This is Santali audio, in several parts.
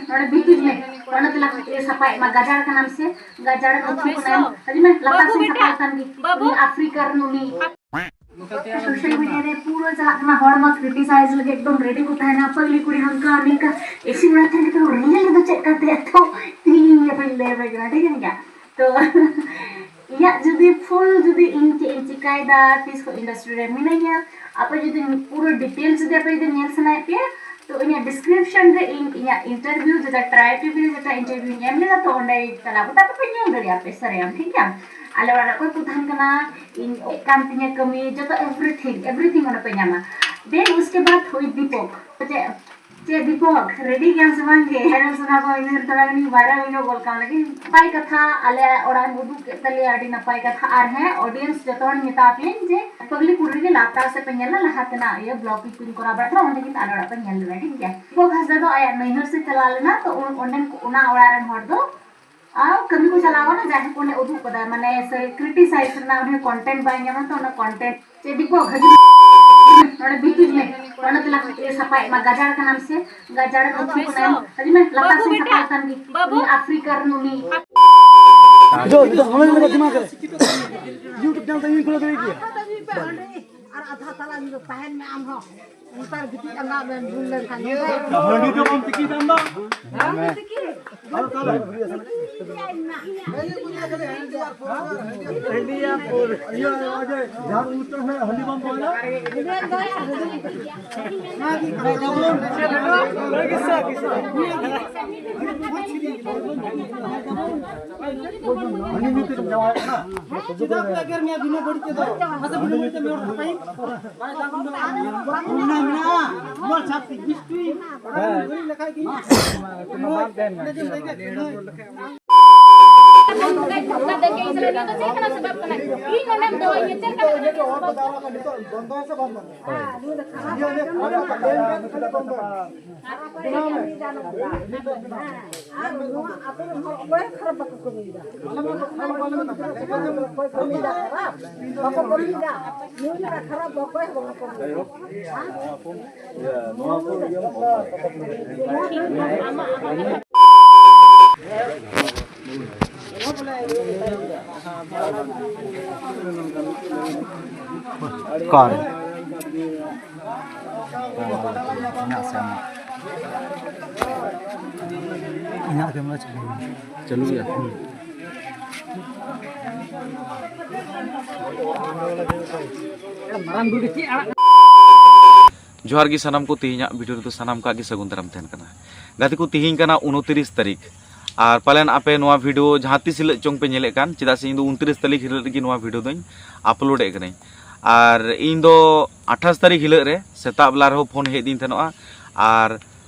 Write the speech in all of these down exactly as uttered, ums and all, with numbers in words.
ᱱᱚᱰᱮ ᱵᱷᱤᱛᱤᱨ ᱨᱮ, ᱚᱱᱟ ᱛᱮᱞᱟ ᱠᱚ ᱥᱟᱯᱷᱟᱭᱮᱫ ᱢᱟ, ᱜᱟᱡᱟᱲ ᱠᱟᱱᱟᱢ ᱥᱮ ᱜᱟᱡᱟᱲ ᱮᱢ ᱟᱹᱛᱩ ᱠᱟᱱᱟ, ᱦᱤᱡᱩᱜ ᱢᱮ, ᱞᱟᱛᱟᱨ ᱥᱮᱫ ᱥᱟᱯᱷᱟ ᱞᱮᱠᱷᱟᱱ ᱜᱮ᱾ ᱩᱱᱤ ᱟᱯᱷᱨᱤᱠᱟ ᱨᱮᱱ ᱩᱱᱤ ᱥᱳᱥᱟᱞ ᱢᱤᱰᱤᱭᱟ ᱨᱮ ᱯᱩᱨᱟᱹ ᱪᱟᱞᱟᱜ ᱠᱟᱱᱟ, ᱦᱚᱲ ᱢᱟ ᱠᱨᱤᱴᱤᱥᱟᱭᱤᱡ ᱞᱟᱹᱜᱤᱫ ᱮᱠᱫᱚᱢ ᱨᱮᱰᱤ ᱠᱚ ᱛᱟᱦᱮᱱᱟ, ᱯᱟᱹᱜᱽᱞᱤ ᱠᱩᱲᱤ ᱦᱟᱱᱠᱟ ᱱᱤᱝᱠᱟ, ᱮᱥᱤ ᱚᱲᱟᱜ ᱛᱟᱦᱮᱱ ᱠᱟᱛᱮ ᱨᱤᱭᱮᱞ ᱨᱮᱫᱚ ᱪᱮᱫ ᱠᱟᱛᱮ ᱮᱛᱚ ᱛᱤᱦᱤᱧ ᱤᱧ ᱵᱟᱹᱧ ᱞᱟᱹᱭ ᱟᱯᱮ ᱠᱟᱱᱟ, ᱴᱷᱤᱠ ᱜᱮᱭᱟ? ᱛᱚ ᱤᱧᱟᱹᱜ ᱡᱩᱫᱤ ᱯᱷᱩᱞ ᱡᱩᱫᱤ ᱤᱧ ᱪᱮᱫ ᱤᱧ ᱪᱤᱠᱟᱭᱮᱫᱟ, ᱛᱤᱥ ᱠᱷᱚᱱ ᱤᱱᱰᱟᱥᱴᱨᱤ ᱨᱮ ᱢᱤᱱᱟᱹᱧᱟ, ᱟᱯᱮ ᱡᱩᱫᱤ ᱯᱩᱨᱟᱹ ᱰᱤᱴᱮᱞᱥ ᱡᱩᱫᱤ ᱟᱯᱮ ᱡᱩᱫᱤ ᱧᱮᱞ ᱥᱟᱱᱟᱭᱮᱫ ᱯᱮᱭᱟ, ᱛᱚ ᱤᱧᱟᱹᱜ ᱰᱤᱥᱠᱨᱤᱯᱥᱚᱱ ᱨᱮ ᱤᱧ ᱤᱧᱟᱹᱜ ᱤᱱᱴᱟᱨᱵᱷᱤᱭᱩ ᱡᱮᱴᱟ ᱴᱨᱟᱭ ᱴᱤᱵᱷᱤ ᱨᱮ ᱡᱮᱴᱟ ᱤᱱᱴᱟᱨᱵᱷᱤᱭᱩ ᱤᱧ ᱮᱢ ᱞᱮᱫᱟ, ᱛᱚ ᱚᱸᱰᱮ ᱪᱟᱞᱟᱣ ᱠᱟᱛᱮ ᱟᱯᱮ ᱯᱮ ᱧᱮᱞ ᱫᱟᱲᱮᱭᱟᱜᱼᱟ ᱯᱮ ᱥᱟᱱᱟᱢ, ᱴᱷᱤᱠ ᱜᱮᱭᱟ? ᱟᱞᱮ ᱚᱲᱟᱜ ᱨᱮ ᱚᱠᱚᱭ ᱠᱚ ᱛᱟᱦᱮᱱ ᱠᱟᱱᱟ, ᱤᱧ ᱪᱮᱫ ᱠᱟᱱ ᱛᱤᱧᱟᱹ ᱠᱟᱹᱢᱤ, ᱡᱚᱛᱚ ᱮᱵᱷᱨᱤᱛᱷᱤᱝ ᱮᱵᱷᱨᱤᱛᱷᱤᱝ ᱚᱸᱰᱮ ᱯᱮ ᱧᱟᱢᱟ᱾ ᱫᱮᱱ ᱩᱥᱠᱮ ᱵᱟᱫ ᱦᱩᱭ ᱫᱤᱯᱚᱠ, ᱪᱮᱫ ᱪᱮᱫ ᱫᱤᱯᱚᱠ, ᱨᱮᱰᱤ ᱜᱮᱭᱟᱢ ᱥᱮ ᱵᱟᱝ ᱜᱮ? ᱦᱮᱸ, ᱥᱚᱱᱟ ᱠᱚ, ᱤᱧ ᱛᱷᱚᱲᱟ ᱜᱟᱱᱤᱧ ᱵᱷᱟᱭᱨᱟᱞ ᱧᱚᱜ ᱜᱚᱫ ᱠᱟᱜᱼᱟ, ᱞᱮᱠᱤᱱ ᱱᱟᱯᱟᱭ ᱠᱟᱛᱷᱟ, ᱟᱞᱮ ᱚᱲᱟᱜ ᱮᱢ ᱩᱫᱩᱜ ᱠᱮᱫ ᱛᱟᱞᱮᱭᱟ, ᱟᱹᱰᱤ ᱱᱟᱯᱟᱭ ᱠᱟᱛᱷᱟ᱾ ᱟᱨ ᱦᱮᱸ, ᱚᱰᱤᱭᱮᱱᱥ ᱡᱚᱛᱚ ᱦᱚᱲᱤᱧ ᱢᱮᱛᱟ ᱯᱮᱭᱟᱧ ᱡᱮ ᱯᱟᱜᱽᱞᱤ ᱠᱩᱲᱤ ᱨᱮᱜᱮ ᱞᱟᱛᱟᱨ ᱥᱮᱫ ᱯᱮ ᱧᱮᱞᱟ, ᱞᱟᱦᱟ ᱛᱮᱱᱟᱜ ᱤᱭᱟᱹ ᱵᱞᱚᱜ ᱠᱚᱧ ᱠᱚᱨᱟᱣ ᱵᱟᱲᱟ ᱠᱮᱫᱟ, ᱚᱸᱰᱮ ᱠᱤᱱᱛᱩ ᱟᱞᱮ ᱚᱲᱟᱜ ᱯᱮ ᱧᱮᱞ ᱞᱮᱫᱟ, ᱴᱷᱤᱠ ᱜᱮᱭᱟ? ᱫᱤᱯᱚᱠ ᱦᱟᱸᱥᱫᱟ ᱫᱚ ᱟᱭᱟᱜ ᱱᱟᱹᱭᱦᱟᱹᱨ ᱥᱮᱫ ᱪᱟᱞᱟᱣ ᱞᱮᱱᱟ, ᱛᱚ ᱩᱱ-, ᱚᱸᱰᱮᱱ ᱠᱚ, ᱚᱱᱟ ᱚᱲᱟᱜ ᱨᱮᱱ ᱦᱚᱲ ᱫᱚ ᱟᱨ ᱠᱟᱹᱢᱤ ᱠᱚ ᱪᱟᱞᱟᱣ ᱠᱟᱱᱟ, ᱡᱟᱭᱦᱳᱠ ᱚᱸᱰᱮ ᱩᱫᱩᱜ ᱠᱟᱫᱟᱭ, ᱢᱟᱱᱮ ᱥᱮ ᱠᱨᱤᱴᱤᱥᱟᱭᱤᱡ ᱨᱮᱱᱟᱜ ᱩᱱᱤ ᱠᱚᱱᱴᱮᱱᱴ ᱵᱟᱭ ᱧᱟᱢᱟ, ᱛᱚ ᱚᱱᱟ ᱠᱚᱱᱴᱮᱱᱴ ᱪᱮᱫ ᱫᱤᱯᱚᱠ ᱦᱤᱡᱩᱜ ᱱᱚᱰᱮ ᱵᱷᱤᱛᱤᱨ ᱢᱮ, ᱚᱱᱟ ᱛᱮᱞᱟ ᱠᱚ ᱥᱟᱯᱷᱟᱭᱮᱫ ᱢᱟ, ᱜᱟᱡᱟᱲ ᱠᱟᱱᱟᱢ ᱥᱮ ᱜᱟᱡᱟᱲ ᱮᱢ ᱟᱹᱛᱩ ᱠᱟᱱᱟ, ᱦᱤᱡᱩᱜ ᱢᱮ, ᱞᱟᱛᱟᱨ ᱥᱮᱫ ᱥᱟᱯᱷᱟ ᱞᱮᱠᱷᱟᱱ ᱜᱮ᱾ ᱩᱱᱤ ᱟᱯᱷᱨᱤᱠᱟ ᱨᱮᱱ ᱩᱱᱤ ᱫᱚ, ᱫᱚ ᱦᱚᱲ ᱢᱮᱱᱟᱜ ᱫᱤᱢᱟᱜᱽ ᱨᱮ᱾ YouTube ᱪᱮᱱᱮᱞ ᱛᱮ ᱤᱧ ᱠᱷᱩᱞᱟᱹᱣ ᱫᱟᱲᱮ ᱠᱮᱭᱟ᱾ ᱟᱨ ᱟᱫᱷᱟ ᱛᱟᱞᱟ ᱧᱤᱫᱟᱹ ᱛᱟᱦᱮᱱ ᱢᱮ ᱟᱢ ᱦᱚᱸ᱾ ᱚᱱᱠᱟ ᱜᱤᱛᱤᱡ ᱟᱸᱜᱟ ᱢᱮ, ᱵᱩᱞ ᱞᱮᱱᱠᱷᱟᱱ ᱱᱚᱝᱠᱟ᱾ ᱦᱟᱺᱰᱤ ᱫᱚ ᱵᱟᱢ ᱛᱤᱠᱤ ᱠᱟᱱ ᱫᱚ? ᱦᱮᱸ? ᱟᱫᱚ ᱛᱟᱦᱚᱞᱮ ᱦᱟᱺᱰᱤ ᱟᱨ ᱯᱟᱹᱣᱨᱟᱹ, ᱦᱟᱺᱰᱤ ᱟᱨ ᱯᱟᱹᱣᱨᱟᱹ᱾ ᱤᱭᱟᱹ, ᱚᱱᱟ ᱡᱮ ᱡᱟᱦᱟᱸ ᱩᱞ ᱛᱚ ᱦᱟᱺᱰᱤ ᱵᱟᱢ ᱫᱚᱦᱚᱭᱟ? ᱦᱟᱺᱰᱤ ᱧᱩ ᱛᱮᱜᱮᱢ ᱡᱟᱶᱟᱭᱚᱜ ᱠᱟᱱᱟ? ᱪᱮᱫᱟᱜ ᱯᱮ ᱮᱜᱮᱨ ᱢᱮᱭᱟ ᱵᱤᱱᱟᱹ ᱵᱟᱹᱲᱤᱡ ᱛᱮᱫᱚ? ᱢᱟᱥᱮ ᱵᱤᱱᱟᱹ ᱵᱟᱹᱲᱤᱡ ᱛᱮ ᱢᱮ ᱦᱚᱲ ᱠᱚ ᱠᱟᱹᱭ? ᱢᱮᱱᱟᱜᱼᱟ, ᱢᱮᱱᱟᱜᱼᱟ᱾ ᱱᱚᱣᱟ ᱪᱷᱟᱹᱛᱤᱠ ᱵᱤᱥᱴᱩᱭ ᱵᱟᱹᱲᱤᱡ ᱞᱮᱠᱷᱟᱡ ᱜᱮ᱾ ᱵᱟᱝ ᱛᱟᱦᱮᱱ ᱠᱟᱱᱟ᱾ ᱤᱧ ᱱᱚᱰᱮᱢ ᱫᱚᱦᱚᱭᱤᱧᱟ, ᱪᱮᱫ ᱞᱮᱠᱟ? ᱟᱨ ᱱᱚᱣᱟ ᱟᱹᱛᱩ ᱨᱮᱱ ᱦᱚᱲ ᱚᱠᱚᱭ ᱦᱚᱸ ᱠᱷᱟᱨᱟᱯ ᱵᱟᱠᱚ ᱠᱟᱹᱢᱤᱭᱮᱫᱟ᱾ ᱚᱠᱚᱭ ᱠᱟᱹᱢᱤᱭᱮᱫᱟ ᱠᱷᱟᱨᱟᱯ? ᱵᱟᱠᱚ ᱠᱟᱹᱢᱤᱭᱮᱫᱟ᱾ ᱱᱩᱭ ᱞᱮᱠᱟ ᱠᱷᱟᱨᱟᱯ ᱫᱚ ᱚᱠᱚᱭ ᱦᱚᱸ ᱵᱟᱠᱚ ᱠᱟᱹᱢᱤᱭᱮᱫᱟ᱾ ᱚᱠᱟᱨᱮ? ᱤᱧᱟᱹᱜ ᱥᱮ ᱟᱢᱟᱜ? ᱤᱧᱟᱹᱜ camera ᱪᱟᱹᱞᱩ ᱜᱮᱭᱟ᱾ ᱪᱟᱹᱞᱩ ᱜᱮᱭᱟ? ᱦᱩᱸ᱾ ᱡᱚᱦᱟᱨ ᱜᱮ ᱥᱟᱱᱟᱢ ᱠᱚ, ᱛᱮᱦᱮᱧᱟᱜ video ᱨᱮᱫᱚ ᱥᱟᱱᱟᱢ ᱠᱚᱣᱟᱜ ᱜᱮ ᱥᱟᱹᱜᱩᱱ ᱫᱟᱨᱟᱢ ᱛᱟᱦᱮᱱ ᱠᱟᱱᱟ᱾ ᱜᱟᱛᱮ ᱠᱚ, ᱛᱮᱦᱮᱧ ᱠᱟᱱᱟ ᱩᱱᱛᱤᱨᱤᱥ ᱛᱟᱹᱨᱤᱠᱷ, ᱟᱨ ᱯᱟᱞᱮᱱ ᱟᱯᱮ ᱱᱚᱣᱟ video ᱡᱟᱦᱟᱸ ᱛᱤᱥ ᱦᱤᱞᱳᱜ ᱪᱚᱝ ᱯᱮ ᱧᱮᱞᱮᱫ ᱠᱟᱱ, ᱪᱮᱫᱟᱜ ᱥᱮ ᱤᱧ ᱫᱚ ᱩᱱᱛᱤᱨᱤᱥ ᱛᱟᱹᱨᱤᱠᱷ ᱦᱤᱞᱳᱜ ᱨᱮᱜᱮ ᱱᱚᱣᱟ video ᱫᱚᱧ upload ᱮᱫ ᱠᱟᱹᱱᱟᱹᱧ᱾ ᱟᱨ ᱤᱧ ᱫᱚ ᱟᱴᱷᱟᱥ ᱛᱟᱹᱨᱤᱠᱷ ᱦᱤᱞᱳᱜ ᱨᱮ ᱥᱮᱛᱟᱜ ᱵᱮᱞᱟ ᱨᱮᱦᱚᱸ ᱯᱷᱳᱱ ᱦᱮᱡ ᱟᱹᱫᱤᱧ ᱛᱟᱦᱮᱱᱚᱜᱼᱟ, ᱟᱨ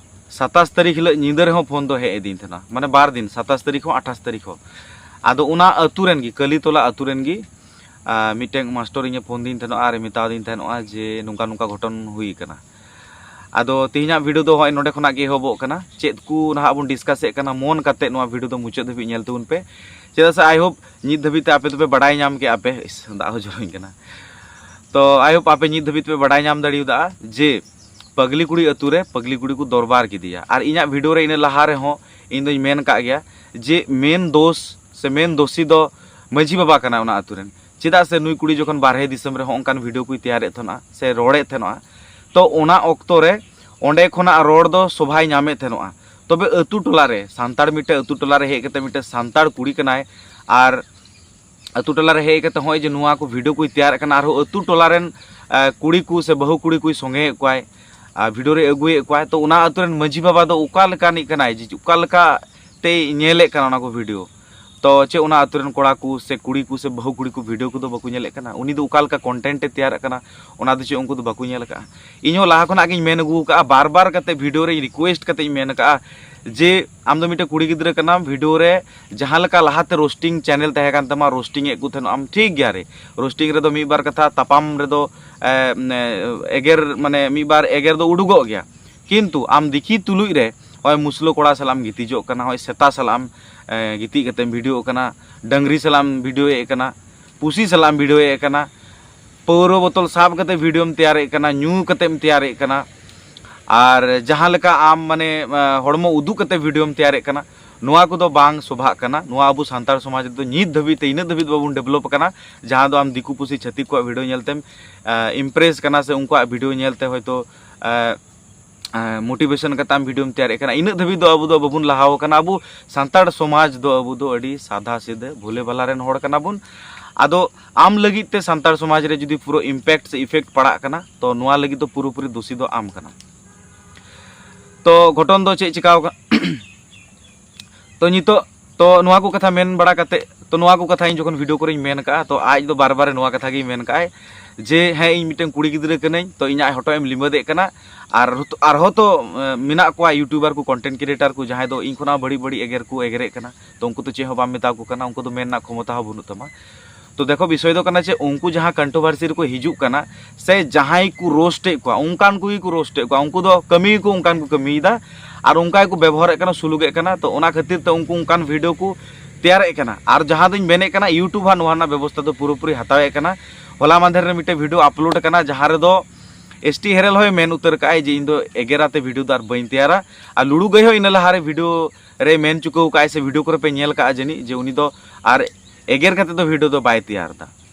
ᱥᱟᱛᱟᱥ ᱛᱟᱹᱨᱤᱠᱷ ᱦᱤᱞᱳᱜ ᱧᱤᱫᱟᱹ ᱨᱮᱦᱚᱸ ᱯᱷᱳᱱ ᱫᱚ ᱦᱮᱡ ᱟᱹᱫᱤᱧ ᱛᱟᱦᱮᱱᱟ, ᱢᱟᱱᱮ ᱵᱟᱨ ᱫᱤᱱ, ᱥᱟᱛᱟᱥ ᱛᱟᱹᱨᱤᱠᱷ ᱦᱚᱸ ᱟᱴᱷᱟᱥ ᱛᱟᱹᱨᱤᱠᱷ ᱦᱚᱸ᱾ ᱟᱫᱚ ᱚᱱᱟ ᱟᱹᱛᱩ ᱨᱮᱱ ᱜᱮ, ᱠᱟᱹᱞᱤᱛᱚᱞᱟ ᱟᱹᱛᱩ ᱨᱮᱱ ᱜᱮ, ᱟᱨ ᱢᱤᱫᱴᱮᱱ ᱢᱟᱥᱴᱚᱨ ᱤᱧᱮ ᱯᱷᱳᱱ ᱫᱤᱧ ᱛᱟᱦᱮᱱᱚᱜᱼᱟ ᱟᱨ ᱢᱮᱛᱟᱣᱫᱤᱧ ᱛᱟᱦᱮᱱᱚᱜᱼᱟ ᱡᱮ ᱱᱚᱝᱠᱟ ᱱᱚᱝᱠᱟ ᱜᱷᱚᱴᱚᱱ ᱦᱩᱭ ᱟᱠᱟᱱᱟ᱾ ᱟᱫᱚ ᱛᱮᱦᱮᱧᱟᱜ video ᱫᱚ ᱦᱚᱸᱜᱼᱚᱭ ᱱᱚᱰᱮ ᱠᱷᱚᱱᱟᱜ ᱜᱮ ᱮᱦᱚᱵᱚᱜ ᱠᱟᱱᱟ᱾ ᱪᱮᱫ ᱠᱚ ᱱᱟᱦᱟᱜ ᱵᱚᱱ discuss ᱮᱫ ᱠᱟᱱᱟ, ᱢᱚᱱ ᱠᱟᱛᱮ ᱱᱚᱣᱟ video ᱫᱚ ᱢᱩᱪᱟᱹᱫ ᱫᱷᱟᱹᱵᱤᱡ ᱧᱮᱞ ᱛᱟᱵᱚᱱ ᱯᱮ, ᱪᱮᱫᱟᱜ ᱥᱮ I hope ᱱᱤᱛ ᱫᱷᱟᱹᱵᱤᱡ ᱛᱮ ᱟᱯᱮ ᱫᱚᱯᱮ ᱵᱟᱰᱟᱭ ᱧᱟᱢ ᱠᱮᱜᱼᱟ ᱯᱮ᱾ ᱤᱥ, ᱫᱟᱜ ᱦᱚᱸ ᱡᱚᱨᱚᱧ ᱠᱟᱱᱟ᱾ ᱛᱚ I hope ᱟᱯᱮ ᱱᱤᱛ ᱫᱷᱟᱹᱵᱤᱡ ᱛᱮᱯᱮ ᱵᱟᱰᱟᱭ ᱧᱟᱢ ᱫᱟᱲᱮᱭᱟᱫᱟ ᱡᱮ ᱯᱟᱜᱽᱞᱤ ᱠᱩᱲᱤ ᱟᱹᱛᱩ ᱨᱮ ᱯᱟᱜᱽᱞᱤ ᱠᱩᱲᱤ ᱠᱚ ᱫᱚᱨᱵᱟᱨ ᱠᱮᱫᱮᱭᱟ᱾ ᱟᱨ ᱤᱧᱟᱹᱜ video ᱨᱮ ᱤᱱᱟᱹ ᱞᱟᱦᱟ ᱨᱮᱦᱚᱸ ᱤᱧ ᱫᱚᱧ ᱢᱮᱱ ᱠᱟᱜ ᱜᱮᱭᱟ ᱡᱮ main ᱫᱳᱥ ᱥᱮ main ᱫᱳᱥᱤ ᱫᱚ ᱢᱟᱹᱡᱷᱤ ᱵᱟᱵᱟ ᱠᱟᱱᱟᱭ ᱚᱱᱟ ᱟᱹᱛᱩ ᱨᱮᱱ᱾ ᱪᱮᱫᱟᱜ ᱥᱮ ᱱᱩᱭ ᱠᱩᱲᱤ ᱡᱚᱠᱷᱚᱱ ᱵᱟᱨᱦᱮ ᱫᱤᱥᱚᱢ ᱨᱮ ᱦᱚᱸ ᱚᱱᱠᱟᱱ video ᱠᱚᱭ ᱛᱮᱭᱟᱨᱮᱫ ᱛᱟᱦᱮᱱᱟ ᱥᱮ ᱨᱚᱲᱮᱫ ᱛᱟᱦᱮᱱᱚᱜᱼᱟ, ᱛᱚ ᱚᱱᱟ ᱚᱠᱛᱚ ᱨᱮ ᱚᱸᱰᱮ ᱠᱷᱚᱱᱟᱜ ᱨᱚᱲ ᱫᱚ ᱥᱚᱵᱷᱟᱭ ᱧᱟᱢᱮᱫ ᱛᱟᱦᱮᱱᱚᱜᱼᱟ᱾ ᱛᱚᱵᱮ ᱟᱹᱛᱩ ᱴᱚᱞᱟ ᱨᱮ ᱥᱟᱱᱛᱟᱲ, ᱢᱤᱫᱴᱮᱡ ᱟᱹᱛᱩ ᱴᱚᱞᱟ ᱨᱮ ᱦᱮᱡ ᱠᱟᱛᱮ ᱢᱤᱫᱴᱮᱡ ᱥᱟᱱᱛᱟᱲ ᱠᱩᱲᱤ ᱠᱟᱱᱟᱭ, ᱟᱨ ᱟᱹᱛᱩ ᱴᱚᱞᱟ ᱨᱮ ᱦᱮᱡ ᱠᱟᱛᱮ ᱦᱚᱸᱜᱼᱚᱭ ᱡᱮ ᱱᱚᱣᱟ ᱠᱚ video ᱠᱚᱭ ᱛᱮᱭᱟᱨᱮᱫ ᱠᱟᱱᱟ, ᱟᱨᱦᱚᱸ ᱟᱹᱛᱩ ᱴᱚᱞᱟ ᱨᱮᱱ, ᱮ, ᱠᱩᱲᱤ ᱠᱚ ᱥᱮ ᱵᱟᱹᱦᱩ ᱠᱩᱲᱤ ᱠᱚᱭ ᱥᱚᱸᱜᱮᱭᱮᱫ ᱠᱚᱣᱟᱭ, ᱟᱨ video ᱨᱮ ᱟᱹᱜᱩᱭᱮᱫ ᱠᱚᱣᱟᱭ, ᱛᱚ ᱚᱱᱟ ᱟᱹᱛᱩ ᱨᱮᱱ ᱢᱟᱹᱡᱷᱤ ᱵᱟᱵᱟ ᱫᱚ ᱚᱠᱟ ᱞᱮᱠᱟᱱᱤᱡ ᱠᱟᱱᱟᱭ, ᱡᱮ ᱚᱠᱟ ᱞᱮᱠᱟ ᱛᱮᱭ ᱧᱮᱞᱮᱫ ᱠᱟᱱᱟ ᱚᱱᱟ ᱠᱚ video? ᱛᱚ ᱪᱮᱫ ᱚᱱᱟ ᱟᱹᱛᱩ ᱨᱮᱱ ᱠᱚᱲᱟ ᱠᱚ ᱥᱮ ᱠᱩᱲᱤ ᱠᱚ ᱥᱮ ᱵᱟᱹᱦᱩ ᱠᱩᱲᱤ ᱠᱚ ᱵᱷᱤᱰᱤᱭᱳ ᱠᱚᱫᱚ ᱵᱟᱠᱚ ᱧᱮᱞᱮᱫ ᱠᱟᱱᱟ? ᱩᱱᱤ ᱫᱚ ᱚᱠᱟ ᱞᱮᱠᱟ ᱠᱚᱱᱴᱮᱱᱴ ᱮ ᱛᱮᱭᱟᱨᱮᱫ ᱠᱟᱱᱟ, ᱚᱱᱟ ᱫᱚ ᱪᱮᱫ ᱩᱱᱠᱩ ᱫᱚ ᱵᱟᱠᱚ ᱧᱮᱞ ᱟᱠᱟᱫᱼᱟ? ᱤᱧ ᱦᱚᱸ ᱞᱟᱦᱟ ᱠᱷᱚᱱᱟᱜ ᱜᱤᱧ ᱢᱮᱱ ᱟᱹᱜᱩ ᱟᱠᱟᱫᱼᱟ, ᱵᱟᱨ ᱵᱟᱨ ᱠᱟᱛᱮ ᱵᱷᱤᱰᱤᱭᱳ ᱨᱮᱧ ᱨᱤᱠᱩᱭᱮᱥᱴ ᱠᱟᱛᱮ ᱤᱧ ᱢᱮᱱ ᱟᱠᱟᱫᱼᱟ ᱡᱮ ᱟᱢ ᱫᱚ ᱢᱤᱫᱴᱮᱱ ᱠᱩᱲᱤ ᱜᱤᱫᱽᱨᱟᱹ ᱠᱟᱱᱟᱢ, ᱵᱷᱤᱰᱤᱭᱳ ᱨᱮ ᱡᱟᱦᱟᱸ ᱞᱮᱠᱟ ᱞᱟᱦᱟᱛᱮ ᱨᱳᱥᱴᱤᱝ ᱪᱮᱱᱮᱞ ᱛᱟᱦᱮᱸ ᱠᱟᱱ ᱛᱟᱢᱟ, ᱨᱳᱥᱴᱤᱝ ᱮᱫ ᱠᱚ ᱛᱟᱦᱮᱱᱚᱜ ᱟᱢ, ᱴᱷᱤᱠ ᱜᱮᱭᱟ ᱨᱮ, ᱨᱳᱥᱴᱤᱝ ᱨᱮᱫᱚ ᱢᱤᱫ ᱵᱟᱨ ᱠᱟᱛᱷᱟ, ᱛᱟᱯᱟᱢ ᱨᱮᱫᱚ ᱮ, ᱮᱜᱮᱨ, ᱢᱟᱱᱮ ᱢᱤᱫ ᱵᱟᱨ ᱮᱜᱮᱨ ᱫᱚ ᱩᱰᱩᱠᱚᱜ ᱜᱮᱭᱟ, ᱠᱤᱱᱛᱩ ᱟᱢ ᱫᱤᱠᱷᱤ ᱛᱩᱞᱩᱡ ᱨᱮ ᱱᱚᱜᱼᱚᱭ ᱢᱩᱥᱞᱟᱹ ᱠᱚᱲᱟ ᱥᱟᱞᱟᱜ ᱮᱢ ᱜᱤᱛᱤᱡᱚᱜ ᱠᱟᱱᱟ, ᱱᱚᱜᱼᱚᱭ ᱥᱮᱛᱟ ᱥᱟᱞᱟᱜ ᱮᱢ ᱮ, ᱜᱤᱛᱤᱡ ᱠᱟᱛᱮᱢ ᱵᱷᱤᱰᱤᱭᱳᱜ ᱠᱟᱱᱟ, ᱰᱟᱹᱝᱨᱤ ᱥᱟᱞᱟᱜ ᱮᱢ ᱵᱷᱤᱰᱤᱭᱳᱭᱮᱫ ᱠᱟᱱᱟ, ᱯᱩᱥᱤ ᱥᱟᱞᱟᱜ ᱮᱢ ᱵᱷᱤᱰᱤᱭᱳᱭᱮᱫ ᱠᱟᱱᱟ, ᱯᱟᱹᱣᱨᱟᱹ ᱵᱳᱛᱚᱞ ᱥᱟᱵ ᱠᱟᱛᱮ ᱵᱷᱤᱰᱤᱭᱳᱢ ᱛᱮᱭᱟᱨᱮᱫ ᱠᱟᱱᱟ, ᱧᱩ ᱠᱟᱛᱮᱢ ᱛᱮᱭᱟᱨᱮᱫ ᱠᱟᱱᱟ, ᱟᱨ ᱡᱟᱦᱟᱸ ᱞᱮᱠᱟ ᱟᱢ ᱢᱟᱱᱮ ᱮ, ᱦᱚᱲᱢᱚ ᱩᱫᱩᱜ ᱠᱟᱛᱮ ᱵᱷᱤᱰᱤᱭᱳᱢ ᱛᱮᱭᱟᱨᱮᱫ ᱠᱟᱱᱟ, ᱱᱚᱣᱟ ᱠᱚᱫᱚ ᱵᱟᱝ ᱥᱚᱵᱷᱟᱜ ᱠᱟᱱᱟ᱾ ᱱᱚᱣᱟ ᱟᱵᱚ ᱥᱟᱱᱛᱟᱲ ᱥᱚᱢᱟᱡᱽ ᱨᱮᱫᱚ ᱱᱤᱛ ᱫᱷᱟᱹᱵᱤᱡ ᱛᱮ ᱤᱱᱟᱹᱜ ᱫᱷᱟᱹᱵᱤᱡ ᱫᱚ ᱵᱟᱵᱚᱱ ᱰᱮᱵᱷᱞᱚᱯ ᱟᱠᱟᱱᱟ, ᱡᱟᱦᱟᱸ ᱫᱚ ᱟᱢ ᱫᱤᱠᱩ ᱯᱩᱥᱤ ᱪᱷᱟᱹᱛᱤᱠ ᱠᱚᱣᱟᱜ ᱵᱷᱤᱰᱤᱭᱳ ᱧᱮᱞᱛᱮᱢ ᱤᱢᱯᱨᱮᱥ ᱠᱟᱱᱟ ᱥᱮ ᱩᱱᱠᱩᱣᱟᱜ ᱵᱷᱤᱰᱤᱭᱳ ᱧᱮᱞᱛᱮ ᱦᱚᱭᱛᱳ ᱮ, ᱮ, ᱢᱳᱴᱤᱵᱷᱮᱥᱚᱱ ᱠᱟᱛᱮ ᱟᱢ ᱵᱷᱤᱰᱤᱭᱳᱢ ᱛᱮᱭᱟᱨᱮᱫ ᱠᱟᱱᱟ᱾ ᱤᱱᱟᱹᱜ ᱫᱷᱟᱹᱵᱤᱡ ᱫᱚ ᱟᱵᱚ ᱫᱚ ᱵᱟᱵᱚᱱ ᱞᱟᱦᱟᱣ ᱟᱠᱟᱱᱟ᱾ ᱟᱵᱚ ᱥᱟᱱᱛᱟᱲ ᱥᱚᱢᱟᱡᱽ ᱫᱚ ᱟᱵᱚ ᱫᱚ ᱟᱹᱰᱤ ᱥᱟᱫᱷᱟ ᱥᱤᱫᱷᱟᱹ ᱵᱷᱳᱞᱮ ᱵᱷᱟᱞᱟ ᱨᱮᱱ ᱦᱚᱲ ᱠᱟᱱᱟ ᱵᱚᱱ᱾ ᱟᱫᱚ ᱟᱢ ᱞᱟᱹᱜᱤᱫ ᱛᱮ ᱥᱟᱱᱛᱟᱲ ᱥᱚᱢᱟᱡᱽ ᱨᱮ ᱡᱩᱫᱤ ᱯᱩᱨᱟᱹ ᱤᱢᱯᱮᱠᱴ ᱥᱮ ᱤᱯᱷᱮᱠᱴ ᱯᱟᱲᱟᱜ ᱠᱟᱱᱟ, ᱛᱚ ᱱᱚᱣᱟ ᱞᱟᱹᱜᱤᱫ ᱫᱚ ᱯᱩᱨᱟᱹᱯᱩᱨᱤ ᱫᱳᱥᱤ ᱫᱚ ᱟᱢ ᱠᱟᱱᱟᱢ᱾ ᱛᱚ ᱜᱷᱚᱴᱚᱱ ᱫᱚ ᱪᱮᱫ ᱪᱤᱠᱟᱣ ᱠᱟ-, ᱛᱚ ᱱᱤᱛᱚᱜ, ᱛᱚ ᱱᱚᱣᱟ ᱠᱚ ᱠᱟᱛᱷᱟ ᱢᱮᱱ ᱵᱟᱲᱟ ᱠᱟᱛᱮ, ᱛᱚ ᱱᱚᱣᱟ ᱠᱚ ᱠᱟᱛᱷᱟ ᱤᱧ ᱡᱚᱠᱷᱚᱱ ᱵᱷᱤᱰᱤᱭᱳ ᱠᱚᱨᱮᱧ ᱢᱮᱱ ᱠᱟᱜᱼᱟ, ᱛᱚ ᱟᱡ ᱫᱚ ᱵᱟᱨ ᱵᱟᱨ ᱱᱚᱣᱟ ᱠᱟᱛᱷᱟ ᱜᱮᱭ ᱢᱮᱱ ᱠᱟᱜᱼᱟᱭ ᱡᱮ, "ᱦᱮᱸ, ᱤᱧ ᱢᱤᱫᱴᱮᱱ ᱠᱩᱲᱤ ᱜᱤᱫᱽᱨᱟᱹ ᱠᱟᱹᱱᱟᱹᱧ, ᱛᱚ ᱤᱧᱟᱹᱜ ᱦᱚᱴᱚᱜ ᱮᱢ ᱞᱤᱢᱟᱹᱫᱮᱫ ᱠᱟᱱᱟ, ᱟᱨ ᱦᱚᱛᱚ-, ᱟᱨᱦᱚᱸ ᱛᱚ, ᱮ, ᱢᱮᱱᱟᱜ ᱠᱚᱣᱟ ᱭᱩᱴᱩᱵᱟᱨ ᱠᱚ, ᱠᱚᱱᱴᱮᱱᱴ ᱠᱨᱤᱭᱮᱴᱟᱨ ᱠᱚ, ᱡᱟᱦᱟᱸᱭ ᱫᱚ ᱤᱧ ᱠᱷᱚᱱᱟᱜ ᱵᱟᱹᱲᱤᱡ ᱵᱟᱹᱲᱤᱡ ᱮᱜᱮᱨ ᱠᱚ ᱮᱜᱮᱨᱮᱫ ᱠᱟᱱᱟ, ᱛᱚ ᱩᱱᱠᱩ ᱫᱚ ᱪᱮᱫ ᱦᱚᱸ ᱵᱟᱢ ᱢᱮᱛᱟ ᱠᱚ ᱠᱟᱱᱟ, ᱩᱱᱠᱩ ᱫᱚ ᱢᱮᱱ ᱨᱮᱱᱟᱜ ᱠᱷᱚᱢᱚᱛᱟ ᱦᱚᱸ ᱵᱟᱹᱱᱩᱜ ᱛᱟᱢᱟ᱾" ᱛᱚ ᱫᱮᱠᱷᱚ, ᱵᱤᱥᱚᱭ ᱫᱚ ᱠᱟᱱᱟ ᱪᱮᱫ, ᱩᱱᱠᱩ ᱡᱟᱦᱟᱸ ᱠᱚᱱᱴᱨᱳᱵᱷᱟᱨᱥᱤ ᱨᱮᱠᱚ ᱦᱤᱡᱩᱜ ᱠᱟᱱᱟ, ᱥᱮ ᱡᱟᱦᱟᱸᱭ ᱠᱚ ᱨᱳᱥᱴ ᱮᱫ ᱠᱚᱣᱟ, ᱚᱱᱠᱟᱱ ᱠᱚᱜᱮ ᱠᱚ ᱨᱳᱥᱴ ᱮᱫ ᱠᱚᱣᱟ, ᱩᱱᱠᱩ ᱫᱚ ᱠᱟᱹᱢᱤ ᱜᱮᱠᱚ ᱚᱱᱠᱟᱱ ᱠᱚ ᱠᱟᱹᱢᱤᱭᱮᱫᱟ, ᱟᱨ ᱚᱱᱠᱟ ᱜᱮᱠᱚ ᱵᱮᱵᱚᱦᱟᱨᱮᱫ ᱠᱟᱱᱟ, ᱥᱩᱞᱩᱠᱮᱫ ᱠᱟᱱᱟ᱾ ᱛᱚ ᱚᱱᱟ ᱠᱷᱟᱹᱛᱤᱨ ᱛᱮ ᱩᱱᱠᱩ ᱚᱱᱠᱟᱱ ᱵᱷᱤᱰᱤᱭᱳ ᱠᱚ ᱛᱮᱭᱟᱨᱮᱫ ᱠᱟᱱᱟ᱾ ᱟᱨ ᱡᱟᱦᱟᱸ ᱫᱚᱧ ᱢᱮᱱᱮᱫ ᱠᱟᱱᱟ, ᱭᱩᱴᱩᱵᱽ ᱦᱟᱸᱜ ᱱᱚᱣᱟ ᱨᱮᱱᱟᱜ ᱵᱮᱵᱚᱥᱛᱷᱟ ᱫᱚ ᱯᱩᱨᱟᱹᱯᱩᱨᱤ ᱦᱟᱛᱟᱣᱮᱫ ᱠᱟᱱᱟ᱾ ᱦᱚᱞᱟ ᱢᱟᱫᱷᱮᱨ ᱨᱮ ᱢᱤᱫᱴᱮᱱ ᱵᱷᱤᱰᱤᱭᱳ ᱟᱯᱞᱳᱰ ᱠᱟᱱᱟ, ᱡᱟᱦᱟᱸ ᱨᱮᱫᱚ ᱮᱥ ᱴᱤ ᱦᱮᱨᱮᱞ ᱦᱚᱸᱭ ᱢᱮᱱ ᱩᱛᱟᱹᱨ ᱠᱟᱜᱼᱟᱭ ᱡᱮ ᱤᱧ ᱫᱚ ᱮᱜᱮᱨ ᱟᱛᱮ ᱵᱷᱤᱰᱤᱭᱳ ᱫᱚ ᱟᱨ ᱵᱟᱹᱧ ᱛᱮᱭᱟᱨᱟ᱾ ᱟᱨ ᱞᱩᱲᱩ ᱜᱟᱹᱭ ᱦᱚᱸ ᱤᱱᱟᱹ ᱞᱟᱦᱟᱨᱮ ᱵᱷᱤᱰᱤᱭᱳ ᱨᱮᱭ ᱢᱮᱱ ᱪᱩᱠᱟᱹᱣ ᱠᱟᱜᱼᱟᱭ, ᱥᱮ ᱵᱷᱤᱰᱤᱭᱳ ᱠᱚᱨᱮ ᱯᱮ ᱧᱮᱞ ᱠᱟᱜᱼᱟ ᱡᱟᱹᱱᱤᱡ, ᱡᱮ ᱩᱱᱤ ᱫᱚ ᱟᱨ ᱮᱜᱮᱨ ᱠᱟᱛᱮ ᱫᱚ ᱵᱷᱤᱰᱤᱭᱳ ᱫᱚ ᱵᱟᱭ ᱛᱮᱭᱟᱨ ᱮᱫᱟ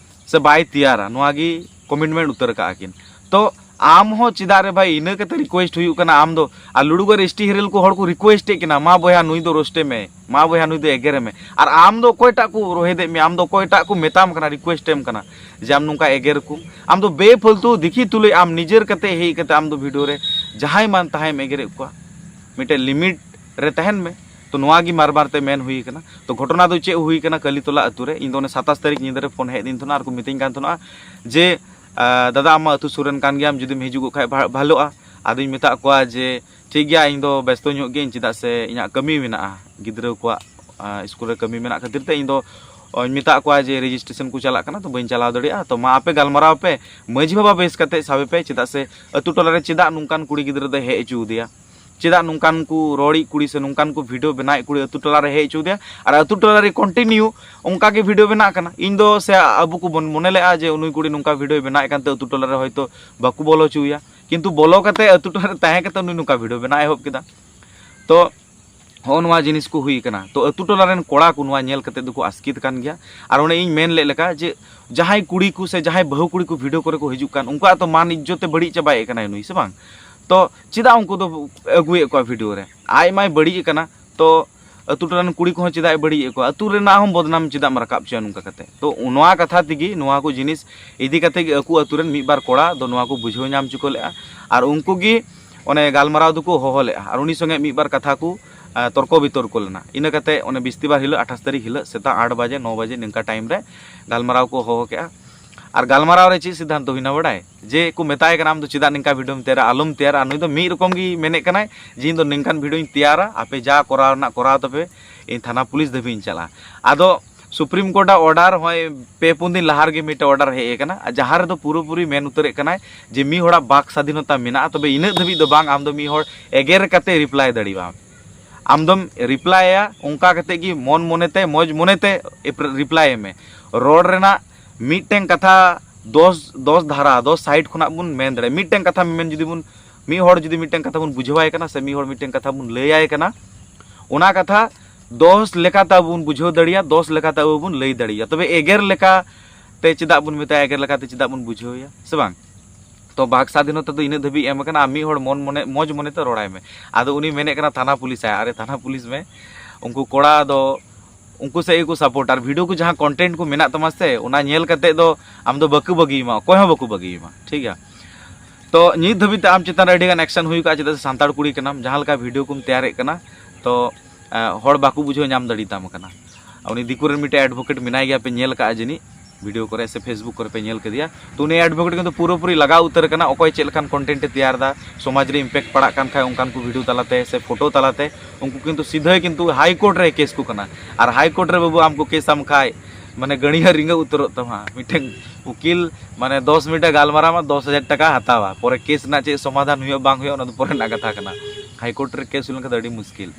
ᱥᱮ ᱵᱟᱭ ᱛᱮᱭᱟᱨᱟ, ᱱᱚᱣᱟ ᱜᱮ ᱠᱚᱢᱤᱴᱢᱮᱱᱴ ᱩᱛᱟᱹᱨ ᱠᱟᱜᱼᱟ ᱠᱤᱱ᱾ ᱛᱚ ᱟᱢ ᱦᱚᱸ ᱪᱮᱫᱟᱜ ᱨᱮ ᱵᱷᱟᱭ ᱤᱱᱟᱹ ᱠᱟᱛᱮ ᱨᱤᱠᱩᱭᱮᱥᱴ ᱦᱩᱭᱩᱜ ᱠᱟᱱᱟ? ᱟᱢ ᱫᱚ ᱟᱨ ᱞᱩᱲᱩ ᱜᱟᱹᱭ ᱮᱥ ᱴᱤ ᱦᱮᱨᱮᱞ ᱠᱚ ᱦᱚᱲ ᱠᱚ ᱨᱤᱠᱩᱭᱮᱥᱴ ᱮᱫ ᱠᱟᱱᱟ, "ᱢᱟ ᱵᱚᱭᱦᱟ ᱱᱩᱭ ᱫᱚ ᱨᱳᱥᱴᱮ ᱢᱮ, ᱢᱟ ᱵᱚᱭᱦᱟ ᱱᱩᱭ ᱫᱚ ᱮᱜᱮᱨᱮ ᱢᱮ", ᱟᱨ ᱟᱢ ᱫᱚ ᱚᱠᱚᱭᱴᱟᱜ ᱠᱚ ᱨᱳᱦᱮᱫ ᱮᱫ ᱢᱮᱭᱟ? ᱟᱢ ᱫᱚ ᱚᱠᱚᱭᱴᱟᱜ ᱠᱚ ᱢᱮᱛᱟᱢ ᱠᱟᱱᱟ, ᱨᱤᱠᱩᱭᱮᱥᱴ ᱮᱢ ᱠᱟᱱᱟ ᱡᱮ ᱟᱢ ᱱᱚᱝᱠᱟ ᱮᱜᱮᱨ ᱠᱚᱢ? ᱟᱢ ᱫᱚ ᱵᱮᱯᱷᱟᱞᱛᱩ ᱫᱤᱠᱷᱤ ᱛᱩᱞᱩᱡ ᱟᱢ ᱱᱤᱡᱮᱨ ᱠᱟᱛᱮ ᱦᱮᱡ ᱠᱟᱛᱮ ᱟᱢ ᱫᱚ ᱵᱷᱤᱰᱤᱭᱳ ᱨᱮ ᱡᱟᱦᱟᱸᱭ ᱢᱟᱱ ᱛᱟᱦᱟᱸᱭ ᱮᱢ ᱮᱜᱮᱨᱮᱫ ᱠᱚᱣᱟ᱾ ᱢᱤᱫᱴᱮᱱ ᱞᱤᱢᱤᱴ ᱨᱮ ᱛᱟᱦᱮᱱ ᱢᱮ᱾ ᱛᱚ ᱱᱚᱣᱟ ᱜᱮ ᱢᱟᱨᱢᱟᱨ ᱛᱮ ᱢᱮᱱ ᱦᱩᱭ ᱠᱟᱱᱟ᱾ ᱛᱚ ᱜᱷᱚᱴᱚᱱᱟ ᱫᱚ ᱪᱮᱫ ᱦᱩᱭ ᱠᱟᱱᱟ, ᱠᱟᱹᱞᱤᱛᱚᱞᱟ ᱟᱹᱛᱩ ᱨᱮ ᱤᱧ ᱫᱚ ᱚᱱᱮ ᱥᱟᱛᱟᱥ ᱛᱟᱹᱨᱤᱠᱷ ᱧᱤᱫᱟᱹ ᱨᱮ ᱯᱷᱳᱱ ᱦᱮᱡ ᱟᱹᱫᱤᱧ ᱛᱟᱦᱮᱱᱟ ᱟᱨ ᱠᱚ ᱢᱤᱛᱟᱹᱧ ᱠᱟᱱ ᱛᱟᱦᱮᱱᱟ ᱡᱮ, ᱟᱸ, "ᱫᱟᱫᱟ, ᱟᱢ ᱢᱟ ᱟᱹᱛᱩ ᱥᱩᱨ ᱨᱮᱱ ᱠᱟᱱ ᱜᱮᱭᱟᱢ, ᱡᱩᱫᱤᱢ ᱦᱤᱡᱩᱜᱚᱜ ᱠᱷᱟᱡ ᱵᱷᱟ-, ᱵᱷᱟᱞᱚᱜᱼᱟ᱾" ᱟᱫᱚᱧ ᱢᱮᱛᱟᱜ ᱠᱚᱣᱟ ᱡᱮ, "ᱴᱷᱤᱠ ᱜᱮᱭᱟ, ᱤᱧ ᱫᱚ ᱵᱮᱥᱛᱚ ᱧᱚᱜ ᱜᱤᱭᱟᱹᱧ, ᱪᱮᱫᱟᱜ ᱥᱮ ᱤᱧᱟᱹᱜ ᱠᱟᱹᱢᱤ ᱢᱮᱱᱟᱜᱼᱟ, ᱜᱤᱫᱽᱨᱟᱹ ᱠᱚᱣᱟᱜ, ᱟᱸ, ᱥᱠᱩᱞ ᱨᱮ ᱠᱟᱹᱢᱤ ᱢᱮᱱᱟᱜ ᱠᱷᱟᱹᱛᱤᱨ ᱛᱮ ᱤᱧ ᱫᱚ ᱚᱧ ᱢᱮᱛᱟᱜ ᱠᱚᱣᱟ ᱡᱮ ᱨᱮᱡᱤᱥᱴᱨᱮᱥᱚᱱ ᱠᱚ ᱪᱟᱞᱟᱜ ᱠᱟᱱᱟ, ᱛᱚ ᱵᱟᱹᱧ ᱪᱟᱞᱟᱣ ᱫᱟᱲᱮᱭᱟᱜᱼᱟ, ᱛᱚ ᱢᱟ ᱟᱯᱮ ᱜᱟᱞᱢᱟᱨᱟᱣ ᱯᱮ, ᱢᱟᱹᱡᱷᱤ ᱵᱟᱵᱟ ᱵᱮᱥ ᱠᱟᱛᱮ ᱥᱟᱵᱮ ᱯᱮ, ᱪᱮᱫᱟᱜ ᱥᱮ ᱟᱹᱛᱩ ᱴᱚᱞᱟ ᱨᱮ ᱪᱮᱫᱟᱜ ᱱᱚᱝᱠᱟᱱ ᱠᱩᱲᱤ ᱜᱤᱫᱽᱨᱟᱹ ᱫᱚᱭ ᱦᱮᱡ ᱦᱚᱪᱚ ᱟᱫᱮᱭᱟ, ᱪᱮᱫᱟᱜ ᱱᱚᱝᱠᱟᱱ ᱠᱚ ᱨᱚᱲᱤᱡ ᱠᱩᱲᱤ ᱥᱮ ᱱᱚᱝᱠᱟᱱ ᱠᱚ ᱵᱷᱤᱰᱤᱭᱳ ᱵᱮᱱᱟᱣᱮᱫ ᱠᱩᱲᱤ ᱟᱹᱛᱩ ᱴᱚᱞᱟ ᱨᱮ ᱦᱮᱡ ᱦᱚᱪᱚ ᱟᱫᱮᱭᱟ, ᱟᱨ ᱟᱹᱛᱩ ᱴᱚᱞᱟ ᱨᱮ ᱠᱚᱱᱴᱤᱱᱤᱭᱩ ᱚᱱᱠᱟ ᱜᱮ ᱵᱷᱤᱰᱤᱭᱳ ᱵᱮᱱᱟᱜ ᱠᱟᱱᱟ᱾ ᱤᱧ ᱫᱚ ᱥᱮ ᱟᱵᱚ ᱠᱚ ᱵᱚᱱ ᱢᱚᱱᱮ ᱞᱮᱫᱼᱟ ᱡᱮ ᱩᱱᱩᱭ ᱠᱩᱲᱤ ᱱᱚᱝᱠᱟ ᱵᱷᱤᱰᱤᱭᱳ ᱵᱮᱱᱟᱣᱮᱫ ᱠᱟᱱᱛᱮ ᱟᱹᱛᱩ ᱴᱚᱞᱟ ᱨᱮ ᱦᱚᱭᱛᱳ ᱵᱟᱠᱚ ᱵᱚᱞᱚ ᱦᱚᱪᱚ ᱟᱭᱟ, ᱠᱤᱱᱛᱩ ᱵᱚᱞᱚ ᱠᱟᱛᱮ ᱟᱹᱛᱩ ᱴᱚᱞᱟ ᱨᱮ ᱛᱟᱦᱮᱸ ᱠᱟᱛᱮ ᱩᱱᱤ ᱱᱚᱝᱠᱟ ᱵᱷᱤᱰᱤᱭᱳ ᱵᱮᱱᱟᱣ ᱮᱦᱚᱵ ᱠᱮᱫᱟ᱾ ᱛᱚ ᱦᱚᱸᱜᱼᱚ ᱱᱚᱣᱟ ᱡᱤᱱᱤᱥ ᱠᱚ ᱦᱩᱭ ᱠᱟᱱᱟ᱾ ᱛᱚ ᱟᱹᱛᱩ ᱴᱚᱞᱟ ᱨᱮᱱ ᱠᱚᱲᱟ ᱠᱚ ᱱᱚᱣᱟ ᱧᱮᱞ ᱠᱟᱛᱮ ᱫᱚᱠᱚ ᱟᱥᱠᱮᱛ ᱠᱟᱱ ᱜᱮᱭᱟ᱾ ᱟᱨ ᱚᱱᱮ ᱤᱧ ᱢᱮᱱ ᱞᱮᱫ ᱞᱮᱠᱟ ᱡᱮ ᱡᱟᱦᱟᱸᱭ ᱠᱩᱲᱤ ᱠᱚ ᱥᱮ ᱡᱟᱦᱟᱸᱭ ᱵᱟᱹᱦᱩ ᱠᱩᱲᱤ ᱠᱚ ᱵᱷᱤᱰᱤᱭᱳ ᱠᱚᱨᱮ ᱠᱚ ᱦᱤᱡᱩᱜ ᱠᱟᱱ, ᱩᱱᱠᱩᱣᱟᱜ ᱛᱚ ᱢᱟᱱ ᱤᱡᱽᱡᱚᱛ ᱛᱮ ᱵᱟᱹᱲᱤᱡ ᱪᱟᱵᱟᱭᱮᱫ ᱠᱟᱱᱟᱭ ᱱᱩᱭ, ᱥᱮ ᱵᱟᱝ? ᱛᱚ ᱪᱮᱫᱟᱜ ᱩᱱᱠᱩ ᱫᱚ ᱟᱹᱜᱩᱭᱮᱫ ᱠᱚᱣᱟ ᱵᱷᱤᱰᱤᱭᱳ ᱨᱮ? ᱟᱡ ᱢᱟᱭ ᱵᱟᱹᱲᱤᱡ ᱟᱠᱟᱱᱟ, ᱛᱚ ᱟᱹᱛᱩ ᱴᱚᱞᱟ ᱨᱮᱱ ᱠᱩᱲᱤ ᱠᱚᱦᱚᱸ ᱪᱮᱫᱟᱜ ᱮ ᱵᱟᱹᱲᱤᱡ ᱮᱫ ᱠᱚᱣᱟ? ᱟᱹᱛᱩ ᱨᱮᱱᱟᱜ ᱦᱚᱸ ᱵᱚᱫᱱᱟᱢ ᱪᱮᱫᱟᱜ ᱮᱢ ᱨᱟᱠᱟᱵ ᱦᱚᱪᱚᱭᱟ ᱱᱚᱝᱠᱟ ᱠᱟᱛᱮ? ᱛᱚ ᱱᱚᱣᱟ ᱠᱟᱛᱷᱟ ᱛᱮᱜᱮ, ᱱᱚᱣᱟ ᱠᱚ ᱡᱤᱱᱤᱥ ᱤᱫᱤ ᱠᱟᱛᱮ ᱜᱮ ᱟᱠᱚ ᱟᱹᱛᱩ ᱨᱮᱱ ᱢᱤᱫ ᱵᱟᱨ ᱠᱚᱲᱟ ᱫᱚ ᱱᱚᱣᱟ ᱠᱚ ᱵᱩᱡᱷᱟᱹᱣ ᱧᱟᱢ ᱪᱚ ᱠᱚ ᱞᱮᱫᱼᱟ᱾ ᱟᱨ ᱩᱱᱠᱩ ᱜᱮ ᱚᱱᱮ ᱜᱟᱞᱢᱟᱨᱟᱣ ᱫᱚᱠᱚ ᱦᱚᱦᱚ ᱞᱮᱫᱼᱟ ᱟᱨ ᱩᱱᱤ ᱥᱚᱸᱜᱮ ᱢᱤᱫ ᱵᱟᱨ ᱠᱟᱛᱷᱟ ᱠᱚ, ᱟᱸ, ᱛᱚᱨᱠᱚ ᱵᱤᱛᱚᱨᱠᱚ ᱞᱮᱱᱟ᱾ ᱤᱱᱟᱹ ᱠᱟᱛᱮ ᱚᱱᱮ ᱵᱤᱥᱛᱤᱵᱟᱨ ᱦᱤᱞᱳᱜ, ᱟᱴᱷᱟᱥ ᱛᱟᱹᱨᱤᱠᱷ ᱦᱤᱞᱳᱜ ᱥᱮᱛᱟᱜ ᱟᱴ ᱵᱟᱡᱮ, ᱱᱚ ᱵᱟᱡᱮ ᱱᱤᱝᱠᱟ ᱴᱟᱭᱤᱢ ᱨᱮ ᱜᱟᱞᱢᱟᱨᱟᱣ ᱠᱚ ᱦᱚᱦᱚ ᱠᱮᱫᱼᱟ᱾ ᱟᱨ ᱜᱟᱞᱢᱟᱨᱟᱣ ᱨᱮ ᱪᱮᱫ ᱥᱤᱫᱽᱫᱷᱟᱱᱛᱚ ᱦᱩᱭᱱᱟ ᱵᱟᱰᱟᱭ? ᱡᱮ ᱠᱚ ᱢᱮᱛᱟᱭ ᱠᱟᱱᱟ, "ᱟᱢ ᱫᱚ ᱪᱮᱫᱟᱜ ᱱᱤᱝᱠᱟ ᱵᱷᱤᱰᱤᱭᱳᱢ ᱛᱮᱭᱟᱨᱟ? ᱟᱞᱚᱢ ᱛᱮᱭᱟᱨᱟ᱾" ᱟᱨ ᱱᱩᱭ ᱫᱚ ᱢᱤᱫ ᱨᱚᱠᱚᱢ ᱜᱮ ᱢᱮᱱᱮᱫ ᱠᱟᱱᱟᱭ ᱡᱮ, "ᱤᱧ ᱫᱚ ᱱᱤᱝᱠᱟᱱ ᱵᱷᱤᱰᱤᱭᱳᱧ ᱛᱮᱭᱟᱨᱟ, ᱟᱯᱮ ᱡᱟ ᱠᱚᱨᱟᱣ ᱨᱮᱱᱟᱜ ᱠᱚᱨᱟᱣ ᱛᱟᱯᱮ, ᱤᱧ ᱛᱷᱟᱱᱟ ᱯᱩᱞᱤᱥ ᱫᱷᱟᱹᱵᱤᱡ ᱤᱧ ᱪᱟᱞᱟᱜᱼᱟ᱾" ᱟᱫᱚ ᱥᱩᱯᱨᱤᱢ ᱠᱳᱨᱴᱟᱜ ᱚᱰᱟᱨ ᱦᱚᱸᱜᱼᱚᱭ ᱯᱮ ᱯᱩᱱ ᱫᱤᱱ ᱞᱟᱦᱟ ᱨᱮᱜᱮ ᱢᱤᱫᱴᱮᱱ ᱚᱰᱟᱨ ᱦᱮᱡ ᱟᱠᱟᱱᱟ, ᱟᱨ ᱡᱟᱦᱟᱸ ᱨᱮᱫᱚ ᱯᱩᱨᱟᱹᱯᱩᱨᱤ ᱢᱮᱱ ᱩᱛᱟᱹᱨᱮᱫ ᱠᱟᱱᱟᱭ ᱡᱮ ᱢᱤᱫ ᱦᱚᱲᱟᱜ ᱵᱟᱠ ᱥᱟᱫᱷᱤᱱᱚᱛᱟ ᱢᱮᱱᱟᱜᱼᱟ, ᱛᱚᱵᱮ ᱤᱱᱟᱹᱜ ᱫᱷᱟᱹᱵᱤᱡ ᱫᱚ ᱵᱟᱝ, ᱟᱢ ᱫᱚ ᱢᱤᱫ ᱦᱚᱲ ᱮᱜᱮᱨ ᱠᱟᱛᱮ ᱨᱤᱯᱞᱟᱭ ᱫᱟᱲᱮᱭᱟᱜᱼᱟᱢ᱾ ᱟᱢ ᱫᱚᱢ ᱨᱤᱯᱞᱟᱭᱟ ᱚᱱᱠᱟ ᱠᱟᱛᱮ ᱜᱮ ᱢᱚᱱ ᱢᱚᱱᱮᱛᱮ, ᱢᱚᱡᱽ ᱢᱚᱱᱮᱛᱮ ᱨᱤᱯᱞᱟᱭ ᱮᱢ ᱢᱮ᱾ ᱨᱚᱲ ᱨᱮᱱᱟᱜ ᱢᱤᱫᱴᱮᱱ ᱠᱟᱛᱷᱟ ᱫᱚᱥ, ᱫᱚᱥ ᱫᱷᱟᱨᱟ, ᱫᱚᱥ ᱥᱟᱭᱤᱰ ᱠᱷᱚᱱᱟᱜ ᱵᱚᱱ ᱢᱮᱱ ᱫᱟᱲᱮᱭᱟᱜᱼᱟ᱾ ᱢᱤᱫᱴᱮᱱ ᱠᱟᱛᱷᱟ ᱢᱮᱢᱮᱱ ᱡᱩᱫᱤ ᱵᱚᱱ, ᱢᱤᱫ ᱦᱚᱲ ᱡᱩᱫᱤ ᱢᱤᱫᱴᱮᱱ ᱠᱟᱛᱷᱟ ᱵᱚᱱ ᱵᱩᱡᱷᱟᱹᱣᱟᱭ ᱠᱟᱱᱟ ᱥᱮ ᱢᱤᱫ ᱦᱚᱲ ᱢᱤᱫᱴᱮᱱ ᱠᱟᱛᱷᱟ ᱵᱚᱱ ᱞᱟᱹᱭᱟᱭ ᱠᱟᱱᱟ, ᱚᱱᱟ ᱠᱟᱛᱷᱟ ᱫᱚᱥ ᱞᱮᱠᱟᱛᱮ ᱟᱵᱚ ᱵᱚᱱ ᱵᱩᱡᱷᱟᱹᱣ ᱫᱟᱲᱮᱭᱟᱜᱼᱟ, ᱫᱚᱥ ᱞᱮᱠᱟᱛᱮ ᱟᱵᱚ ᱵᱚᱱ ᱞᱟᱹᱭ ᱫᱟᱲᱮᱭᱟᱜᱼᱟ᱾ ᱛᱚᱵᱮ ᱮᱜᱮᱨ ᱞᱮᱠᱟ ᱛᱮ ᱪᱮᱫᱟᱜ ᱵᱚᱱ ᱢᱮᱛᱟᱭᱟ, ᱮᱜᱮᱨ ᱞᱮᱠᱟᱛᱮ ᱪᱮᱫᱟᱜ ᱵᱚᱱ ᱵᱩᱡᱷᱟᱹᱣ ᱮᱭᱟ, ᱥᱮ ᱵᱟᱝ? ᱛᱚ ᱵᱟᱠ ᱥᱟᱫᱷᱤᱱᱚᱛᱟ ᱫᱚ ᱤᱱᱟᱹᱜ ᱫᱷᱟᱹᱵᱤᱡ ᱮᱢ ᱟᱠᱟᱱᱟ, ᱟᱢ ᱢᱤᱫ ᱦᱚᱲ ᱢᱚᱱ ᱢᱚᱱᱮ, ᱢᱚᱡᱽ ᱢᱚᱱᱮᱛᱮ ᱨᱚᱲᱟᱭ ᱢᱮ᱾ ᱟᱫᱚ ᱩᱱᱤ ᱢᱮᱱᱮᱫ ᱠᱟᱱᱟ ᱛᱷᱟᱱᱟ ᱯᱩᱞᱤᱥ ᱟᱭ᱾ ᱟᱨᱮ ᱛᱷᱟᱱᱟ ᱯᱩᱞᱤᱥ ᱢᱮ, ᱩᱱᱠᱩ ᱠᱚᱲᱟ ᱫᱚ ᱩᱱᱠᱩ ᱥᱮᱫ ᱜᱮᱠᱚ ᱥᱟᱯᱳᱨᱴ᱾ ᱟᱨ ᱵᱷᱤᱰᱤᱭᱳ ᱠᱚ ᱡᱟᱦᱟᱸ ᱠᱚᱱᱴᱮᱱᱴ ᱠᱚ ᱢᱮᱱᱟᱜ ᱛᱟᱢᱟ ᱥᱮ, ᱚᱱᱟ ᱧᱮᱞ ᱠᱟᱛᱮ ᱫᱚ ᱟᱢ ᱫᱚ ᱵᱟᱠᱚ ᱵᱟᱹᱜᱤᱭᱟᱢᱟ, ᱚᱠᱚᱭ ᱦᱚᱸ ᱵᱟᱠᱚ ᱵᱟᱹᱜᱤᱭᱟᱢᱟ, ᱴᱷᱤᱠ ᱜᱮᱭᱟ? ᱛᱚ ᱱᱤᱛ ᱫᱷᱟᱹᱵᱤᱡ ᱛᱮ ᱟᱢ ᱪᱮᱛᱟᱱ ᱨᱮ ᱟᱹᱰᱤ ᱜᱟᱱ ᱮᱠᱥᱮᱱ ᱦᱩᱭ ᱠᱚᱜᱼᱟ, ᱪᱮᱫᱟᱜ ᱥᱮ ᱥᱟᱱᱛᱟᱲ ᱠᱩᱲᱤ ᱠᱟᱱᱟᱢ, ᱡᱟᱦᱟᱸ ᱞᱮᱠᱟ ᱵᱷᱤᱰᱤᱭᱳ ᱠᱚᱢ ᱛᱮᱭᱟᱨᱮᱫ ᱠᱟᱱᱟ᱾ ᱛᱚ ᱦᱚᱲ ᱵᱟᱠᱚ ᱵᱩᱡᱷᱟᱹᱣ ᱧᱟᱢ ᱫᱟᱲᱮᱭᱟᱛᱟᱢ ᱠᱟᱱᱟ᱾ ᱩᱱᱤ ᱫᱤᱠᱩ ᱨᱮᱱ ᱢᱤᱫᱴᱮᱱ ᱮᱰᱵᱷᱳᱠᱮᱴ ᱢᱮᱱᱟᱭ ᱜᱮᱭᱟ, ᱯᱮ ᱧᱮᱞ ᱠᱟᱜᱼᱟ ᱡᱟᱹᱱᱤᱡ, ᱵᱷᱤᱰᱤᱭᱳ ᱠᱚᱨᱮ ᱥᱮ ᱯᱷᱮᱥᱵᱩᱠ ᱠᱚᱨᱮ ᱯᱮ ᱧᱮᱞ ᱠᱟᱫᱮᱭᱟ᱾ ᱛᱚ ᱩᱱᱤ ᱮᱰᱵᱷᱳᱠᱮᱴ ᱠᱤᱱᱛᱩ ᱯᱩᱨᱟᱹᱯᱩᱨᱤ ᱞᱟᱜᱟᱣ ᱩᱛᱟᱹᱨ ᱠᱟᱱᱟ, ᱚᱠᱚᱭ ᱪᱮᱫ ᱞᱮᱠᱟᱱ ᱠᱚᱱᱴᱮᱱᱴ ᱮ ᱛᱮᱭᱟᱨ ᱮᱫᱟ, ᱥᱚᱢᱟᱡᱽ ᱨᱮ ᱤᱢᱯᱮᱠᱴ ᱯᱟᱲᱟᱜ ᱠᱟᱱ ᱠᱷᱟᱡ ᱚᱱᱠᱟᱱ ᱠᱚ ᱵᱷᱤᱰᱤᱭᱳ ᱛᱟᱞᱟᱛᱮ ᱥᱮ ᱯᱷᱳᱴᱳ ᱛᱟᱞᱟᱛᱮ, ᱩᱱᱠᱩ ᱠᱤᱱᱛᱩ ᱥᱤᱫᱷᱟᱹ ᱠᱤᱱᱛᱩ ᱦᱟᱭ ᱠᱳᱨᱴ ᱨᱮ ᱠᱮᱥ ᱠᱚ ᱠᱟᱱᱟ᱾ ᱟᱨ ᱦᱟᱭ ᱠᱳᱨᱴ ᱨᱮ ᱵᱟᱹᱵᱩ ᱟᱢ ᱠᱚ ᱠᱮᱥ ᱟᱢ ᱠᱷᱟᱡ, ᱢᱟᱱᱮ ᱜᱟᱹᱲᱤᱭᱟᱹ ᱨᱤᱸᱜᱟᱹ ᱩᱛᱟᱹᱨᱚᱜ ᱛᱟᱢᱟ᱾ ᱢᱤᱫᱴᱮᱱ ᱩᱠᱤᱞ ᱢᱟᱱᱮ ᱫᱚᱥ ᱢᱤᱱᱤᱴ ᱮ ᱜᱟᱞᱢᱟᱨᱟᱣ ᱢᱟ, ᱫᱚᱥ ᱦᱟᱡᱟᱨ ᱴᱟᱠᱟ ᱦᱟᱛᱟᱣᱟ, ᱯᱚᱨᱮ ᱠᱮᱥ ᱨᱮᱱᱟᱜ ᱪᱮᱫ ᱥᱚᱢᱟᱫᱷᱟᱱ ᱦᱩᱭᱩᱜᱼᱟ ᱵᱟᱝ ᱦᱩᱭᱩᱜᱼᱟ ᱚᱱᱟ ᱫᱚ ᱯᱚᱨᱮ ᱨᱮᱱᱟᱜ ᱠᱟᱛᱷᱟ ᱠᱟᱱᱟ᱾ ᱦᱟᱭ ᱠᱳᱨᱴ ᱨᱮ ᱠᱮᱥ ᱦᱩᱭ ᱞᱮᱱᱠᱷᱟᱱ ᱫᱚ ᱟᱹᱰᱤ ᱢᱩᱥᱠᱤᱞ᱾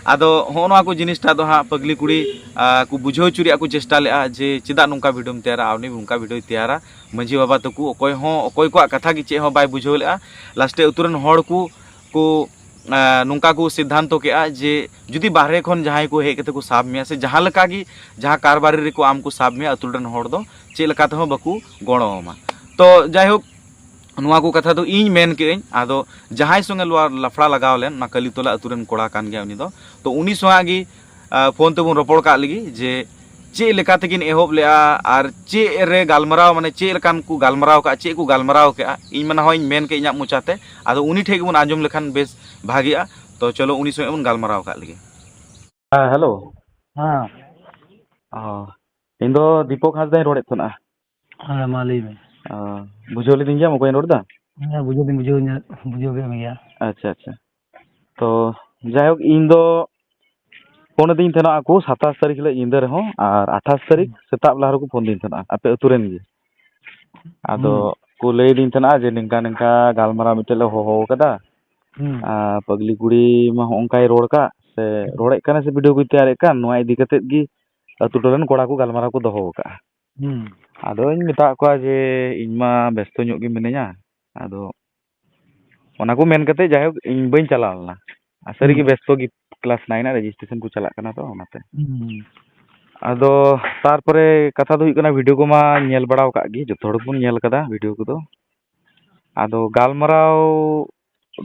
ᱟᱫᱚ ᱦᱚᱸᱜᱼᱚ ᱱᱚᱣᱟ ᱠᱚ ᱡᱤᱱᱤᱥᱴᱟ ᱫᱚ ᱦᱟᱸᱜ ᱯᱟᱹᱜᱽᱞᱤ ᱠᱩᱲᱤ, ᱟ, ᱠᱚ ᱵᱩᱡᱷᱟᱹᱣ ᱦᱚᱪᱚ ᱨᱮᱭᱟᱜ ᱠᱚ ᱪᱮᱥᱴᱟ ᱞᱮᱫᱼᱟ ᱡᱮ ᱪᱮᱫᱟᱜ ᱱᱚᱝᱠᱟ ᱵᱷᱤᱰᱤᱭᱳᱢ ᱛᱮᱭᱟᱨᱟ, ᱟᱨ ᱩᱱᱤ ᱱᱚᱝᱠᱟ ᱵᱷᱤᱰᱤᱭᱳᱭ ᱛᱮᱭᱟᱨᱟ᱾ ᱢᱟᱺᱡᱷᱤ ᱵᱟᱵᱟ ᱛᱟᱠᱚ ᱚᱠᱚᱭ ᱦᱚᱸ, ᱚᱠᱚᱭ ᱠᱚᱣᱟᱜ ᱠᱟᱛᱷᱟ ᱜᱮ ᱪᱮᱫ ᱦᱚᱸ ᱵᱟᱭ ᱵᱩᱡᱷᱟᱹᱣ ᱞᱮᱫᱼᱟ᱾ ᱞᱟᱥᱴᱮ ᱟᱹᱛᱩ ᱨᱮᱱ ᱦᱚᱲ ᱠᱚ, ᱠᱚ, ᱟ, ᱱᱚᱝᱠᱟ ᱠᱚ ᱥᱤᱫᱽᱫᱷᱟᱱᱛᱚ ᱠᱮᱫᱼᱟ ᱡᱮ ᱡᱩᱫᱤ ᱵᱟᱦᱨᱮ ᱠᱷᱚᱱ ᱡᱟᱦᱟᱸᱭ ᱠᱚ ᱦᱮᱡ ᱠᱟᱛᱮ ᱠᱚ ᱥᱟᱵ ᱢᱮᱭᱟ ᱥᱮ ᱡᱟᱦᱟᱸ ᱞᱮᱠᱟ ᱜᱮ ᱡᱟᱦᱟᱸ ᱠᱟᱨᱵᱟᱨᱤ ᱨᱮᱠᱚ ᱟᱢ ᱠᱚ ᱥᱟᱵ ᱢᱮᱭᱟ, ᱟᱹᱛᱩ ᱨᱮᱱ ᱦᱚᱲ ᱫᱚ ᱪᱮᱫ ᱞᱮᱠᱟ ᱛᱮᱦᱚᱸ ᱵᱟᱠᱚ ᱜᱚᱲᱚ ᱟᱢᱟ᱾ ᱛᱚ ᱡᱟᱭᱦᱳᱠ, ᱱᱚᱣᱟ ᱠᱚ ᱠᱟᱛᱷᱟ ᱫᱚ ᱤᱧ ᱢᱮᱱ ᱠᱮᱫᱟᱹᱧ᱾ ᱟᱫᱚ ᱡᱟᱦᱟᱸᱭ ᱥᱚᱸᱜᱮ ᱞᱚ-, ᱞᱟᱯᱷᱲᱟ ᱞᱟᱜᱟᱣ ᱞᱮᱱ, ᱚᱱᱟ ᱠᱟᱹᱞᱤᱛᱚᱞᱟ ᱟᱹᱛᱩ ᱨᱮᱱ ᱠᱚᱲᱟ ᱠᱟᱱ ᱜᱮᱭᱟ ᱩᱱᱤ ᱫᱚ᱾ ᱛᱚ ᱩᱱᱤ ᱥᱚᱸᱜᱮ ᱜᱮ, ᱟ, ᱯᱷᱳᱱ ᱛᱮᱵᱚᱱ ᱨᱚᱯᱚᱲ ᱠᱟᱜ ᱞᱮᱜᱮ ᱡᱮ ᱪᱮᱫ ᱞᱮᱠᱟ ᱛᱮᱠᱤᱱ ᱮᱦᱚᱵ ᱞᱮᱜᱼᱟ ᱟᱨ ᱪᱮᱫ ᱨᱮ ᱜᱟᱞᱢᱟᱨᱟᱣ, ᱢᱟᱱᱮ ᱪᱮᱫ ᱞᱮᱠᱟᱱ ᱠᱚ ᱜᱟᱞᱢᱟᱨᱟᱣ ᱠᱟᱜᱼᱟ, ᱪᱮᱫ ᱠᱚ ᱜᱟᱞᱢᱟᱨᱟᱣ ᱠᱮᱜᱼᱟ᱾ ᱤᱧ ᱢᱟ ᱱᱟᱦᱚᱭ ᱤᱧ ᱢᱮᱱ ᱠᱮᱫ ᱤᱧᱟᱹᱜ ᱢᱚᱪᱟᱛᱮ, ᱟᱫᱚ ᱩᱱᱤ ᱴᱷᱮᱡ ᱜᱮᱵᱚᱱ ᱟᱸᱡᱚᱢ ᱞᱮᱠᱷᱟᱱ ᱵᱮᱥ ᱵᱷᱟᱜᱤᱜᱼᱟ᱾ ᱛᱚ ᱪᱚᱞᱚ ᱩᱱᱤ ᱥᱚᱸᱜᱮ ᱵᱚᱱ ᱜᱟᱞᱢᱟᱨᱟᱣ ᱠᱟᱜ ᱞᱮᱜᱮ᱾ ᱦᱮᱸ, ᱦᱮᱞᱳ᱾ ᱦᱮᱸ᱾ ᱚ, ᱤᱧ ᱫᱚ ᱫᱤᱯᱚᱠ ᱦᱟᱸᱥᱫᱟᱧ ᱨᱚᱲᱮᱫ ᱛᱟᱦᱮᱱᱟ᱾ ᱦᱮᱸ, ᱢᱟ ᱞᱟᱹᱭ ᱢᱮ᱾ ᱚ, ᱵᱩᱡᱷᱟᱹᱣ ᱞᱤᱫᱤᱧ ᱜᱮᱭᱟᱢ ᱚᱠᱚᱭᱤᱧ ᱨᱚᱲ ᱮᱫᱟ? ᱦᱮᱸ, ᱵᱩᱡᱷᱟᱹᱣ ᱫᱚᱧ ᱵᱩᱡᱷᱟᱹᱣ ᱧᱟ-, ᱵᱩᱡᱷᱟᱹᱣ ᱠᱮᱫ ᱢᱮᱜᱮᱭᱟ᱾ ᱟᱪᱪᱷᱟ, ᱟᱪᱪᱷᱟ᱾ ᱛᱚ, ᱡᱟᱭᱦᱳᱠ, ᱤᱧ ᱫᱚ ᱯᱷᱳᱱ ᱟᱹᱫᱤᱧ ᱛᱟᱦᱮᱱᱟ ᱟᱠᱚ ᱥᱟᱛᱟᱥ ᱛᱟᱹᱨᱤᱠᱷ ᱦᱤᱞᱳᱜ ᱧᱤᱫᱟᱹ ᱨᱮᱦᱚᱸ, ᱟᱨ ᱟᱴᱷᱟᱥ ᱛᱟᱹᱨᱤᱠᱷ ᱦᱩᱸ᱾ ᱥᱮᱛᱟᱜ ᱵᱮᱞᱟ ᱨᱮᱠᱚ ᱯᱷᱳᱱ ᱟᱹᱫᱤᱧ ᱛᱟᱦᱮᱱᱟ, ᱟᱯᱮ ᱟᱹᱛᱩ ᱨᱮᱱ ᱜᱮ᱾ ᱟᱫᱚ ᱦᱩᱸ᱾ ᱠᱚ ᱞᱟᱹᱭ ᱟᱹᱫᱤᱧ ᱛᱟᱦᱮᱱᱟ ᱡᱮ ᱱᱤᱝᱠᱟ ᱱᱤᱝᱠᱟ ᱜᱟᱞᱢᱟᱨᱟᱣ ᱢᱤᱫᱴᱮᱡ ᱞᱮ ᱦᱚᱦᱚ ᱟᱠᱟᱫᱟ᱾ ᱦᱩᱸ᱾ ᱟᱨ ᱯᱟᱜᱽᱞᱤ ᱠᱩᱲᱤ ᱢᱟ ᱦᱚᱸᱜᱼᱚ ᱱᱚᱝᱠᱟᱭ ᱨᱚᱲ ᱠᱟᱜ ᱥᱮ ᱨᱚᱲᱮᱫ ᱠᱟᱱᱟ ᱥᱮ ᱵᱷᱤᱰᱤᱭᱳ ᱠᱚᱭ ᱛᱮᱭᱟᱨᱮᱫ ᱠᱟᱱ, ᱱᱚᱣᱟ ᱤᱫᱤ ᱠᱟᱛᱮᱫ ᱜᱮ ᱟᱹᱛᱩ ᱴᱚᱞᱟ ᱨᱮᱱ ᱠᱚᱲᱟ ᱠᱚ ᱜᱟᱞᱢᱟᱨᱟᱣ ᱠᱚ ᱫᱚᱦᱚ ᱟᱠᱟᱫᱼᱟ᱾ ᱦᱩᱸ᱾ ᱟᱫᱚᱧ ᱢᱮᱛᱟᱫ ᱠᱚᱣᱟ ᱡᱮ ᱤᱧ ᱢᱟ ᱵᱮᱥᱛᱚ ᱧᱚᱜ ᱜᱮ ᱢᱤᱱᱟᱹᱧᱟ, ᱟᱫᱚ ᱚᱱᱟ ᱠᱚ ᱢᱮᱱ ᱠᱟᱛᱮᱫ ᱡᱟᱭᱦᱳᱠ ᱤᱧ ᱵᱟᱹᱧ ᱪᱟᱞᱟᱣ ᱞᱮᱱᱟ᱾ ᱟᱨ ᱥᱟᱹᱨᱤᱜᱮ ᱦᱩᱸ᱾ ᱵᱮᱥᱛᱚ ᱜᱮ, ᱠᱞᱟᱥ ᱱᱟᱭᱤᱱ ᱟᱜ ᱨᱮᱡᱤᱥᱴᱨᱮᱥᱚᱱ ᱠᱚ ᱪᱟᱞᱟᱜ ᱠᱟᱱᱟ ᱛᱚ, ᱚᱱᱟᱛᱮ᱾ ᱦᱩᱸ᱾ ᱟᱫᱚ ᱛᱟᱨᱯᱚᱨᱮ ᱠᱟᱛᱷᱟ ᱫᱚ ᱦᱩᱭᱩᱜ ᱠᱟᱱᱟ, ᱵᱷᱤᱰᱤᱭᱳ ᱠᱚᱢᱟ ᱧᱮᱞ ᱵᱟᱲᱟᱣ ᱟᱠᱟᱫ ᱜᱮ, ᱡᱚᱛᱚ ᱦᱚᱲ ᱜᱮᱵᱚᱱ ᱧᱮᱞ ᱟᱠᱟᱫᱟ ᱵᱷᱤᱰᱤᱭᱳ ᱠᱚᱫᱚ᱾ ᱟᱫᱚ ᱜᱟᱞᱢᱟᱨᱟᱣ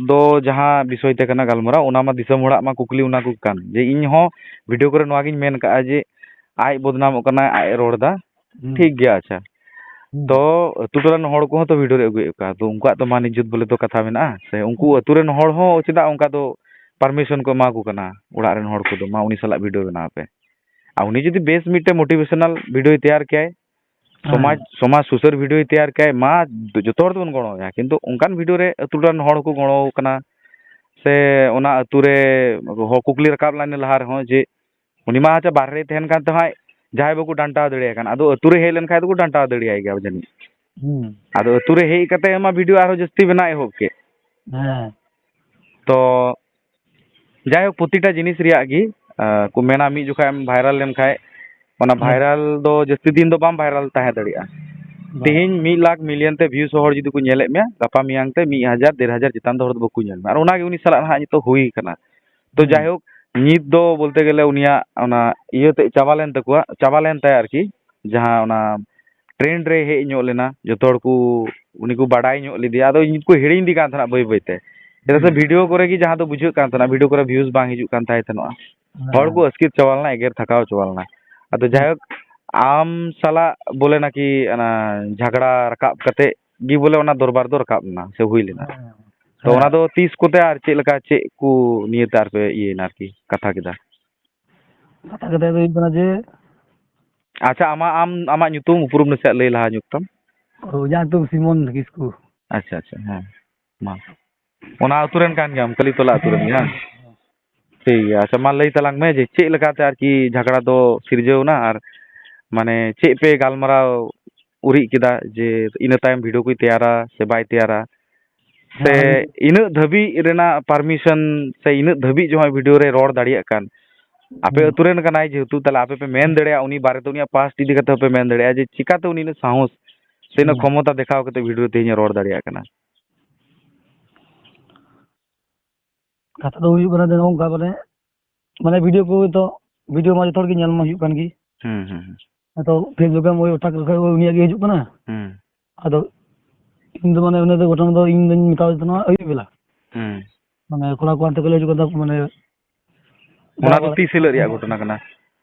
ᱫᱚ ᱡᱟᱦᱟᱸ ᱵᱤᱥᱚᱭ ᱛᱮ ᱠᱟᱱᱟ ᱜᱟᱞᱢᱟᱨᱟᱣ, ᱚᱱᱟ ᱢᱟ ᱫᱤᱥᱚᱢ ᱦᱚᱲᱟᱜ ᱢᱟ ᱠᱩᱠᱞᱤ ᱚᱱᱟ ᱠᱚ ᱠᱟᱱ, ᱡᱮ ᱤᱧ ᱦᱚᱸ ᱵᱷᱤᱰᱤᱭᱳ ᱠᱚᱨᱮ ᱱᱚᱣᱟ ᱜᱤᱧ ᱢᱮᱱ ᱠᱟᱜᱼᱟ ᱡᱮ ᱟᱡ ᱵᱚᱫᱱᱟᱢᱚᱜ ᱠᱟᱱᱟᱭ, ᱟᱡ ᱮ ᱨᱚᱲ ᱮᱫᱟ, ᱦᱩᱸ᱾ ᱴᱷᱤᱠ ᱜᱮᱭᱟ, ᱟᱪᱪᱷᱟ᱾ ᱦᱩᱸ᱾ ᱛᱚ ᱟᱹᱛᱩ ᱴᱚᱞᱟ ᱨᱮᱱ ᱦᱚᱲ ᱠᱚᱦᱚᱸ ᱛᱚ ᱵᱷᱤᱰᱤᱭᱳ ᱨᱮ ᱟᱹᱜᱩᱭᱮᱫ ᱠᱚᱣᱟ, ᱛᱚ ᱩᱱᱠᱩᱣᱟᱜ ᱛᱚ ᱢᱟᱱ ᱤᱡᱽᱡᱚᱛ ᱵᱚᱞᱮ ᱫᱚ ᱠᱟᱛᱷᱟ ᱢᱮᱱᱟᱜᱼᱟ, ᱥᱮ ᱩᱱᱠᱩ ᱦᱩᱸ᱾ ᱟᱹᱛᱩ ᱨᱮᱱ ᱦᱚᱲ ᱦᱚᱸ ᱪᱮᱫᱟᱜ ᱚᱱᱠᱟ ᱫᱚ ᱯᱟᱨᱢᱤᱥᱚᱱ ᱠᱚ ᱮᱢᱟ ᱠᱚ ᱠᱟᱱᱟ ᱚᱲᱟᱜ ᱨᱮᱱ ᱦᱚᱲ ᱠᱚᱫᱚ, "ᱢᱟ, ᱩᱱᱤ ᱥᱟᱞᱟᱜ ᱵᱷᱤᱰᱤᱭᱳ ᱵᱮᱱᱟᱣ ᱯᱮ᱾" ᱟᱨ ᱩᱱᱤ ᱡᱩᱫᱤ ᱵᱮᱥ ᱢᱤᱫᱴᱮᱱ ᱢᱳᱴᱤᱵᱷᱮᱥᱚᱱᱟᱞ ᱵᱷᱤᱰᱤᱭᱳᱭ ᱛᱮᱭᱟᱨ ᱠᱮᱭᱟᱭ, ᱦᱮᱸ᱾ ᱥᱚᱢᱟᱡᱽ, ᱥᱚᱢᱟᱡᱽ ᱥᱩᱥᱟᱹᱨ ᱵᱷᱤᱰᱤᱭᱳᱭ ᱛᱮᱭᱟᱨ ᱠᱮᱭᱟᱭ, ᱢᱟ, ᱡᱚᱛᱚ ᱦᱚᱲ ᱛᱮᱵᱚᱱ ᱜᱚᱲᱚᱣᱟᱭᱟ, ᱠᱤᱱᱛᱩ ᱚᱱᱠᱟᱱ ᱵᱷᱤᱰᱤᱭᱳ ᱨᱮ ᱟᱹᱛᱩ ᱴᱚᱞᱟ ᱨᱮᱱ ᱦᱚᱲ ᱦᱚᱸᱠᱚ ᱜᱚᱲᱚ ᱠᱟᱱᱟ, ᱥᱮ ᱚᱱᱟ ᱟᱹᱛᱩ ᱨᱮ ᱦᱚᱲ ᱠᱩᱠᱞᱤ ᱨᱟᱠᱟᱵ ᱞᱮᱱ ᱞᱟᱦᱟ ᱨᱮᱦᱚᱸ ᱡᱮ, ᱩᱱᱤ ᱢᱟ ᱟᱪᱪᱷᱟ ᱵᱟᱦᱨᱮ ᱨᱮᱭ ᱛᱟᱦᱮᱱ ᱠᱟᱱ ᱛᱟᱦᱮᱸᱫ, ᱡᱟᱦᱟᱸᱭ ᱵᱟᱠᱚ ᱰᱟᱱᱴᱟᱣ ᱫᱟᱲᱮᱭᱟᱭ ᱠᱟᱱ, ᱟᱫᱚ ᱟᱹᱛᱩ ᱨᱮ ᱦᱮᱡ ᱞᱮᱱᱠᱷᱟᱱ ᱫᱚᱠᱚ ᱰᱟᱱᱴᱟᱣ ᱫᱟᱲᱮᱭᱟᱭ ᱜᱮᱭᱟ ᱡᱟᱹᱱᱤᱡ᱾ ᱦᱩᱸ᱾ ᱟᱫᱚ ᱟᱹᱛᱩ ᱨᱮ ᱦᱮᱡ ᱠᱟᱛᱮ ᱢᱟ ᱵᱷᱤᱰᱤᱭᱳ ᱟᱨᱦᱚᱸ ᱡᱟᱹᱥᱛᱤ ᱵᱮᱱᱟᱣ ᱮᱦᱚᱵ ᱠᱮᱫ᱾ ᱦᱮᱸ᱾ ᱛᱚ ᱡᱟᱭᱦᱳᱠ, ᱯᱨᱚᱛᱤᱴᱟ ᱡᱤᱱᱤᱥ ᱨᱮᱭᱟᱜ ᱜᱮ, ᱟᱸ, ᱠᱚ ᱢᱮᱱᱟ ᱢᱤᱫ ᱡᱚᱠᱷᱟᱡ ᱮᱢ ᱵᱷᱟᱭᱨᱟᱞ ᱞᱮᱱᱠᱷᱟᱡ, ᱚᱱᱟ ᱦᱮᱸ᱾ ᱵᱷᱟᱭᱨᱟᱞ ᱫᱚ ᱡᱟᱹᱥᱛᱤ ᱫᱤᱱ ᱫᱚ ᱵᱟᱢ ᱵᱷᱟᱭᱨᱟᱞ ᱛᱟᱦᱮᱸ ᱫᱟᱲᱮᱭᱟᱜᱼᱟ᱾ ᱵᱟᱝ᱾ ᱛᱮᱦᱮᱧ ᱢᱤᱫ ᱞᱟᱠᱷ ᱢᱤᱞᱤᱭᱚᱱ ᱛᱮ ᱵᱷᱤᱭᱩᱥ ᱦᱚᱲ ᱡᱩᱫᱤ ᱠᱚ ᱧᱮᱞᱮᱫ ᱢᱮᱭᱟ, ᱜᱟᱯᱟ ᱢᱮᱭᱟᱝ ᱛᱮ ᱢᱤᱫ ᱦᱟᱡᱟᱨ, ᱰᱮᱲ ᱦᱟᱡᱟᱨ ᱪᱮᱛᱟᱱ ᱫᱚ ᱦᱚᱲ ᱫᱚ ᱵᱟᱠᱚ ᱧᱮᱞ ᱢᱮᱭᱟ᱾ ᱟᱨ ᱚᱱᱟ ᱜᱮ ᱩᱱᱤ ᱥᱟᱞᱟᱜ ᱱᱟᱦᱟᱜ ᱱᱤᱛᱚᱜ ᱦᱩᱭ ᱠᱟᱱᱟ᱾ ᱛᱚ ᱦᱩᱸ᱾ ᱡᱟᱭᱦᱳᱠ, ᱱᱤᱛ ᱫᱚ ᱵᱚᱞᱛᱮ ᱜᱮᱞᱮ ᱩᱱᱤᱭᱟᱜ ᱚᱱᱟ ᱤᱭᱟᱹ ᱛᱮ ᱪᱟᱵᱟ ᱞᱮᱱ ᱛᱟᱠᱚᱣᱟ, ᱪᱟᱵᱟ ᱞᱮᱱ ᱛᱟᱭᱟ ᱟᱨᱠᱤ, ᱡᱟᱦᱟᱸ ᱚᱱᱟ ᱴᱨᱮᱱᱰ ᱨᱮ ᱦᱮᱡ ᱧᱚᱜ ᱞᱮᱱᱟ, ᱡᱚᱛᱚ ᱦᱚᱲ ᱠᱚ ᱩᱱᱤ ᱠᱚ ᱵᱟᱰᱟᱭ ᱧᱚᱜ ᱞᱮᱫᱮᱭᱟ, ᱟᱫᱚ ᱤᱧ ᱠᱚ ᱦᱤᱲᱤᱧ ᱤᱫᱤ ᱠᱟᱱ ᱛᱟᱦᱮᱱᱟ ᱵᱟᱹᱭ ᱵᱟᱹᱭ ᱛᱮ᱾ ᱪᱮᱫᱟᱜ ᱥᱮ ᱦᱩᱸ᱾ ᱵᱷᱤᱰᱤᱭᱳ ᱠᱚᱨᱮ ᱜᱮ ᱡᱟᱦᱟᱸ ᱫᱚ ᱵᱩᱡᱷᱟᱹᱜ ᱠᱟᱱ ᱛᱟᱦᱮᱱᱟ, ᱵᱷᱤᱰᱤᱭᱳ ᱠᱚᱨᱮ ᱵᱷᱤᱭᱩᱥ ᱵᱟᱝ ᱦᱤᱡᱩᱜ ᱠᱟᱱ ᱛᱟᱦᱮᱸ ᱛᱟᱦᱮᱱᱚᱜᱼᱟ᱾ ᱦᱮᱸ᱾ ᱦᱚᱲ ᱠᱚ ᱟᱥᱠᱮᱛ ᱪᱟᱵᱟ ᱞᱮᱱᱟ, ᱮᱜᱮᱨ ᱛᱷᱟᱠᱟᱣ ᱪᱟᱵᱟ ᱞᱮᱱᱟ᱾ ᱟᱫᱚ ᱦᱩᱸ᱾ ᱡᱟᱭᱦᱳᱠ, ᱟᱢ ᱥᱟᱞᱟᱜ ᱵᱚᱞᱮ ᱱᱟᱠᱤ ᱚᱱᱟ ᱡᱷᱟᱜᱽᱲᱟ ᱨᱟᱠᱟᱵ ᱠᱟᱛᱮ ᱜᱮ ᱵᱚᱞᱮ ᱚᱱᱟ ᱫᱚᱨᱵᱟᱨ ᱫᱚ ᱨᱟᱠᱟᱵ ᱞᱮᱱᱟ ᱥᱮ ᱦᱩᱭ ᱞᱮᱱᱟ᱾ ᱦᱮᱸ᱾ ᱛᱚ ᱦᱮᱸ᱾ ᱚᱱᱟ ᱫᱚ ᱛᱤᱥ ᱠᱚᱛᱮ ᱟᱨ ᱪᱮᱫ ᱞᱮᱠᱟ, ᱪᱮᱫ ᱠᱚ ᱱᱤᱭᱮᱛᱮ ᱟᱨ ᱯᱮ ᱤᱭᱟᱹᱭᱮᱱᱟ ᱟᱨᱠᱤ, ᱠᱟᱛᱷᱟ ᱠᱮᱫᱟ? ᱠᱟᱛᱷᱟ ᱠᱟᱛᱷᱟ ᱫᱚ ᱦᱩᱭᱩᱜ ᱠᱟᱱᱟ ᱡᱮ, ᱟᱪᱪᱷᱟ, ᱟᱢᱟᱜ, ᱟᱢ, ᱟᱢᱟᱜ ᱧᱩᱛᱩᱢ ᱩᱯᱨᱩᱢ ᱱᱟᱥᱮᱭᱟᱜ ᱞᱟᱹᱭ ᱞᱟᱦᱟ ᱧᱚᱜ ᱛᱟᱢ᱾ ᱚ, ᱤᱧᱟᱹᱜ ᱧᱩᱛᱩᱢ ᱥᱤᱢᱚᱱ ᱠᱤᱥᱠᱩ᱾ ᱟᱪᱪᱷᱟ, ᱟᱪᱪᱷᱟ, ᱦᱮᱸ, ᱢᱟ᱾ ᱚᱱᱟ ᱟᱹᱛᱩ ᱨᱮᱱ ᱠᱟᱱ ᱜᱮᱭᱟᱢ, ᱠᱟᱞᱤᱛᱚᱞᱟ ᱟᱹᱛᱩ ᱨᱮᱱ ᱜᱮ, ᱦᱮᱸ? ᱴᱷᱤᱠ ᱜᱮᱭᱟ, ᱟᱪᱪᱷᱟ, ᱢᱟ ᱞᱟᱹᱭ ᱛᱟᱞᱟᱝ ᱢᱮ ᱡᱮ ᱪᱮᱫ ᱞᱮᱠᱟᱛᱮ ᱟᱨᱠᱤ ᱡᱷᱟᱜᱽᱲᱟ ᱫᱚ ᱥᱤᱨᱡᱟᱹᱣ ᱮᱱᱟ, ᱟᱨ ᱢᱟᱱᱮ ᱪᱮᱫ ᱯᱮ ᱜᱟᱞᱢᱟᱨᱟᱣ ᱩᱨᱤᱡ ᱠᱮᱫᱟ ᱡᱮ ᱤᱱᱟᱹ ᱛᱟᱭᱚᱢ ᱵᱷᱤᱰᱤᱭᱳ ᱠᱚᱭ ᱛᱮᱭᱟᱨᱟ ᱥᱮ ᱵᱟᱭ ᱛᱮᱭᱟᱨᱟ? ᱥᱮ ᱦᱮᱸ᱾ ᱤᱱᱟᱹᱜ ᱫᱷᱟᱹᱵᱤᱡ ᱨᱮᱱᱟᱜ ᱯᱟᱨᱢᱤᱥᱚᱱ ᱥᱮ ᱤᱱᱟᱹᱜ ᱫᱷᱟᱹᱵᱤᱡ ᱡᱟᱦᱟᱸᱭ ᱵᱷᱤᱰᱤᱭᱳ ᱨᱮ ᱨᱚᱲ ᱫᱟᱲᱮᱭᱟᱜ ᱠᱟᱱ, ᱟᱯᱮ ᱦᱩᱸ᱾ ᱟᱹᱛᱩ ᱨᱮᱱ ᱠᱟᱱᱟᱭ ᱡᱮᱦᱮᱛᱩ, ᱛᱟᱦᱞᱮ ᱟᱯᱮ ᱯᱮ ᱢᱮᱱ ᱫᱟᱲᱮᱭᱟᱜᱼᱟ, ᱩᱱᱤ ᱵᱟᱨᱮᱛᱮ ᱩᱱᱤᱭᱟᱜ ᱯᱟᱥᱴ ᱤᱫᱤ ᱠᱟᱛᱮ ᱦᱚᱸᱯᱮ ᱢᱮᱱ ᱫᱟᱲᱮᱭᱟᱜᱼᱟ ᱡᱮ ᱪᱤᱠᱟᱛᱮ ᱩᱱᱤ ᱩᱱᱟᱹᱜ ᱥᱟᱦᱚᱥ ᱥᱮ ᱤᱱᱟᱹᱜ ᱦᱩᱸ᱾ ᱠᱷᱚᱢᱚᱛᱟ ᱫᱮᱠᱷᱟᱣ ᱠᱟᱛᱮ ᱵᱷᱤᱰᱤᱭᱳ ᱛᱮᱦᱮᱧ ᱮ ᱨᱚᱲ ᱫᱟᱲᱮᱭᱟᱜ ᱠᱟᱱᱟ᱾ ᱠᱟᱛᱷᱟ ᱫᱚ ᱦᱩᱭᱩᱜ ᱠᱟᱱᱟ ᱡᱮ ᱱᱚᱜᱼᱚ ᱱᱚᱝᱠᱟ ᱢᱟᱱᱮ, ᱢᱟᱱᱮ ᱵᱷᱤᱰᱤᱭᱳ ᱠᱚ ᱛᱚ, ᱵᱷᱤᱰᱤᱭᱳ ᱢᱟ ᱡᱚᱛᱚ ᱦᱚᱲ ᱜᱮ ᱧᱮᱞ ᱢᱟ ᱦᱩᱭᱩᱜ ᱠᱟᱱ ᱜᱮ᱾ ᱦᱩᱸ, ᱦᱩᱸ, ᱦᱩᱸ᱾ ᱟᱫᱚ Facebook ᱨᱮᱢ ᱳᱭ ᱚᱴᱟᱠ ᱞᱮᱠᱷᱟᱡ ᱩᱱᱤᱭᱟᱜ ᱜᱮ ᱦᱤᱡᱩᱜ ᱠᱟᱱᱟ᱾ ᱦᱩᱸ᱾ ᱟᱫᱚ ᱤᱧ ᱫᱚ ᱢᱟᱱᱮ ᱩᱱᱤ ᱫᱚ ᱜᱷᱚᱴᱚᱱᱟ ᱫᱚ ᱤᱧ ᱫᱚᱧ ᱢᱮᱛᱟᱣ ᱫᱤ ᱛᱟᱦᱮᱱᱟ ᱟᱹᱭᱩᱵ ᱵᱮᱞᱟ᱾ ᱦᱩᱸ᱾ ᱢᱟᱱᱮ ᱠᱚᱲᱟ ᱠᱚ ᱦᱟᱱᱛᱮ ᱠᱷᱚᱡ ᱞᱮ ᱦᱤᱡᱩᱜ ᱠᱟᱱ ᱛᱟᱦᱮᱸ, ᱢᱟᱱᱮ ᱚᱱᱟ ᱫᱚ ᱛᱤᱥ ᱦᱤᱞᱳᱜ ᱨᱮᱭᱟᱜ ᱜᱷᱚᱴᱚᱱᱟ ᱠᱟᱱᱟ?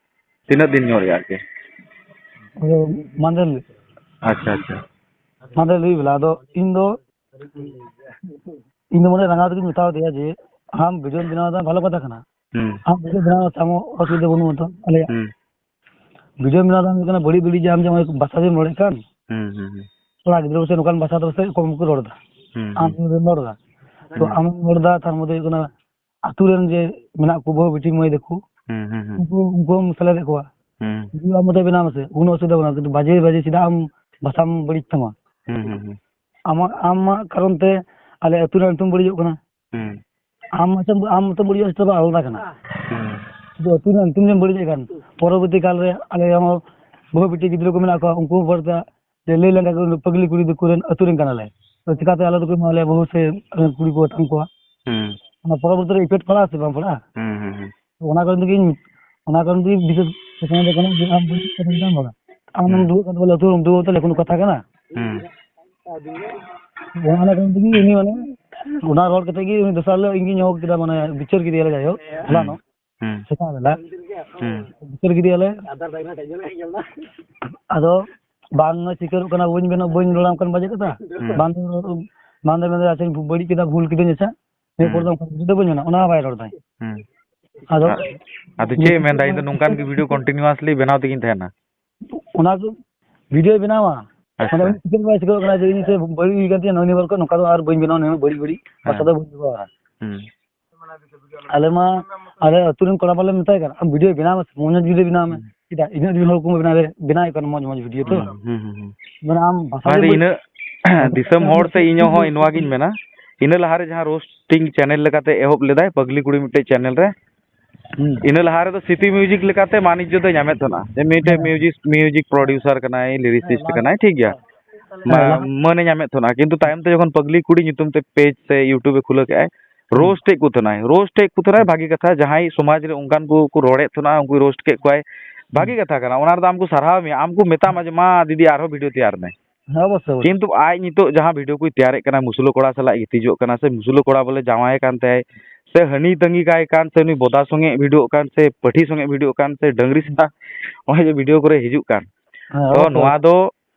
ᱛᱤᱱᱟᱹᱜ ᱫᱤᱱ ᱧᱚᱜ ᱨᱮᱭᱟᱜ ᱟᱨᱠᱤ? ᱟᱫᱚ ᱢᱟᱦᱫᱮᱨ ᱦᱤᱞᱳᱜ᱾ ᱟᱪᱪᱷᱟ, ᱟᱪᱪᱷᱟ᱾ ᱢᱟᱦᱫᱮᱨ ᱦᱤᱞᱳᱜ ᱟᱹᱭᱩᱵ ᱵᱮᱞᱟ᱾ ᱟᱫᱚ ᱤᱧ ᱫᱚ, ᱤᱧ ᱫᱚ ᱢᱟᱱᱮ ᱨᱟᱸᱜᱟᱣ ᱛᱮᱜᱮᱧ ᱢᱮᱛᱟᱣ ᱫᱮᱭᱟ ᱡᱮ, ᱟᱢ ᱵᱷᱤᱰᱤᱭᱳᱢ ᱵᱮᱱᱟᱣ ᱮᱫᱟ, ᱵᱷᱟᱞᱚ ᱠᱟᱛᱷᱟ ᱠᱟᱱᱟ᱾ ᱦᱩᱸ᱾ ᱟᱢ ᱵᱷᱤᱰᱤᱭᱳ ᱵᱮᱱᱟᱣ ᱫᱟ, ᱟᱢᱟᱜ ᱚᱥᱩᱵᱤᱫᱷᱟ ᱵᱟᱹᱱᱩᱜᱼᱟ ᱛᱚ᱾ ᱟᱞᱮᱭᱟᱜ ᱦᱩᱸ᱾ ᱵᱷᱤᱰᱤᱭᱳ ᱵᱮᱱᱟᱣ ᱫᱚ ᱦᱩᱭᱩᱜ ᱠᱟᱱᱟ ᱵᱟᱹᱲᱤᱡ ᱵᱟᱹᱲᱤᱡ, ᱡᱮ ᱟᱢ ᱡᱮ ᱱᱚᱜᱼᱚᱭ ᱵᱷᱟᱥᱟ ᱡᱮᱢ ᱨᱚᱲᱮᱫ ᱠᱟᱱ, ᱦᱩᱸ, ᱦᱩᱸ, ᱦᱩᱸ᱾ ᱠᱚᱲᱟ ᱜᱤᱫᱽᱨᱟᱹ ᱯᱟᱥᱮᱡ ᱱᱚᱝᱠᱟᱱ ᱵᱷᱟᱥᱟ ᱫᱚ ᱯᱟᱥᱮᱡ ᱠᱚᱢ ᱠᱚ ᱨᱚᱲ ᱮᱫᱟ᱾ ᱦᱩᱸ, ᱟᱢ ᱦᱩᱸ᱾ ᱡᱮᱢ ᱨᱚᱲ ᱮᱫᱟ, ᱛᱚ ᱦᱩᱸ᱾ ᱟᱢᱮᱢ ᱨᱚᱲ ᱮᱫᱟ, ᱛᱟᱨ ᱢᱚᱫᱽᱫᱷᱮ ᱦᱩᱭᱩᱜ ᱠᱟᱱᱟ ᱟᱛᱳ ᱨᱮᱱ ᱡᱮ ᱢᱮᱱᱟᱜ ᱠᱚ, ᱵᱟᱹᱦᱩ ᱵᱤᱴᱤ ᱢᱟᱹᱭ ᱛᱟᱠᱚ, ᱦᱩᱸ, ᱦᱩᱸ, ᱦᱩᱸ᱾ ᱩᱱᱠᱩ, ᱩᱱᱠᱩ ᱦᱚᱸᱢ ᱥᱮᱞᱮᱫᱮᱫ ᱠᱚᱣᱟ᱾ ᱦᱩᱸ᱾ ᱡᱩᱫᱤ ᱟᱢ ᱢᱚᱛᱚ ᱵᱮᱱᱟᱣ ᱢᱮᱥᱮ, ᱠᱳᱱᱳ ᱚᱥᱩᱵᱤᱫᱷᱟ ᱵᱟᱹᱱᱩᱜᱼᱟ, ᱠᱤᱱᱛᱩ ᱵᱟᱡᱮ ᱵᱟᱡᱮ ᱪᱮᱫᱟᱜ ᱟᱢ ᱵᱷᱟᱥᱟᱢ ᱵᱟᱹᱲᱤᱡ ᱛᱟᱢᱟ? ᱦᱩᱸ, ᱦᱩᱸ, ᱦᱩᱸ᱾ ᱟᱢᱟᱜ, ᱟᱢᱟᱜ ᱠᱟᱨᱚᱱ ᱛᱮ ᱟᱞᱮ ᱟᱹᱛᱩ ᱨᱮᱱᱟᱜ ᱧᱩᱛᱩᱢ ᱵᱟᱹᱲᱤᱡᱚᱜ ᱠᱟᱱᱟ᱾ ᱦᱩᱸ᱾ ᱟᱢ ᱢᱟᱛᱚᱢ, ᱟᱢ ᱢᱟᱛᱚᱢ ᱵᱟᱹᱲᱤᱡᱚᱜᱼᱟ, ᱥᱮ ᱟᱞᱟᱫᱟ ᱠᱟᱱᱟ᱾ ᱦᱩᱸ᱾ ᱥᱩᱫᱷᱩ ᱟᱹᱛᱩ ᱨᱮᱱᱟᱜ ᱧᱩᱛᱩᱢ ᱜᱮᱢ ᱵᱟᱹᱲᱤᱡᱮᱫ ᱠᱟᱱ, ᱯᱚᱨᱚᱵᱚᱨᱛᱤ ᱠᱟᱞ ᱨᱮ ᱟᱞᱮ ᱦᱚᱸ ᱵᱟᱹᱦᱩ ᱵᱤᱴᱤ ᱜᱤᱫᱽᱨᱟᱹ ᱠᱚ ᱢᱮᱱᱟᱜ ᱠᱚᱣᱟ, ᱩᱱᱠᱩ ᱦᱚᱸ ᱯᱚᱨᱮᱛᱮ ᱡᱮ ᱞᱟᱹᱭ ᱞᱮᱱᱠᱷᱟᱱ ᱠᱚ, "ᱯᱟᱹᱜᱽᱞᱤ ᱠᱩᱲᱤ ᱫᱚ ᱟᱹᱛᱩ ᱨᱮᱱ ᱠᱟᱱᱟᱞᱮ, ᱛᱚ ᱪᱤᱠᱟᱛᱮ ᱟᱞᱮ ᱫᱚᱠᱚ ᱮᱢᱟᱞᱮᱭᱟ ᱵᱟᱹᱦᱩ ᱥᱮ ᱠᱩᱲᱤ ᱠᱚ ᱟᱛᱟᱝ ᱠᱚᱣᱟ?" ᱦᱩᱸ᱾ ᱚᱱᱟ ᱯᱚᱨᱚᱵᱚᱨᱛᱤ ᱨᱮ effect ᱯᱟᱲᱟᱜᱼᱟ ᱥᱮ ᱵᱟᱝ ᱯᱟᱲᱟᱜᱼᱟ? ᱦᱩᱸ, ᱦᱩᱸ, ᱦᱩᱸ᱾ ᱛᱚ ᱚᱱᱟ ᱠᱟᱨᱚᱱ ᱛᱮᱜᱮ ᱤᱧ, ᱚᱱᱟ ᱠᱟᱨᱚᱱ ᱛᱮᱜᱮ ᱵᱤᱥᱮᱥ ᱠᱟᱛᱷᱟ ᱫᱚ ᱠᱟᱱᱟ ᱡᱮ ᱟᱢ ᱵᱟᱹᱲᱤᱡ ᱠᱟᱛᱷᱟ ᱪᱮᱫᱟᱜ ᱮᱢ ᱨᱚᱲᱟ? ᱟᱢ ᱦᱩᱸ᱾ ᱫᱩᱲᱩᱵ ᱠᱟᱛᱮ ᱵᱚᱞᱮ ᱟᱹᱛᱩ ᱨᱮᱢ ᱫᱩᱲᱩᱵ ᱛᱟᱦᱞᱮ ᱠᱳᱱᱳ ᱠᱟᱛᱷᱟ ᱠᱟᱱᱟ? ᱦᱩᱸ᱾ ᱚᱱᱟ ᱠᱟᱨᱚᱱ ᱛᱮᱜᱮ ᱩᱱᱤ ᱢᱟᱱᱮ ᱚᱱᱟ ᱨᱚᱲ ᱠᱟᱛᱮ ᱜᱮ ᱩᱱᱤ ᱫᱚᱥᱟᱨ ᱦᱤᱞᱳᱜ ᱤᱧ ᱜᱤᱧ ᱦᱚᱦᱚ ᱠᱮᱫᱟ, ᱢᱟᱱᱮ ᱵᱤᱪᱟᱹᱨ ᱠᱮᱫᱮᱭᱟᱞᱮ, ᱡᱟᱭᱦᱳᱠ, ᱦᱩᱸ᱾ ᱦᱚᱞᱟᱱᱚᱜ ᱦᱩᱸ᱾ ᱥᱮᱛᱟᱜ ᱵᱮᱞᱟ᱾ ᱦᱩᱸ᱾ ᱵᱤᱪᱟᱹᱨ ᱠᱮᱫᱮᱭᱟᱞᱮ᱾ ᱟᱫᱚ ᱵᱟᱝ ᱥᱤᱠᱟᱹᱨᱚᱜ ᱠᱟᱱᱟ, ᱵᱟᱹᱧ ᱵᱮᱱᱟᱣ, ᱵᱟᱹᱧ ᱨᱚᱲᱟ ᱚᱱᱠᱟᱱ ᱵᱟᱡᱮ ᱠᱟᱛᱷᱟ᱾ ᱦᱩᱸ᱾ ᱵᱟᱝ ᱫᱚ, ᱵᱟᱝ ᱫᱚ ᱢᱮᱱᱫᱟ, "ᱟᱪᱪᱷᱟᱧ ᱵᱟᱹᱲᱤᱡ ᱠᱮᱫᱟ, ᱵᱷᱩᱞ ᱠᱤᱫᱟᱹᱧ, ᱟᱪᱪᱷᱟ, ᱱᱤᱭᱟᱹ ᱯᱚᱨ ᱫᱚ ᱦᱩᱸ᱾ ᱚᱱᱠᱟᱱ ᱵᱷᱤᱰᱤᱭᱳ ᱫᱚ ᱵᱟᱹᱧ ᱵᱮᱱᱟᱣᱟ", ᱚᱱᱟ ᱦᱚᱸ ᱵᱟᱭ ᱨᱚᱲ ᱫᱟᱭ᱾ ᱦᱩᱸ᱾ ᱟᱫᱚ ᱟ-, ᱟᱫᱚ ᱪᱮᱫ ᱮ ᱢᱮᱱᱫᱟ? ᱤᱧ ᱫᱚ ᱱᱚᱝᱠᱟᱱ ᱜᱮ ᱵᱷᱤᱰᱤᱭᱳ continuously ᱵᱮᱱᱟᱣ ᱛᱮᱜᱤᱧ ᱛᱟᱦᱮᱱᱟ᱾ ᱚᱱᱟ ᱠᱚ ᱵᱷᱤᱰᱤᱭᱳᱭ ᱵᱮᱱᱟᱣᱟ᱾ ᱟᱪᱪᱷᱟ᱾ ᱢᱟᱱᱮ ᱩᱱᱤ ᱥᱤᱠᱟᱹᱨ ᱵᱟᱭ ᱥᱤᱠᱟᱹᱨᱚᱜ ᱠᱟᱱᱟ ᱡᱮ ᱤᱧ ᱥᱮ ᱵᱟᱹᱲᱤᱡ ᱦᱩᱭ ᱠᱟᱱ ᱛᱤᱧᱟ, ᱱᱚᱜᱼᱚᱭ ᱱᱤᱭᱟᱹ ᱵᱟᱨ ᱠᱷᱚᱱ ᱱᱚᱝᱠᱟ ᱫᱚ ᱟᱨ ᱵᱟᱹᱧ ᱵᱮᱱᱟᱣᱟ, ᱱᱤᱭᱟᱹ ᱵᱟᱹᱲᱤᱡ ᱵᱟᱹᱲᱤᱡ ᱵᱷᱟᱥᱟ ᱦᱮᱸ᱾ ᱫᱚ ᱵᱟᱹᱧ ᱵᱮᱵᱚᱦᱟᱨᱟ᱾ ᱦᱩᱸ᱾ ᱟᱞᱮ ᱢᱟ, ᱟᱞᱮ ᱟᱹᱛᱩ ᱨᱮᱱ ᱠᱚᱲᱟ ᱢᱟᱞᱮ ᱢᱮᱛᱟᱭ ᱠᱟᱱ, "ᱟᱢ ᱵᱷᱤᱰᱤᱭᱳ ᱵᱮᱱᱟᱣ ᱢᱮᱥᱮ, ᱢᱚᱡᱽ ᱢᱚᱡᱽ ᱵᱷᱤᱰᱤᱭᱳ ᱵᱮᱱᱟᱣ ᱢᱮ᱾" ᱦᱩᱸ᱾ ᱪᱮᱫᱟᱜ? ᱤᱱᱟᱹᱜ ᱫᱤᱱ ᱦᱚᱲ ᱠᱚ ᱵᱮᱱᱟᱣ, ᱵᱮᱱᱟᱣᱮᱫ ᱠᱟᱱ ᱢᱚᱡᱽ ᱢᱚᱡᱽ ᱵᱷᱤᱰᱤᱭᱳ ᱛᱚ᱾ ᱦᱩᱸ, ᱦᱩᱸ, ᱦᱩᱸ, ᱦᱩᱸ᱾ ᱢᱟᱱᱮ ᱟᱢ ᱵᱷᱟᱥᱟ ᱟᱫᱚ ᱜᱮ ᱵᱟᱹᱲᱤᱡ᱾ ᱤᱱᱟᱹᱜ ᱫᱤᱥᱚᱢ ᱦᱚᱲ ᱥᱮ ᱤᱧ ᱦᱚᱸ ᱱᱚᱣᱟ ᱜᱤᱧ ᱢᱮᱱᱟ, ᱤᱱᱟᱹ ᱞᱟᱦᱟᱨᱮ ᱡᱟᱦᱟᱸ roasting channel ᱞᱮᱠᱟᱛᱮ ᱮᱦᱚᱵ ᱞᱮᱫᱟᱭ ᱯᱟᱜᱽᱞᱤ ᱠᱩᱲᱤ ᱢᱤᱫᱴᱮᱡ channel ᱨᱮ, ᱦᱩᱸ᱾ ᱤᱱᱟᱹ ᱞᱟᱦᱟ ᱨᱮᱫᱚ ᱥᱤᱴᱤ ᱢᱤᱣᱡᱤᱠ ᱞᱮᱠᱟᱛᱮ ᱢᱟᱹᱱᱤᱡᱽᱡᱚ ᱫᱚᱭ ᱧᱟᱢᱮᱫ ᱛᱟᱦᱮᱱᱟ᱾ ᱡᱮ ᱢᱤᱫᱴᱮᱡ ᱦᱮᱸ᱾ Music, music producer ᱠᱟᱱᱟᱭ, lyricist ᱦᱮᱸ, ᱠᱟᱱᱟᱭ, ᱴᱷᱤᱠ ᱜᱮᱭᱟ᱾ ᱦᱮᱸ, ᱢᱟ-, ᱞᱟᱦᱟ ᱢᱟᱹᱱᱮ ᱧᱟᱢᱮᱫ ᱛᱟᱦᱮᱱᱟ᱾ ᱠᱤᱱᱛᱩ ᱛᱟᱭᱚᱢ ᱛᱮ ᱡᱚᱠᱷᱚᱱ ᱯᱟᱜᱽᱞᱤ ᱠᱩᱲᱤ ᱧᱩᱛᱩᱢ ᱛᱮ page ᱥᱮ YouTube ᱮ ᱠᱷᱩᱞᱟᱹᱣ ᱠᱮᱜᱼᱟᱭ, ᱦᱩᱸ᱾ Roast ᱮᱫ ᱠᱚ ᱛᱟᱦᱮᱱᱟᱭ, roast ᱮᱫ ᱠᱚ ᱛᱟᱦᱮᱱᱟᱭ, ᱦᱩᱸ᱾ ᱵᱷᱟᱹᱜᱤ ᱠᱟᱛᱷᱟ᱾ ᱡᱟᱦᱟᱸᱭ ᱥᱚᱢᱟᱡᱽ ᱨᱮ ᱚᱱᱠᱟᱱ ᱠᱚ, ᱠᱚ ᱨᱚᱲᱮᱫ ᱛᱟᱦᱮᱱᱟ, ᱩᱱᱠᱩ roast ᱠᱮᱫ ᱠᱚᱣᱟᱭ, ᱦᱩᱸ᱾ ᱵᱷᱟᱹᱜᱤ ᱠᱟᱛᱷᱟ ᱠᱟᱱᱟ᱾ ᱚᱱᱟ ᱨᱮᱫᱚ ᱟᱢ ᱠᱚ ᱥᱟᱨᱦᱟᱣ ᱢᱮᱭᱟ, ᱟᱢ ᱠᱚ ᱢᱮᱛᱟᱢᱟ ᱡᱮ, "ᱢᱟ ᱫᱤᱫᱤ ᱟᱨᱦᱚᱸ ᱵᱷᱤᱰᱤᱭᱳ ᱛᱮᱭᱟᱨ ᱢᱮ᱾" ᱦᱮᱸ, ᱚᱵᱚᱥᱥᱳᱭ, ᱚᱵᱚᱥᱥᱳᱭ᱾ ᱠᱤᱱᱛᱩ ᱟᱡ ᱱᱤᱛᱚᱜ ᱡᱟᱦᱟᱸ ᱵᱷᱤᱰᱤᱭᱳ ᱠᱚᱭ ᱛᱮᱭᱟᱨᱮᱫ ᱠᱟᱱᱟ, ᱢᱩᱥᱞᱟᱹ ᱠᱚᱲᱟ ᱥᱟᱞᱟᱜ ᱜᱤᱛᱤᱡᱚᱜ ᱠᱟᱱᱟ, ᱥᱮ ᱢᱩᱥᱞᱟᱹ ᱠᱚᱲᱟ ᱵᱚᱞᱮ ᱡᱟᱶᱟᱭ ᱠᱟᱱ ᱛᱟᱭ, ᱥᱮ ᱦᱟᱹᱱᱤ ᱛᱟᱺᱜᱤ ᱠᱟᱭ ᱠᱟᱱ, ᱥᱮ ᱩᱱᱤ ᱵᱚᱫᱟ ᱥᱚᱸᱜᱮ ᱵᱷᱤᱰᱤᱭᱳᱜ ᱠᱟᱱ, ᱥᱮ ᱯᱟᱹᱴᱷᱤ ᱥᱚᱸᱜᱮ ᱵᱷᱤᱰᱤᱭᱳᱜ ᱠᱟᱱ, ᱥᱮ ᱰᱟᱹᱝᱨᱤ ᱥᱮᱛᱟ, ᱱᱚᱜᱼᱚᱭ ᱡᱮ ᱵᱷᱤᱰᱤᱭᱳ ᱠᱚᱨᱮ ᱦᱤᱡᱩᱜ ᱠᱟᱱ, ᱦᱮᱸ, ᱛᱚ ᱚᱵᱚᱥᱥᱳᱭ᱾ ᱱᱚᱣᱟ ᱫᱚ,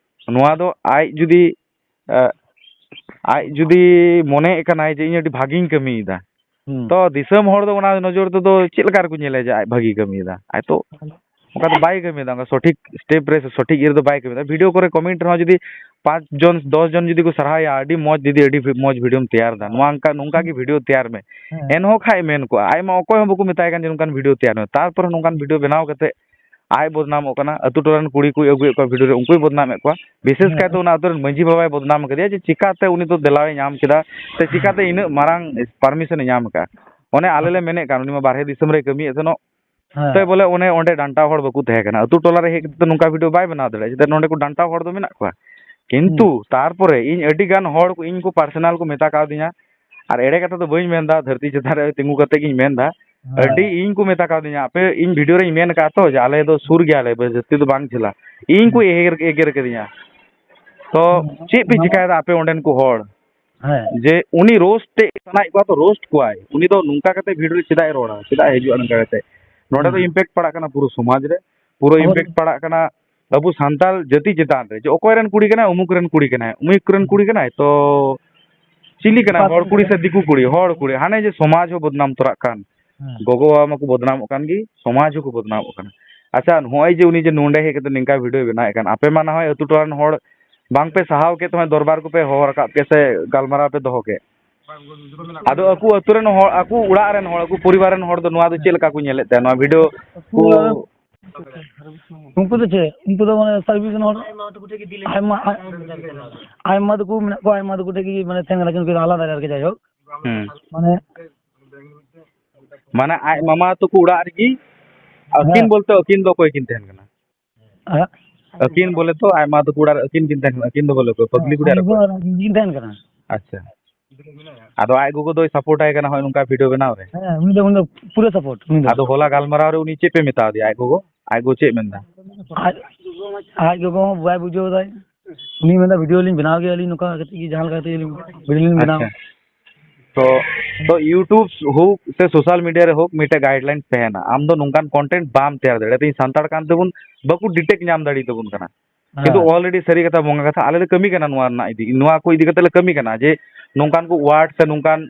ᱱᱚᱣᱟ ᱫᱚ ᱟᱡ ᱡᱩᱫᱤ, ᱮ, ᱟᱡ ᱡᱩᱫᱤ ᱢᱚᱱᱮᱭᱮᱫ ᱠᱟᱱᱟᱭ ᱡᱮ ᱤᱧ ᱟᱹᱰᱤ ᱵᱷᱟᱜᱤᱧ ᱠᱟᱹᱢᱤᱭᱮᱫᱟ, ᱦᱩᱸ᱾ ᱛᱚ ᱫᱤᱥᱚᱢ ᱦᱚᱲ ᱫᱚ ᱚᱱᱟ ᱱᱚᱡᱚᱨ ᱛᱮᱫᱚ ᱪᱮᱫ ᱞᱮᱠᱟ ᱨᱮᱠᱚ ᱧᱮᱞᱟ ᱡᱮ ᱟᱡ ᱵᱷᱟᱜᱤ ᱠᱟᱹᱢᱤᱭᱮᱫᱟ? ᱟᱡ ᱛᱚ ᱚᱱᱠᱟ ᱫᱚ ᱵᱟᱭ ᱠᱟᱹᱢᱤᱭᱮᱫᱟ, ᱚᱱᱠᱟ ᱥᱚᱴᱷᱤᱠ ᱥᱴᱮᱯ ᱨᱮ ᱥᱮ ᱥᱚᱴᱷᱤᱠ ᱤᱭᱟᱹ ᱨᱮᱫᱚ ᱵᱟᱭ ᱠᱟᱹᱢᱤᱭᱮᱫᱟ᱾ ᱵᱷᱤᱰᱤᱭᱳ ᱠᱚᱨᱮ ᱠᱚᱢᱮᱱᱴ ᱨᱮᱦᱚᱸ ᱡᱩᱫᱤ ᱯᱟᱸᱪ ᱡᱚᱱ, ᱫᱚᱥ ᱡᱚᱱ ᱡᱩᱫᱤ ᱠᱚ ᱥᱟᱨᱦᱟᱣᱮᱭᱟ, "ᱟᱹᱰᱤ ᱢᱚᱡᱽ ᱫᱤᱫᱤ, ᱟᱹᱰᱤ ᱢᱚᱡᱽ ᱵᱷᱤᱰᱤᱭᱳᱢ ᱛᱮᱭᱟᱨ ᱮᱫᱟ, ᱱᱚᱣᱟ ᱚᱱᱠᱟ, ᱱᱚᱝᱠᱟ ᱜᱮ ᱵᱷᱤᱰᱤᱭᱳ ᱛᱮᱭᱟᱨ ᱢᱮ", ᱦᱮᱸ᱾ ᱮᱱᱦᱚᱸ ᱠᱷᱟᱡ ᱢᱮᱱ ᱠᱚᱜᱼᱟ, ᱟᱡ ᱢᱟ ᱚᱠᱚᱭ ᱦᱚᱸ ᱵᱟᱠᱚ ᱢᱮᱛᱟᱭ ᱠᱟᱱ ᱡᱮ ᱱᱚᱝᱠᱟᱱ ᱵᱷᱤᱰᱤᱭᱳ ᱛᱮᱭᱟᱨ ᱢᱮ᱾ ᱛᱟᱨᱯᱚᱨᱮ ᱱᱚᱝᱠᱟᱱ ᱵᱷᱤᱰᱤᱭᱳ ᱵᱮᱱᱟᱣ ᱠᱟᱛᱮ ᱟᱡ ᱵᱚᱫᱱᱟᱢᱚᱜ ᱠᱟᱱᱟ, ᱟᱹᱛᱩ ᱴᱚᱞᱟ ᱨᱮᱱ ᱠᱩᱲᱤ ᱠᱚᱭ ᱟᱹᱜᱩᱭᱮᱫ ᱠᱚᱣᱟ ᱵᱷᱤᱰᱤᱭᱳ ᱨᱮ, ᱩᱱᱠᱩᱭ ᱵᱚᱫᱱᱟᱢᱮᱫ ᱠᱚᱣᱟ᱾ ᱵᱤᱥᱮᱥ ᱦᱮᱸ᱾ ᱠᱟᱭᱛᱮ ᱚᱱᱟ ᱟᱹᱛᱩ ᱨᱮᱱ ᱢᱟᱹᱡᱷᱤ ᱵᱟᱵᱟᱭ ᱵᱚᱫᱱᱟᱢ ᱠᱟᱫᱮᱭᱟ ᱡᱮ ᱪᱤᱠᱟᱛᱮ ᱩᱱᱤ ᱫᱚ ᱫᱮᱞᱟᱣᱮ ᱧᱟᱢ ᱠᱮᱫᱟ, ᱥᱮ ᱦᱮᱸ᱾ ᱪᱤᱠᱟᱛᱮ ᱤᱱᱟᱹᱜ ᱢᱟᱨᱟᱝ ᱯᱟᱨᱢᱤᱥᱚᱱᱮ ᱧᱟᱢ ᱟᱠᱟᱫᱼᱟ᱾ ᱚᱱᱮ ᱟᱞᱮ ᱞᱮ ᱢᱮᱱᱮᱫ ᱠᱟᱱ, ᱩᱱᱤ ᱢᱟ ᱵᱟᱨᱦᱮ ᱫᱤᱥᱚᱢ ᱨᱮᱭ ᱠᱟᱹᱢᱤᱭᱮᱫ ᱛᱟᱦᱮᱱᱚᱜ, ᱦᱮᱸ᱾ ᱛᱚ ᱵᱚᱞᱮ ᱚᱱᱮ ᱚᱸᱰᱮ ᱰᱟᱱᱴᱟ ᱦᱚᱲ ᱵᱟᱠᱚ ᱛᱟᱦᱮᱸ ᱠᱟᱱᱟ, ᱟᱹᱛᱩ ᱴᱚᱞᱟ ᱨᱮ ᱦᱮᱡ ᱠᱟᱛᱮ ᱱᱚᱝᱠᱟ ᱵᱷᱤᱰᱤᱭᱳ ᱵᱟᱭ ᱵᱮᱱᱟᱣ ᱫᱟᱲᱮᱭᱟᱜᱼᱟ, ᱪᱮᱫᱟᱜ ᱱᱚᱸᱰᱮ ᱠᱚ ᱰᱟᱱᱴᱟ ᱦᱚᱲ ᱫᱚ ᱢᱮᱱᱟᱜ ᱠᱚᱣᱟ᱾ ᱠᱤᱱᱛᱩ ᱦᱩᱸ᱾ ᱛᱟᱨᱯᱚᱨᱮ ᱤᱧ ᱟᱹᱰᱤ ᱜᱟᱱ ᱦᱚᱲ ᱠᱚ, ᱤᱧ ᱠᱚ ᱯᱟᱨᱥᱚᱱᱟᱞ ᱠᱚ ᱢᱮᱛᱟ ᱠᱟᱣᱫᱤᱧᱟ, ᱟᱨ ᱮᱲᱮ ᱠᱟᱛᱷᱟ ᱫᱚ ᱵᱟᱹᱧ ᱢᱮᱱᱫᱟ, ᱫᱷᱟᱹᱨᱛᱤ ᱪᱮᱛᱟᱱ ᱨᱮ ᱛᱤᱸᱜᱩ ᱠᱟᱛᱮ ᱜᱤᱧ ᱢᱮᱱᱫᱟ, ᱦᱮᱸ᱾ ᱟᱹᱰᱤ ᱤᱧ ᱠᱚ ᱢᱮᱛᱟ ᱠᱟᱣᱫᱤᱧᱟ, ᱟᱯᱮ ᱤᱧ ᱵᱷᱤᱰᱤᱭᱳ ᱨᱮᱧ ᱢᱮᱱ ᱟᱠᱟᱫ ᱛᱚ ᱡᱮ ᱟᱞᱮ ᱫᱚ ᱥᱩᱨ ᱜᱮᱭᱟᱞᱮ, ᱵᱮᱥ ᱡᱟᱹᱥᱛᱤ ᱫᱚ ᱵᱟᱝ ᱡᱷᱟᱹᱞᱟ, ᱤᱧ ᱠᱚ ᱦᱩᱸ᱾ ᱮᱜᱮᱨ, ᱮᱜᱮᱨ ᱠᱟᱫᱤᱧᱟ᱾ ᱛᱚ ᱦᱩᱸ᱾ ᱪᱮᱫ ᱯᱮ ᱚᱱᱟ ᱢᱟ ᱪᱤᱠᱟᱭᱮᱫᱟ ᱟᱯᱮ ᱚᱸᱰᱮᱱ ᱠᱚ ᱦᱚᱲ? ᱦᱮᱸ᱾ ᱡᱮ ᱩᱱᱤ ᱨᱳᱥᱴ ᱮ ᱥᱟᱱᱟᱭᱮᱫ ᱠᱚᱣᱟ ᱛᱚ ᱨᱳᱥᱴ ᱠᱚᱣᱟᱭ, ᱩᱱᱤ ᱫᱚ ᱱᱚᱝᱠᱟ ᱠᱟᱛᱮ ᱵᱷᱤᱰᱤᱭᱳ ᱨᱮ ᱪᱮᱫᱟᱜ ᱮ ᱨᱚᱲᱟ, ᱪᱮᱫᱟᱜ ᱮ ᱦᱤᱡᱩᱜᱼᱟ ᱱᱚᱝᱠᱟ ᱠᱟᱛᱮ? ᱱᱚᱸᱰᱮ ᱫᱚ ᱦᱩᱸ᱾ ᱤᱢᱯᱮᱠᱴ ᱯᱟᱲᱟᱜ ᱠᱟᱱᱟ ᱯᱩᱨᱟᱹ ᱥᱚᱢᱟᱡᱽ ᱨᱮ, ᱯᱩᱨᱟᱹ ᱟᱵᱚ ᱤᱢᱯᱮᱠᱴ ᱯᱟᱲᱟᱜ ᱠᱟᱱᱟ ᱟᱵᱚ ᱥᱟᱱᱛᱟᱲ ᱡᱟᱹᱛᱤ ᱪᱮᱛᱟᱱ ᱨᱮ, ᱡᱮ ᱚᱠᱚᱭ ᱨᱮᱱ ᱠᱩᱲᱤ ᱠᱟᱱᱟᱭ, ᱩᱢᱩᱠ ᱨᱮᱱ ᱠᱩᱲᱤ ᱠᱟᱱᱟᱭ, ᱩᱢᱩᱠ ᱨᱮᱱ ᱠᱩᱲᱤ ᱠᱟᱱᱟᱭ, ᱛᱚ ᱪᱤᱞᱤ ᱠᱟᱱᱟᱭ? ᱦᱚᱲ ᱠᱩᱲᱤ ᱥᱮ ᱫᱤᱠᱩ ᱠᱩᱲᱤ? ᱦᱚᱲ ᱠᱩᱲᱤ᱾ ᱦᱟᱱᱮ ᱡᱮ ᱥᱚᱢᱟᱡᱽ ᱦᱚᱸ ᱵᱚᱫᱱᱟᱢ ᱛᱚᱨᱟᱜ ᱠᱟᱱ, ᱦᱮᱸ᱾ ᱜᱚᱜᱚ ᱵᱟᱵᱟ ᱢᱟᱠᱚ ᱵᱚᱫᱱᱟᱢᱚᱜ ᱠᱟᱱ ᱜᱮ, ᱥᱚᱢᱟᱡᱽ ᱦᱚᱸᱠᱚ ᱵᱚᱫᱱᱟᱢᱚᱜ ᱠᱟᱱᱟ᱾ ᱟᱪᱪᱷᱟ, ᱱᱚᱜᱼᱚᱭ ᱡᱮ ᱩᱱᱤ ᱡᱮ ᱱᱚᱸᱰᱮ ᱦᱮᱡ ᱠᱟᱛᱮ ᱱᱤᱝᱠᱟ ᱵᱷᱤᱰᱤᱭᱳ ᱵᱮᱱᱟᱣᱮᱫ ᱠᱟᱱ, ᱟᱯᱮ ᱢᱟ ᱱᱟ ᱦᱚᱭ ᱟᱹᱛᱩ ᱴᱚᱞᱟ ᱨᱮᱱ ᱦᱚᱲ ᱵᱟᱝ ᱯᱮ ᱥᱟᱦᱟᱣ ᱠᱮᱫ, ᱛᱚ ᱫᱚᱨᱵᱟᱨ ᱠᱚᱯᱮ ᱦᱚᱦᱚ ᱨᱟᱠᱟᱵ ᱠᱮᱫ ᱥᱮ ᱜᱟᱞᱢᱟᱨᱟᱣ ᱯᱮ ᱫᱚᱦᱚ ᱠᱮᱫ? ᱟᱫᱚ ᱟᱠᱚ ᱟᱹᱛᱩ ᱨᱮᱱ ᱦᱚᱲ, ᱟᱠᱚ ᱚᱲᱟᱜ ᱨᱮᱱ ᱦᱚᱲ, ᱟᱠᱚ ᱯᱚᱨᱤᱵᱟᱨ ᱨᱮᱱ ᱦᱚᱲ ᱫᱚ ᱱᱚᱣᱟ ᱫᱚ ᱪᱮᱫ ᱞᱮᱠᱟ ᱠᱚ ᱧᱮᱞᱮᱫ ᱛᱟᱦᱮᱸ ᱱᱚᱣᱟ ᱵᱷᱤᱰᱤᱭᱳ ᱠᱚ? ᱩᱱᱠᱩ ᱫᱚ ᱪᱮᱫ? ᱩᱱᱠᱩ ᱫᱚ ᱢᱟᱱᱮ ᱥᱟᱨᱵᱷᱤᱥ ᱨᱮᱱ ᱦᱚᱲ, ᱟᱭᱢᱟ, ᱟᱭᱢᱟ ᱛᱟᱠᱚ ᱢᱮᱱᱟᱜ ᱠᱚᱣᱟ, ᱟᱭᱢᱟ ᱛᱟᱠᱚ ᱴᱷᱮᱡ ᱜᱮ ᱢᱟᱱᱮ ᱛᱟᱦᱮᱸ ᱠᱟᱱᱟ, ᱠᱤᱱᱛᱩ ᱟᱞᱟᱫᱟ ᱟᱨᱠᱤ, ᱡᱟᱭᱦᱳᱠ᱾ ᱦᱩᱸ᱾ ᱢᱟᱱᱮ ᱢᱟᱱᱮ ᱟᱡ ᱢᱟᱢᱟ ᱛᱟᱠᱚ ᱚᱲᱟᱜ ᱨᱮᱜᱮ ᱟᱹᱠᱤᱱ ᱦᱮᱸ᱾ ᱵᱚᱞᱛᱮ ᱟᱹᱠᱤᱱ ᱫᱚ ᱚᱠᱚᱭ ᱠᱤᱱ ᱛᱟᱦᱮᱱ ᱠᱟᱱᱟ? ᱦᱮᱸ᱾ ᱟᱹᱠᱤᱱ ᱵᱚᱞᱮ ᱛᱚ ᱟᱭᱢᱟ ᱛᱟᱠᱚ ᱚᱲᱟᱜ ᱨᱮ ᱟᱹᱠᱤᱱ ᱠᱤᱱ ᱛᱟᱦᱮᱱ ᱠᱟᱱᱟ, ᱟᱹᱠᱤᱱ ᱫᱚ ᱵᱚᱞᱮ ᱚᱠᱚᱭ ᱯᱟᱜᱽᱞᱤ ᱠᱩᱲᱤ ᱟᱨ ᱟᱹᱠᱤᱱ ᱫᱚ ᱚᱠᱚᱭ? ᱟᱹᱠᱤᱱ ᱠᱤᱱ ᱛᱟᱦᱮᱱ ᱠᱟᱱᱟ᱾ ᱟᱪᱪᱷᱟ᱾ ᱟᱫᱚ ᱟᱡ ᱜᱚᱜᱚ ᱫᱚᱭ ᱥᱟᱯᱳᱨᱴ ᱟᱭ ᱠᱟᱱᱟ ᱦᱚᱸᱜᱼᱚᱭ ᱱᱚᱝᱠᱟ ᱵᱷᱤᱰᱤᱭᱳ ᱵᱮᱱᱟᱣ ᱨᱮ? ᱦᱮᱸ, ᱩᱱᱤ ᱫᱚ, ᱩᱱᱤ ᱫᱚ ᱯᱩᱨᱟᱹ ᱥᱟᱯᱳᱨᱴ, ᱩᱱᱤ ᱫᱚ᱾ ᱟᱫᱚ ᱦᱚᱞᱟ ᱜᱟᱞᱢᱟᱨᱟᱣ ᱨᱮ ᱩᱱᱤ ᱪᱮᱫ ᱯᱮ ᱢᱮᱛᱟ ᱫᱮᱭᱟ ᱟᱡ ᱜᱚᱜᱚ? ᱟᱡ ᱜᱚᱜᱚ ᱪᱮᱫ ᱢᱮᱱᱫᱟ? ᱟᱡ, ᱟᱡ ᱜᱚᱜᱚ ᱦᱚᱸ ᱵᱟᱭ ᱵᱩᱡᱷᱟᱹᱣ ᱫᱟᱭ᱾ ᱩᱱᱤ ᱢᱮᱱᱫᱟ, "ᱵᱷᱤᱰᱤᱭᱳ ᱞᱤᱧ ᱵᱮᱱᱟᱣ ᱜᱮᱭᱟ ᱟᱹᱞᱤᱧ, ᱱᱚᱝᱠᱟ ᱠᱟᱛᱮ ᱜᱮ ᱡᱟᱦᱟᱸ ᱞᱮᱠᱟ ᱠᱟᱛᱮ ᱜᱮ ᱵᱷᱤᱰᱤᱭᱳ ᱞᱤᱧ ᱵᱮᱱᱟᱣᱟ᱾" ᱟᱪᱪᱷᱟ᱾ ᱛᱚ, ᱛᱚ YouTube ᱦᱳᱠ ᱥᱮ ᱥᱳᱥᱟᱞ ᱢᱤᱰᱤᱭᱟ ᱨᱮ ᱦᱳᱠ, ᱢᱤᱫᱴᱮᱡ ᱜᱟᱭᱤᱰᱞᱟᱭᱤᱱᱥ ᱛᱟᱦᱮᱱᱟ᱾ ᱟᱢ ᱫᱚ ᱱᱚᱝᱠᱟᱱ ᱠᱚᱱᱴᱮᱱᱴ ᱵᱟᱢ ᱛᱮᱭᱟᱨ ᱫᱟᱲᱮᱭᱟᱜᱼᱟ᱾ ᱛᱮᱦᱮᱧ ᱥᱟᱱᱛᱟᱲ ᱠᱟᱱ ᱛᱮᱵᱚᱱ ᱵᱟᱠᱚ ᱰᱤᱴᱮᱠᱴ ᱧᱟᱢ ᱫᱟᱲᱮ ᱛᱟᱵᱚᱱ ᱠᱟᱱᱟ᱾ ᱠᱤᱱᱛᱩ ᱦᱮᱸ᱾ Already ᱥᱟᱹᱨᱤ ᱠᱟᱛᱷᱟ, ᱵᱚᱸᱜᱟ ᱠᱟᱛᱷᱟ, ᱟᱞᱮ ᱞᱮ ᱠᱟᱹᱢᱤ ᱠᱟᱱᱟ ᱱᱚᱣᱟ ᱨᱮᱱᱟᱜ ᱤᱫᱤ, ᱱᱚᱣᱟ ᱠᱚ ᱤᱫᱤ ᱠᱟᱛᱮ ᱞᱮ ᱠᱟᱹᱢᱤ ᱠᱟᱱᱟ ᱡᱮ ᱱᱚᱝᱠᱟᱱ ᱠᱚ ᱣᱟᱨᱰ ᱥᱮ ᱱᱚᱝᱠᱟᱱ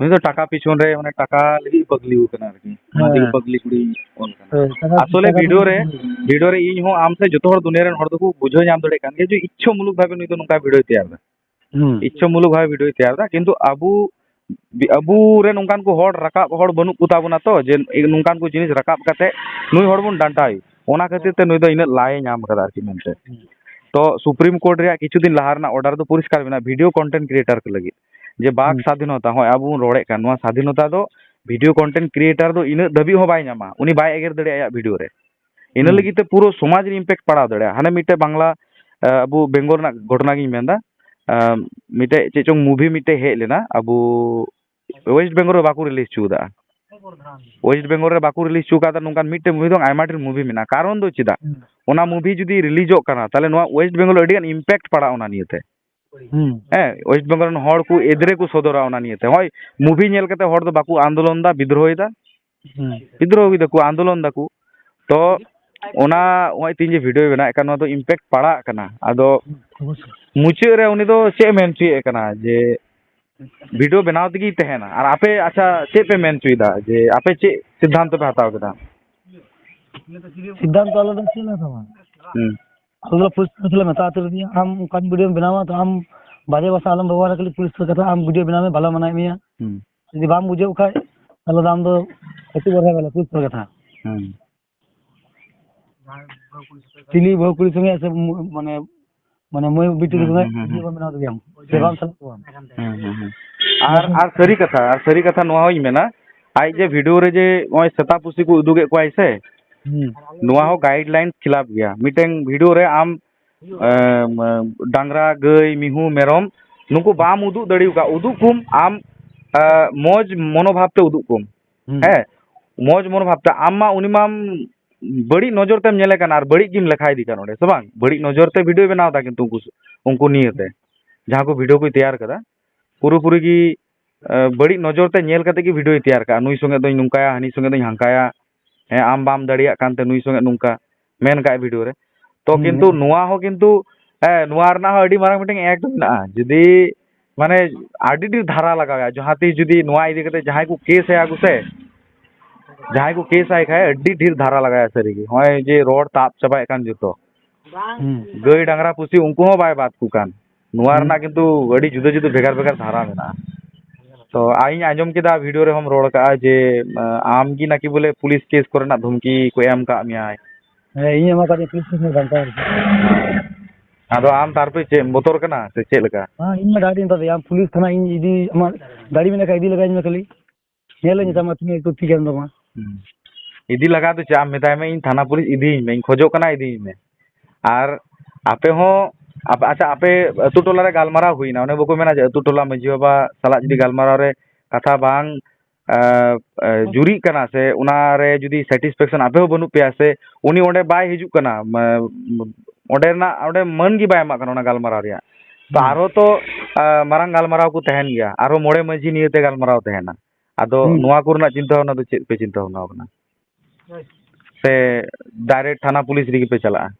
ᱩᱱᱤ ᱫᱚ ᱴᱟᱠᱟ ᱯᱤᱪᱷᱚᱱ ᱨᱮ, ᱢᱟᱱᱮ, ᱴᱟᱠᱟ ᱞᱟᱹᱜᱤᱫ ᱯᱟᱜᱽᱞᱤ ᱟᱠᱟᱱᱟ ᱟᱨᱠᱤ᱾ ᱚᱱᱟ ᱛᱮᱜᱮ ᱦᱮᱸ᱾ ᱯᱟᱜᱽᱞᱤ ᱠᱩᱲᱤ ᱚᱞ ᱠᱟᱱᱟ᱾ ᱦᱮᱸ, ᱴᱟᱠᱟ, ᱟᱥᱚᱞᱮ ᱴᱟᱠᱟ ᱵᱷᱤᱰᱤᱭᱳ ᱨᱮ, ᱯᱤᱪᱷᱚᱱ᱾ ᱵᱷᱤᱰᱤᱭᱳ ᱨᱮ ᱤᱧ ᱦᱚᱸ ᱟᱢ ᱥᱮ ᱡᱚᱛᱚ ᱦᱚᱲ ᱫᱩᱱᱤᱭᱟᱹ ᱨᱮᱱ ᱦᱚᱲ ᱫᱚᱠᱚ ᱵᱩᱡᱷᱟᱹᱣ ᱧᱟᱢ ᱫᱟᱲᱮᱭᱟᱜ ᱠᱟᱱ ᱜᱮᱭᱟ ᱡᱮ ᱤᱪᱪᱷᱟᱹ ᱢᱩᱞᱩᱠ ᱵᱷᱟᱵᱮ ᱱᱩᱭ ᱫᱚ ᱱᱚᱝᱠᱟ ᱵᱷᱤᱰᱤᱭᱳᱭ ᱛᱮᱭᱟᱨ ᱮᱫᱟ᱾ ᱦᱩᱸ᱾ ᱤᱪᱪᱷᱟᱹ ᱢᱩᱞᱩᱠ ᱵᱷᱟᱵᱮ ᱵᱷᱤᱰᱤᱭᱳᱭ ᱛᱮᱭᱟᱨ ᱮᱫᱟ, ᱠᱤᱱᱛᱩ ᱟᱵᱚ, ᱟᱵᱚ ᱨᱮᱱ ᱚᱱᱠᱟᱱ ᱠᱚ ᱦᱚᱲ ᱨᱟᱠᱟᱵ ᱦᱚᱲ ᱵᱟᱹᱱᱩᱜ ᱠᱚ ᱛᱟᱵᱚᱱᱟ ᱛᱚ, ᱡᱮ ᱱᱚᱝᱠᱟᱱ ᱠᱚ ᱡᱤᱱᱤᱥ ᱨᱟᱠᱟᱵ ᱠᱟᱛᱮ ᱱᱩᱭ ᱦᱚᱲ ᱵᱚᱱ ᱰᱟᱱᱴᱟᱣᱮ᱾ ᱚᱱᱟ ᱠᱷᱟᱹᱛᱤᱨ ᱛᱮ ᱱᱩᱭ ᱫᱚ ᱤᱱᱟᱹᱜ ᱞᱟᱭᱮ ᱧᱟᱢ ᱠᱟᱫᱟ ᱟᱨᱠᱤ ᱢᱮᱱᱛᱮ᱾ ᱦᱩᱸ᱾ ᱛᱚ ᱥᱩᱯᱨᱤᱢ ᱠᱳᱨᱴ ᱨᱮᱭᱟᱜ ᱠᱤᱪᱷᱩ ᱫᱤᱱ ᱞᱟᱦᱟ ᱨᱮᱱᱟᱜ ᱚᱨᱰᱟᱨ ᱫᱚ ᱯᱚᱨᱤᱥᱠᱟᱨ ᱢᱮᱱᱟᱜᱼᱟ ᱵᱷᱤᱰᱤᱭᱳ ᱠᱚᱱᱴᱮᱱᱴ ᱠᱨᱤᱭᱮᱴᱟᱨ ᱠᱚ ᱞᱟᱹᱜᱤᱫ, ᱡᱮ ᱵᱟᱠ ᱦᱩᱸ᱾ ᱥᱟᱫᱷᱤᱱᱚᱛᱟ, ᱦᱚᱸᱜᱼᱚᱭ ᱟᱵᱚ ᱵᱚᱱ ᱨᱚᱲᱮᱫ ᱠᱟᱱ, ᱱᱚᱣᱟ ᱥᱟᱫᱷᱤᱱᱚᱛᱟ ᱫᱚ ᱵᱷᱤᱰᱤᱭᱳ ᱠᱚᱱᱴᱮᱱᱴ ᱠᱨᱤᱭᱮᱴᱟᱨ ᱫᱚ ᱤᱱᱟᱹᱜ ᱫᱷᱟᱹᱵᱤᱡ ᱦᱚᱸ ᱵᱟᱭ ᱧᱟᱢᱟ, ᱩᱱᱤ ᱵᱟᱭ ᱮᱜᱮᱨ ᱫᱟᱲᱮᱭᱟᱜᱼᱟ ᱟᱭᱟᱜ ᱵᱷᱤᱰᱤᱭᱳ ᱨᱮ᱾ ᱤᱱᱟᱹ ᱦᱩᱸ᱾ ᱞᱟᱹᱜᱤᱫ ᱛᱮ ᱯᱩᱨᱟᱹ ᱥᱚᱢᱟᱡᱽ ᱨᱮ ᱤᱢᱯᱮᱠᱴ ᱯᱟᱲᱟᱣ ᱫᱟᱲᱮᱭᱟᱜᱼᱟ᱾ ᱦᱟᱱᱮ ᱢᱤᱫᱴᱮᱡ ᱵᱟᱝᱞᱟ ᱟᱵᱚ ᱵᱮᱝᱜᱚᱞ ᱨᱮᱱᱟᱜ ᱜᱷᱚᱴᱚᱱᱟ ᱜᱤᱧ ᱢᱮᱱᱫᱟ᱾ ᱢᱤᱫᱴᱮᱡ ᱪᱮᱫ ᱪᱚᱝ ᱢᱩᱵᱷᱤ ᱢᱤᱫᱴᱮᱡ ᱦᱮᱡ ᱞᱮᱱᱟ ᱟᱵᱚ ᱳᱭᱮᱥᱴ ᱵᱮᱝᱜᱚᱞ ᱨᱮ, ᱵᱟᱠᱚ ᱨᱤᱞᱤᱡᱽ ᱦᱚᱪᱚ ᱠᱟᱫᱟ᱾ ᱳᱭᱮᱥᱴ ᱵᱮᱝᱜᱚᱞ ᱨᱮ ᱵᱟᱠᱚ ᱨᱤᱞᱤᱡᱽ ᱦᱚᱪᱚ ᱠᱟᱫᱟ ᱱᱚᱝᱠᱟᱱ ᱢᱤᱫᱴᱮᱡ ᱢᱩᱵᱷᱤ ᱫᱚ ᱟᱭᱢᱟ ᱰᱷᱮᱨ ᱢᱩᱵᱷᱤ ᱢᱮᱱᱟᱜᱼᱟ᱾ ᱠᱟᱨᱚᱱ ᱫᱚ ᱪᱮᱫᱟᱜ? ᱦᱩᱸ᱾ ᱚᱱᱟ ᱢᱩᱵᱷᱤ ᱡᱩᱫᱤ ᱨᱤᱞᱤᱡᱚᱜ ᱠᱟᱱᱟ, ᱛᱟᱦᱞᱮ ᱱᱚᱣᱟ ᱳᱭᱮᱥᱴ ᱵᱮᱝᱜᱚᱞ ᱟᱹᱰᱤ ᱜᱟᱱ ᱤᱢᱯᱮᱠᱴ ᱯᱟᱲᱟᱜᱼᱟ ᱚᱱᱟ ᱱᱤᱭᱮᱛᱮ᱾ ᱦᱩᱸ᱾ ᱦᱮᱸ, ᱳᱭᱮᱥᱴ ᱵᱮᱝᱜᱚᱞ ᱨᱮᱱ ᱦᱚᱲ ᱠᱚ ᱮᱫᱽᱨᱮ ᱠᱚ ᱥᱚᱫᱚᱨᱟ ᱚᱱᱟ ᱱᱤᱭᱮᱛᱮ᱾ ᱦᱳᱭ, ᱢᱩᱵᱷᱤ ᱧᱮᱞ ᱠᱟᱛᱮ ᱦᱚᱲ ᱫᱚ ᱵᱟᱠᱚ ᱟᱱᱫᱳᱞᱚᱱ ᱫᱟ, ᱵᱤᱫᱽᱨᱳᱦᱚᱭ ᱫᱟ᱾ ᱦᱩᱸ᱾ ᱵᱤᱫᱽᱨᱳᱦᱚ ᱫᱟᱠᱚ, ᱟᱱᱫᱳᱞᱚᱱ ᱫᱟᱠᱚ᱾ ᱛᱚ ᱚᱱᱟ ᱱᱚᱜᱼᱚᱭ ᱛᱤᱦᱤᱧ ᱡᱮ ᱵᱷᱤᱰᱤᱭᱳ ᱵᱮᱱᱟᱣ ᱠᱟᱱ, ᱱᱚᱣᱟ ᱫᱚ ᱤᱢᱯᱮᱠᱴ ᱯᱟᱲᱟᱜ ᱠᱟᱱᱟ᱾ ᱟᱫᱚ ᱚᱵᱚᱥᱥᱳᱭ᱾ ᱢᱩᱪᱟᱹᱫ ᱨᱮ ᱩᱱᱤ ᱫᱚ ᱪᱮᱫ ᱮ ᱢᱮᱱ ᱦᱚᱪᱚᱭᱮᱫ ᱠᱟᱱᱟ ᱡᱮ ᱵᱷᱤᱰᱤᱭᱳ ᱵᱮᱱᱟᱣ ᱛᱮᱜᱮᱭ ᱛᱟᱦᱮᱱᱟ? ᱟᱨ ᱟᱯᱮ, ᱟᱪᱪᱷᱟ, ᱪᱮᱫ ᱯᱮ ᱢᱮᱱ ᱦᱚᱪᱚᱭᱮᱫᱟ ᱡᱮ ᱟᱯᱮ ᱪᱮᱫ ᱥᱤᱫᱽᱫᱷᱟᱱᱛᱚ ᱯᱮ ᱦᱟᱛᱟᱣ ᱠᱮᱫᱟ? ᱥᱤᱫᱽᱫᱷᱟᱱᱛᱚ ᱟᱞᱮ ᱫᱚ ᱪᱮᱫ ᱞᱮ ᱦᱟᱛᱟᱣᱟ? ᱦᱩᱸ᱾ ᱟᱞᱮ ᱫᱚ ᱯᱩᱞᱤᱥ ᱠᱟᱛᱷᱟ ᱞᱮ ᱢᱮᱛᱟ ᱩᱛᱟᱹᱨ ᱫᱤᱭᱟ, ᱟᱢ ᱚᱱᱠᱟᱱ ᱵᱷᱤᱰᱤᱭᱳᱢ ᱵᱮᱱᱟᱣᱟ ᱛᱚ ᱟᱢ ᱵᱟᱡᱮ ᱵᱷᱟᱥᱟ ᱟᱞᱚᱢ ᱵᱮᱵᱚᱦᱟᱨᱟ, ᱠᱷᱟᱹᱞᱤ ᱯᱩᱞᱤᱥ ᱠᱟᱛᱷᱟ, ᱟᱢ ᱵᱷᱤᱰᱤᱭᱳ ᱵᱮᱱᱟᱣ ᱢᱮ, ᱵᱟᱞᱮ ᱢᱟᱱᱟᱭᱮᱫ ᱢᱮᱭᱟ᱾ ᱦᱩᱸ᱾ ᱡᱩᱫᱤ ᱵᱟᱢ ᱵᱩᱡᱷᱟᱹᱣ ᱠᱷᱟᱡ ᱛᱟᱦᱞᱮ ᱫᱚ ᱟᱢ ᱫᱚ ᱠᱟᱹᱴᱤᱡ ᱵᱟᱨᱦᱮ ᱵᱟᱞᱟ ᱯᱩᱞᱤᱥ ᱠᱟᱛᱷᱟ᱾ ᱦᱩᱸ᱾ ᱪᱤᱞᱤ ᱵᱟᱹᱦᱩ ᱠᱩᱲᱤ ᱥᱚᱸᱜᱮ ᱥᱮ ᱢᱩ-, ᱢᱟᱱᱮ, ᱢᱟᱱᱮ ᱢᱟᱹᱭ ᱵᱤᱴᱤ ᱦᱩᱸ, ᱛᱟᱠᱚ ᱦᱩᱸ, ᱦᱩᱸ, ᱵᱷᱤᱰᱤᱭᱳ ᱦᱩᱸ᱾ ᱵᱟᱢ ᱵᱮᱱᱟᱣ ᱫᱟᱲᱮᱭᱟᱜᱼᱟ? ᱥᱮ ᱦᱩᱸ᱾ ᱵᱟᱢ ᱥᱮᱱᱚᱜ ᱛᱟᱵᱚᱱᱟ? ᱦᱩᱸ, ᱦᱩᱸ, ᱦᱩᱸ᱾ ᱟᱨ, ᱟᱨ ᱥᱟᱹᱨᱤ ᱠᱟᱛᱷᱟ, ᱟᱨ ᱥᱟᱹᱨᱤ ᱠᱟᱛᱷᱟ ᱱᱚᱣᱟ ᱦᱚᱸᱧ ᱢᱮᱱᱟ, ᱟᱡ ᱡᱮ ᱵᱷᱤᱰᱤᱭᱳ ᱨᱮ ᱡᱮ ᱱᱚᱜᱼᱚᱭ ᱥᱮᱛᱟ ᱯᱩᱥᱤ ᱠᱚ ᱩᱫᱩᱜᱮᱫ ᱠᱚᱣᱟᱭ ᱥᱮ, ᱦᱩᱸ᱾ ᱱᱚᱣᱟ ᱦᱚᱸ ᱜᱟᱭᱤᱰ ᱞᱟᱭᱤᱱ ᱠᱷᱤᱞᱟᱯ ᱜᱮᱭᱟ᱾ ᱢᱤᱫᱴᱮᱱ ᱵᱷᱤᱰᱤᱭᱳ ᱨᱮ ᱟᱢ, ᱮᱢ, ᱰᱟᱝᱨᱟ, ᱜᱟᱹᱭ, ᱢᱤᱦᱩ, ᱢᱮᱨᱚᱢ ᱱᱩᱠᱩ ᱵᱟᱢ ᱩᱫᱩᱜ ᱫᱟᱲᱮ ᱟᱠᱟᱫ, ᱩᱫᱩᱜ ᱠᱚᱢ ᱟᱢ, ᱮ, ᱢᱚᱡᱽ ᱢᱚᱱᱳᱵᱷᱟᱵ ᱛᱮ ᱩᱫᱩᱜ ᱠᱚᱢ᱾ ᱦᱩᱸ᱾ ᱦᱮᱸ, ᱢᱚᱡᱽ ᱢᱚᱱᱳᱵᱷᱟᱵ ᱛᱮ᱾ ᱟᱢ ᱢᱟ ᱩᱱᱤ ᱢᱟᱢ ᱵᱟᱹᱲᱤᱡ ᱱᱚᱡᱚᱨ ᱛᱮᱢ ᱧᱮᱞᱮ ᱠᱟᱱᱟ ᱟᱨ ᱵᱟᱹᱲᱤᱡ ᱜᱮᱢ ᱞᱮᱠᱷᱟᱭᱮᱫᱮ ᱠᱟᱱ ᱚᱸᱰᱮ, ᱥᱮ ᱵᱟᱝ? ᱵᱟᱹᱲᱤᱡ ᱱᱚᱡᱚᱨ ᱛᱮ ᱵᱷᱤᱰᱤᱭᱳᱭ ᱵᱮᱱᱟᱣ ᱮᱫᱟ ᱠᱤᱱᱛᱩ ᱩᱱᱠᱩ, ᱩᱱᱠᱩ ᱱᱤᱭᱮᱛᱮ ᱡᱟᱦᱟᱸ ᱠᱚ ᱵᱷᱤᱰᱤᱭᱳ ᱠᱚᱭ ᱛᱮᱭᱟᱨ ᱠᱟᱫᱟ, ᱯᱩᱨᱟᱹᱯᱩᱨᱤ ᱜᱮ, ᱮ, ᱵᱟᱹᱲᱤᱡ ᱱᱚᱡᱚᱨ ᱛᱮ ᱧᱮᱞ ᱠᱟᱛᱮ ᱜᱮ ᱵᱷᱤᱰᱤᱭᱳᱭ ᱛᱮᱭᱟᱨ ᱠᱟᱜᱼᱟ᱾ ᱱᱩᱭ ᱥᱚᱸᱜᱮ ᱫᱚᱧ ᱱᱚᱝᱠᱟᱭᱟ, ᱦᱟᱹᱱᱤ ᱥᱚᱸᱜᱮ ᱫᱚᱧ ᱦᱟᱝᱠᱟᱭᱟ᱾ ᱦᱮᱸ, ᱟᱢ ᱵᱟᱢ ᱫᱟᱲᱮᱭᱟᱜ ᱠᱟᱱᱛᱮ ᱱᱩᱭ ᱥᱚᱸᱜᱮ ᱱᱚᱝᱠᱟ ᱢᱮᱱ ᱠᱟᱜᱼᱟᱭ ᱵᱷᱤᱰᱤᱭᱳ ᱨᱮ᱾ ᱛᱚ ᱦᱩᱸ, ᱠᱤᱱᱛᱩ ᱦᱩᱸ᱾ ᱱᱚᱣᱟ ᱦᱚᱸ ᱠᱤᱱᱛᱩ, ᱦᱮᱸ, ᱱᱚᱣᱟ ᱨᱮᱱᱟᱜ ᱦᱚᱸ ᱟᱹᱰᱤ ᱢᱟᱨᱟᱝ ᱢᱤᱫᱴᱮᱱ ᱮᱠᱴ ᱢᱮᱱᱟᱜᱼᱟ᱾ ᱡᱩᱫᱤ ᱢᱟᱱᱮ ᱟᱹᱰᱤ ᱰᱷᱮᱨ ᱫᱷᱟᱨᱟ ᱞᱟᱜᱟᱣᱟ, ᱡᱟᱦᱟᱸ ᱛᱤᱥ ᱡᱩᱫᱤ ᱱᱚᱣᱟ ᱤᱫᱤ ᱠᱟᱛᱮ ᱡᱟᱦᱟᱸᱭ ᱠᱚ ᱠᱮᱥ ᱟᱭᱟ ᱠᱚ ᱥᱮ, ᱡᱟᱦᱟᱸᱭ ᱠᱚ ᱠᱮᱥ ᱟᱭ ᱠᱷᱟᱡ ᱟᱹᱰᱤ ᱰᱷᱮᱨ ᱫᱷᱟᱨᱟ ᱞᱟᱜᱟᱣᱟ ᱥᱟᱹᱨᱤ ᱜᱮ᱾ ᱱᱚᱜᱼᱚᱭ ᱡᱮ ᱨᱚᱲ ᱛᱟᱵ ᱪᱟᱵᱟᱭᱮᱫ ᱠᱟᱱ ᱡᱚᱛᱚ᱾ ᱦᱩᱸ᱾ ᱜᱟᱹᱭ ᱰᱟᱝᱨᱟ ᱯᱩᱥᱤ ᱩᱱᱠᱩ ᱦᱚᱸ ᱵᱟᱭ ᱵᱟᱫ ᱠᱚ ᱠᱟᱱ᱾ ᱱᱚᱣᱟ ᱦᱩᱸ᱾ ᱨᱮᱱᱟᱜ ᱠᱤᱱᱛᱩ ᱟᱹᱰᱤ ᱡᱩᱫᱟᱹ ᱡᱩᱫᱟᱹ ᱵᱷᱮᱜᱟᱨ ᱵᱷᱮᱜᱟᱨ ᱫᱷᱟᱨᱟ ᱢᱮᱱᱟᱜᱼᱟ᱾ ᱛᱚ ᱤᱧ ᱟᱸᱡᱚᱢ ᱠᱮᱫᱟ ᱵᱷᱤᱰᱤᱭᱳ ᱨᱮᱦᱚᱸᱢ ᱨᱚᱲ ᱠᱟᱜᱼᱟ ᱡᱮ, ᱟᱢ ᱜᱮ ᱱᱟᱠᱤ ᱵᱚᱞᱮ ᱯᱩᱞᱤᱥ ᱠᱮᱥ ᱠᱚᱨᱮᱱᱟᱜ ᱫᱷᱩᱢᱠᱤ ᱠᱚ ᱮᱢ ᱠᱟᱜ ᱢᱮᱭᱟ᱾ ᱦᱮᱸ, ᱤᱧ ᱮᱢᱟ ᱠᱟᱫᱤᱧ ᱯᱩᱞᱤᱥ ᱥᱴᱮᱥᱚᱱ ᱨᱮ ᱫᱷᱟᱢᱠᱟ ᱟᱨᱠᱤ᱾ ᱟᱫᱚ ᱟᱢ ᱛᱟᱨᱯᱚᱨᱮ ᱪᱮᱫ ᱮᱢ ᱵᱚᱛᱚᱨ ᱠᱟᱱᱟ ᱥᱮ ᱪᱮᱫ ᱞᱮᱠᱟ? ᱦᱮᱸ, ᱤᱧ ᱢᱟ direct ᱤᱧ ᱢᱮᱛᱟᱫᱮᱭᱟ, ᱟᱢ ᱯᱩᱞᱤᱥ ᱛᱷᱟᱱᱟ ᱤᱧ ᱤᱫᱤ, ᱟᱢᱟᱜ ᱜᱟᱹᱰᱤ ᱢᱮᱱᱟᱜ ᱠᱷᱟᱡ ᱤᱫᱤ ᱞᱟᱜᱟᱭᱤᱧ ᱢᱮ ᱠᱷᱟᱹᱞᱤ᱾ ᱧᱮᱞ ᱞᱮ ᱦᱩᱸ᱾ ᱢᱮᱛᱟᱢᱟ ᱛᱤᱱᱟᱹᱜ ᱮᱠᱴᱩ ᱴᱷᱤᱠ ᱜᱮᱭᱟ ᱫᱚ ᱢᱟ᱾ ᱦᱩᱸ᱾ ᱤᱫᱤ ᱞᱟᱜᱟ ᱫᱚ ᱪᱮᱫ, ᱟᱢ ᱢᱮᱛᱟᱭ ᱢᱮ, "ᱤᱧ ᱛᱷᱟᱱᱟ ᱯᱩᱞᱤᱥ ᱤᱫᱤᱭᱤᱧ ᱢᱮ, ᱤᱧ ᱠᱷᱚᱡᱚᱜ ᱠᱟᱱᱟ, ᱤᱫᱤᱭᱤᱧ ᱢᱮ᱾" ᱟᱨ ᱟᱯᱮ ᱦᱚᱸ, ᱟᱯ-, ᱟᱪᱪᱷᱟ, ᱟᱯᱮ ᱟᱹᱛᱩ ᱴᱚᱞᱟ ᱨᱮ ᱜᱟᱞᱢᱟᱨᱟᱣ ᱦᱩᱭᱱᱟ, ᱚᱱᱮ ᱵᱟᱠᱚ ᱢᱮᱱᱟ ᱡᱮ ᱟᱹᱛᱩ ᱴᱚᱞᱟ ᱢᱟᱺᱡᱷᱤ ᱵᱟᱵᱟ ᱥᱟᱞᱟᱜ ᱡᱩᱫᱤ ᱜᱟᱞᱢᱟᱨᱟᱣ ᱨᱮ ᱠᱟᱛᱷᱟ ᱵᱟᱝ, ᱮ, ᱮ, ᱡᱩᱨᱤᱜ ᱠᱟᱱᱟ ᱥᱮ ᱚᱱᱟ ᱨᱮ ᱡᱩᱫᱤ satisfaction ᱟᱯᱮ ᱦᱚᱸ ᱵᱟᱹᱱᱩᱜ ᱯᱮᱭᱟ ᱥᱮ ᱩᱱᱤ ᱚᱸᱰᱮ ᱵᱟᱭ ᱦᱤᱡᱩᱜ ᱠᱟᱱᱟ, ᱢᱟ-, ᱚᱸᱰᱮ ᱨᱮᱱᱟᱜ, ᱚᱸᱰᱮ ᱢᱟᱹᱱ ᱜᱮ ᱵᱟᱭ ᱮᱢᱟᱜ ᱠᱟᱱᱟ ᱚᱱᱟ ᱜᱟᱞᱢᱟᱨᱟᱣ ᱨᱮᱭᱟᱜ, ᱛᱚ ᱦᱩᱸ᱾ ᱟᱨᱦᱚᱸ ᱛᱚ, ᱮ, ᱢᱟᱨᱟᱝ ᱜᱟᱞᱢᱟᱨᱟᱣ ᱠᱚ ᱛᱟᱦᱮᱱ ᱜᱮᱭᱟ, ᱟᱨᱦᱚᱸ ᱢᱚᱬᱮ ᱢᱟᱺᱡᱷᱤ ᱱᱤᱭᱮᱛᱮ ᱜᱟᱞᱢᱟᱨᱟᱣ ᱛᱟᱦᱮᱱᱟ᱾ ᱟᱫᱚ ᱦᱩᱸ᱾ ᱱᱚᱣᱟ ᱠᱚᱨᱮᱱᱟᱜ ᱪᱤᱱᱛᱟᱹ ᱵᱷᱟᱵᱽᱱᱟ ᱫᱚ ᱪᱮᱫ ᱯᱮ ᱪᱤᱱᱛᱟᱹ ᱵᱷᱟᱵᱽᱱᱟ ᱟᱠᱟᱱᱟ? ᱥᱮ direct ᱛᱷᱟᱱᱟ ᱯᱩᱞᱤᱥ ᱨᱮᱜᱮ ᱯᱮ ᱪᱟᱞᱟᱜᱼᱟ?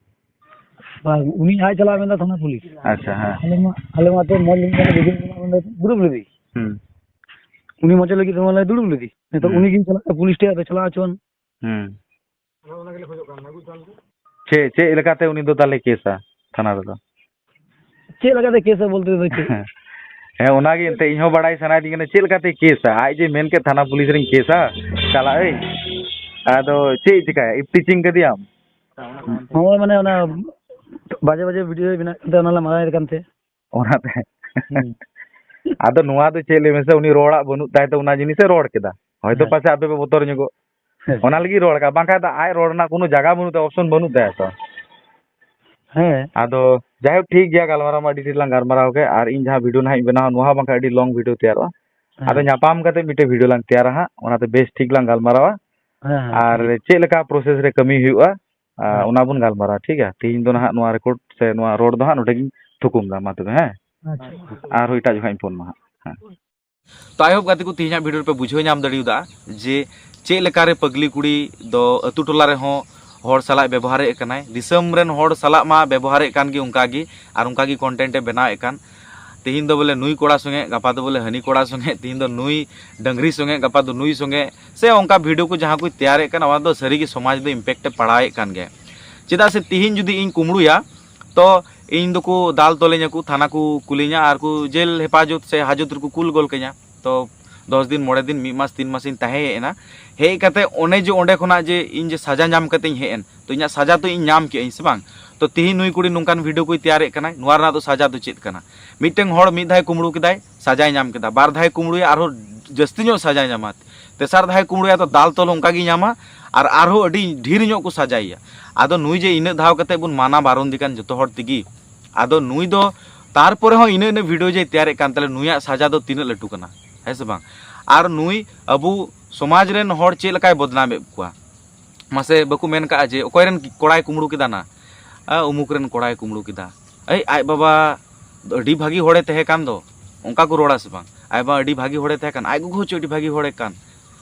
ᱵᱟᱝ, ᱩᱱᱤ ᱟᱡ ᱪᱟᱞᱟᱜ ᱢᱮᱱᱫᱟ ᱛᱷᱟᱱᱟ ᱯᱩᱞᱤᱥ᱾ ᱟᱪᱪᱷᱟ, ᱦᱮᱸ᱾ ᱟᱞᱮ ᱢᱟ, ᱟᱞᱮ ᱢᱟ ᱮᱱᱛᱮᱫ ᱢᱚᱡᱽ ᱞᱟᱹᱜᱤᱫ ᱛᱮ ᱵᱷᱤᱰᱤᱭᱳ ᱵᱮᱱᱟᱣ ᱚᱸᱰᱮ ᱫᱩᱲᱩᱵ ᱞᱮᱫᱮ᱾ ᱦᱩᱸ᱾ ᱩᱱᱤ ᱢᱚᱡᱽ ᱞᱟᱹᱜᱤᱫ ᱛᱮ ᱢᱟᱞᱮ ᱫᱩᱲᱩᱵ ᱞᱮᱫᱮ᱾ ᱱᱤᱛᱚᱜ ᱦᱩᱸ᱾ ᱩᱱᱤ ᱜᱮ ᱪᱟᱞᱟᱜ ᱯᱩᱞᱤᱥ ᱴᱷᱮᱡ, ᱟᱫᱚ ᱪᱟᱞᱟᱣ ᱦᱚᱪᱚᱣᱟᱱ᱾ ᱦᱩᱸ᱾ ᱪᱮᱫ, ᱪᱮᱫ ᱞᱮᱠᱟᱛᱮ ᱩᱱᱤ ᱫᱚ ᱛᱟᱦᱞᱮ ᱠᱮᱥᱟ ᱛᱷᱟᱱᱟ ᱨᱮᱫᱚ? ᱪᱮᱫ ᱞᱮᱠᱟᱛᱮ ᱠᱮᱥᱟ ᱵᱚᱞᱛᱮ ᱫᱚ ᱪᱮᱫ? ᱦᱮᱸ, ᱚᱱᱟᱜᱮ ᱮᱱᱛᱮ ᱤᱧ ᱦᱚᱸ ᱵᱟᱲᱟᱭ ᱥᱟᱱᱟᱭᱤᱫᱤᱧ ᱠᱟᱱᱟ, ᱪᱮᱫ ᱞᱮᱠᱟᱛᱮ ᱠᱮᱥᱟ? ᱟᱡ ᱡᱮ ᱢᱮᱱ ᱠᱮᱫ ᱛᱷᱟᱱᱟ ᱯᱩᱞᱤᱥ ᱨᱤᱧ ᱠᱮᱥᱟ, ᱪᱟᱞᱟᱜ ᱟᱹᱧ᱾ ᱟᱫᱚ ᱪᱮᱫ ᱮ ᱪᱤᱠᱟᱹᱭᱟ? ᱤᱯᱴᱤᱪᱤᱝ ᱠᱟᱫᱮᱭᱟᱢ? ᱦᱳᱭ, ᱢᱟᱱᱮ ᱚᱱᱟ ᱵᱟᱡᱮ ᱵᱟᱡᱮ ᱵᱷᱤᱰᱤᱭᱳᱭ ᱵᱮᱱᱟᱣ ᱠᱟᱱ ᱛᱟᱦᱮᱸ, ᱚᱱᱟ ᱞᱮ ᱢᱟᱱᱟᱭᱮ ᱠᱟᱱ ᱛᱟᱦᱮᱸ᱾ ᱚᱱᱟᱛᱮ᱾ ᱦᱩᱸ᱾ ᱟᱫᱚ ᱱᱚᱣᱟ ᱫᱚ ᱪᱮᱫ ᱞᱟᱹᱭ ᱢᱮᱥᱮ, ᱩᱱᱤ ᱨᱚᱲᱟᱜ ᱵᱟᱹᱱᱩᱜ ᱛᱟᱭ ᱛᱮ ᱚᱱᱟ ᱡᱤᱱᱤᱥᱮ ᱨᱚᱲ ᱠᱮᱫᱟ᱾ ᱦᱚᱭᱛᱚ ᱦᱮᱸ᱾ ᱯᱟᱥᱮ ᱟᱯᱮ ᱯᱮ ᱵᱚᱛᱚᱨ ᱧᱚᱜᱚᱜ᱾ ᱦᱮᱸ᱾ ᱚᱱᱟ ᱞᱟᱹᱜᱤᱫ ᱨᱚᱲ ᱠᱟᱜᱼᱟ, ᱵᱟᱝᱠᱷᱟᱱ ᱫᱚ ᱟᱡ ᱨᱚᱲ ᱨᱮᱱᱟᱜ ᱠᱳᱱᱳ ᱡᱟᱭᱜᱟ ᱵᱟᱹᱱᱩᱜ ᱛᱟᱭᱟ, option ᱵᱟᱹᱱᱩᱜ ᱛᱟᱭᱟ ᱛᱚ᱾ ᱦᱮᱸ᱾ ᱟᱫᱚ ᱡᱟᱭᱦᱳᱠ, ᱴᱷᱤᱠ ᱜᱮᱭᱟ, ᱜᱟᱞᱢᱟᱨᱟᱣ ᱢᱟ ᱟᱹᱰᱤ ᱰᱷᱮᱨ ᱞᱟᱝ ᱜᱟᱞᱢᱟᱨᱟᱣ ᱠᱮᱫ, ᱟᱨ ᱤᱧ ᱡᱟᱦᱟᱸ ᱵᱷᱤᱰᱤᱭᱳ ᱱᱟᱦᱟᱜ ᱤᱧ ᱵᱮᱱᱟᱣᱟ, ᱱᱚᱣᱟ ᱦᱚᱸ ᱵᱟᱝᱠᱷᱟᱱ ᱟᱹᱰᱤ ᱞᱚᱝ ᱵᱷᱤᱰᱤᱭᱳ ᱛᱮᱭᱟᱨᱚᱜᱼᱟ᱾ ᱦᱮᱸ᱾ ᱟᱫᱚ ᱧᱟᱯᱟᱢ ᱠᱟᱛᱮ ᱢᱤᱫᱴᱮᱡ ᱵᱷᱤᱰᱤᱭᱳ ᱞᱟᱝ ᱛᱮᱭᱟᱨᱟ ᱦᱟᱸᱜ, ᱚᱱᱟᱛᱮ ᱵᱮᱥ ᱴᱷᱤᱠ ᱞᱟᱝ ᱜᱟᱞᱢᱟᱨᱟᱣᱟ᱾ ᱦᱮᱸ, ᱦᱮᱸ, ᱟᱨ ᱴᱷᱤᱠ᱾ ᱪᱮᱫ ᱞᱮᱠᱟ ᱯᱨᱚᱥᱮᱥ ᱨᱮ ᱠᱟᱹᱢᱤ ᱦᱩᱭᱩᱜᱼᱟ, ᱟ, ᱦᱮᱸ᱾ ᱚᱱᱟ ᱵᱚᱱ ᱜᱟᱞᱢᱟᱨᱟᱣᱟ, ᱴᱷᱤᱠ ᱜᱮᱭᱟ? ᱛᱤᱦᱤᱧ ᱫᱚ ᱱᱟᱦᱟᱜ ᱱᱚᱣᱟ ᱨᱮᱠᱚᱨᱰ ᱥᱮ ᱱᱚᱣᱟ ᱨᱚᱲ ᱫᱚ ᱦᱟᱸᱜ ᱱᱚᱰᱮ ᱜᱤᱧ ᱛᱷᱩᱠᱩᱢ ᱫᱟ, ᱢᱟ ᱛᱚᱵᱮ, ᱦᱮᱸ? ᱟᱪᱪᱷᱟ᱾ ᱟᱨᱦᱚᱸ ᱮᱴᱟᱜ ᱡᱚᱠᱷᱟᱜ ᱤᱧ ᱯᱷᱳᱱ ᱢᱟ ᱦᱟᱸᱜ, ᱦᱮᱸ᱾ ᱛᱚ, I hope ᱜᱟᱛᱮ ᱠᱚ, ᱛᱤᱦᱤᱧᱟᱜ ᱵᱷᱤᱰᱤᱭᱳ ᱨᱮᱯᱮ ᱵᱩᱡᱷᱟᱹᱣ ᱧᱟᱢ ᱫᱟᱲᱮᱭᱟᱫᱟ ᱡᱮ ᱪᱮᱫ ᱞᱮᱠᱟᱨᱮ ᱯᱟᱹᱜᱽᱞᱤ ᱠᱩᱲᱤ ᱫᱚ ᱟᱹᱛᱩ ᱴᱚᱞᱟ ᱨᱮᱦᱚᱸ ᱦᱚᱲ ᱥᱟᱞᱟᱜ ᱵᱮᱵᱚᱦᱟᱨᱮᱫ ᱠᱟᱱᱟᱭ, ᱫᱤᱥᱚᱢ ᱨᱮᱱ ᱦᱚᱲ ᱥᱟᱞᱟᱜ ᱢᱟ ᱵᱮᱵᱚᱦᱟᱨᱮᱫ ᱠᱟᱱ ᱜᱮ ᱚᱱᱠᱟ ᱜᱮ, ᱟᱨ ᱚᱱᱠᱟ ᱜᱮ content ᱮ ᱵᱮᱱᱟᱣᱮᱫ ᱠᱟᱱ᱾ ᱛᱤᱦᱤᱧ ᱫᱚ ᱵᱚᱞᱮ ᱱᱩᱭ ᱠᱚᱲᱟ ᱥᱚᱸᱜᱮ, ᱜᱟᱯᱟ ᱫᱚ ᱵᱚᱞᱮ ᱦᱟᱹᱱᱤ ᱠᱚᱲᱟ ᱥᱚᱸᱜᱮ, ᱛᱤᱦᱤᱧ ᱫᱚ ᱱᱩᱭ ᱰᱟᱹᱝᱨᱤ ᱥᱚᱸᱜᱮ, ᱜᱟᱯᱟ ᱫᱚ ᱱᱩᱭ ᱥᱚᱸᱜᱮ, ᱥᱮ ᱚᱱᱠᱟ ᱵᱷᱤᱰᱤᱭᱳ ᱠᱚ ᱡᱟᱦᱟᱸ ᱠᱚ ᱛᱮᱭᱟᱨᱮᱫ ᱠᱟᱱ, ᱚᱱᱟ ᱫᱚ ᱥᱟᱹᱨᱤ ᱜᱮ ᱥᱚᱢᱟᱡᱽ ᱫᱚ impact ᱮ ᱯᱟᱲᱟᱣᱮᱫ ᱠᱟᱱ ᱜᱮᱭᱟ᱾ ᱪᱮᱫᱟᱜ ᱥᱮ ᱛᱤᱦᱤᱧ ᱡᱩᱫᱤ ᱤᱧ ᱠᱩᱢᱵᱽᱲᱩᱭᱟ, ᱛᱚ ᱤᱧ ᱫᱚᱠᱚ ᱫᱟᱞ ᱛᱚᱞᱤᱧᱟ ᱠᱚ, ᱛᱷᱟᱱᱟ ᱠᱚ ᱠᱩᱞᱤᱧᱟ ᱟᱨ ᱠᱚ ᱡᱮᱞ ᱦᱮᱯᱟᱡᱚᱛ ᱥᱮ ᱦᱟᱡᱚᱛ ᱨᱮᱠᱚ ᱠᱩᱞ ᱜᱚᱞ ᱠᱟᱹᱧᱟ᱾ ᱛᱚ ᱫᱚᱥ ᱫᱤᱱ, ᱢᱚᱬᱮ ᱫᱤᱱ, ᱢᱤᱫ ᱢᱟᱥ, ᱛᱤᱱ ᱢᱟᱥᱤᱧ ᱛᱟᱦᱮᱸ ᱦᱮᱡ ᱮᱱᱟ᱾ ᱦᱮᱡ ᱠᱟᱛᱮ ᱚᱱᱮ ᱡᱮ ᱚᱸᱰᱮ ᱠᱷᱚᱱᱟᱜ ᱡᱮ ᱤᱧ ᱡᱮ ᱥᱟᱡᱟ ᱧᱟᱢ ᱠᱟᱛᱮᱧ ᱦᱮᱡ ᱮᱱ, ᱛᱚ ᱤᱧᱟᱹᱜ ᱥᱟᱡᱟ ᱛᱚ ᱤᱧ ᱧᱟᱢ ᱠᱮᱜᱼᱟᱹᱧ ᱥᱮ ᱵᱟᱝ? ᱛᱚ ᱛᱤᱦᱤᱧ ᱱᱩᱭ ᱠᱩᱲᱤ ᱱᱚᱝᱠᱟᱱ ᱵᱷᱤᱰᱤᱭᱳ ᱠᱚᱭ ᱛᱮᱭᱟᱨᱮᱫ ᱠᱟᱱᱟᱭ, ᱱᱚᱣᱟ ᱨᱮᱱᱟᱜ ᱫᱚ ᱥᱟᱡᱟ ᱫᱚ ᱪᱮᱫ ᱠᱟᱱᱟ? ᱢᱤᱫᱴᱟᱝ ᱦᱚᱲ ᱢᱤᱫ ᱫᱷᱟᱣ ᱠᱩᱢᱵᱽᱲᱩ ᱠᱮᱫᱟᱭ, ᱥᱟᱡᱟᱭ ᱧᱟᱢ ᱠᱮᱫᱟ, ᱵᱟᱨ ᱫᱷᱟᱣ ᱠᱩᱢᱵᱽᱲᱩᱭᱟ, ᱟᱨᱦᱚᱸ ᱡᱟᱹᱥᱛᱤ ᱧᱚᱜ ᱥᱟᱡᱟᱭ ᱧᱟᱢᱟ, ᱛᱮᱥᱟᱨ ᱫᱷᱟᱣ ᱠᱩᱢᱵᱽᱲᱩᱭᱟ, ᱛᱚ ᱫᱟᱞ ᱛᱚᱞ ᱚᱱᱠᱟ ᱜᱮᱭ ᱧᱟᱢᱟ᱾ ᱟᱨ ᱟᱨᱦᱚᱸ ᱟᱹᱰᱤ ᱰᱷᱮᱨ ᱧᱚᱜ ᱠᱚ ᱥᱟᱡᱟᱭᱮᱭᱟ᱾ ᱟᱫᱚ ᱱᱩᱭ ᱡᱮ ᱤᱱᱟᱹᱜ ᱫᱷᱟᱣ ᱠᱟᱛᱮ ᱵᱚᱱ ᱢᱟᱱᱟ ᱵᱟᱨᱚᱱ ᱫᱮ ᱠᱟᱱ ᱡᱚᱛᱚ ᱦᱚᱲ ᱛᱮᱜᱮ, ᱟᱫᱚ ᱱᱩᱭ ᱫᱚ ᱛᱟᱨᱯᱚᱨᱮ ᱦᱚᱸ ᱤᱱᱟᱹᱜ ᱤᱱᱟᱹᱜ ᱵᱷᱤᱰᱤᱭᱳ ᱡᱮ ᱛᱮᱭᱟᱨᱮᱫ ᱠᱟᱱ, ᱛᱟᱦᱞᱮ ᱱᱩᱭᱟᱜ ᱥᱟᱡᱟ ᱫᱚ ᱛᱤᱱᱟᱹᱜ ᱞᱟᱹᱴᱩ ᱠᱟᱱᱟ, ᱦᱮᱸ ᱥᱮ ᱵᱟᱝ? ᱟᱨ ᱱᱩᱭ ᱟᱵᱚ ᱥᱚᱢᱟᱡᱽ ᱨᱮᱱ ᱦᱚᱲ ᱪᱮᱫ ᱞᱮᱠᱟᱭ ᱵᱚᱫᱱᱟᱢᱮᱫ ᱠᱚᱣᱟ, ᱢᱟᱥᱮ ᱵᱟᱠᱚ ᱢᱮᱱ ᱠᱟᱜᱼᱟ ᱡᱮ ᱚᱠᱚᱭ ᱨᱮᱱ ᱠᱚᱲᱟᱭ ᱠᱩᱢᱵᱽᱲᱩ ᱠᱮᱫᱟ ᱱᱟ? ᱟ, ᱩᱢᱩᱠ ᱨᱮᱱ ᱠᱚᱲᱟᱭ ᱠᱩᱢᱵᱽᱲᱩ ᱠᱮᱫᱟ᱾ ᱮᱭ, ᱟᱡ ᱵᱟᱵᱟ ᱟᱹᱰᱤ ᱵᱷᱟᱹᱜᱤ ᱦᱚᱲᱮ ᱛᱟᱦᱮᱸ ᱠᱟᱱ ᱫᱚ, ᱚᱱᱠᱟ ᱠᱚ ᱨᱚᱲᱟ ᱥᱮ ᱵᱟᱝ? ᱟᱡ ᱵᱟᱵᱟ ᱟᱹᱰᱤ ᱵᱷᱟᱹᱜᱤ ᱦᱚᱲᱮ ᱛᱟᱦᱮᱸ ᱠᱟᱱ, ᱟᱡ ᱜᱚᱜᱚ ᱦᱚᱸ ᱪᱚ ᱟᱹᱰᱤ ᱵᱷᱟᱹᱜᱤ ᱦᱚᱲᱮ ᱠᱟᱱ᱾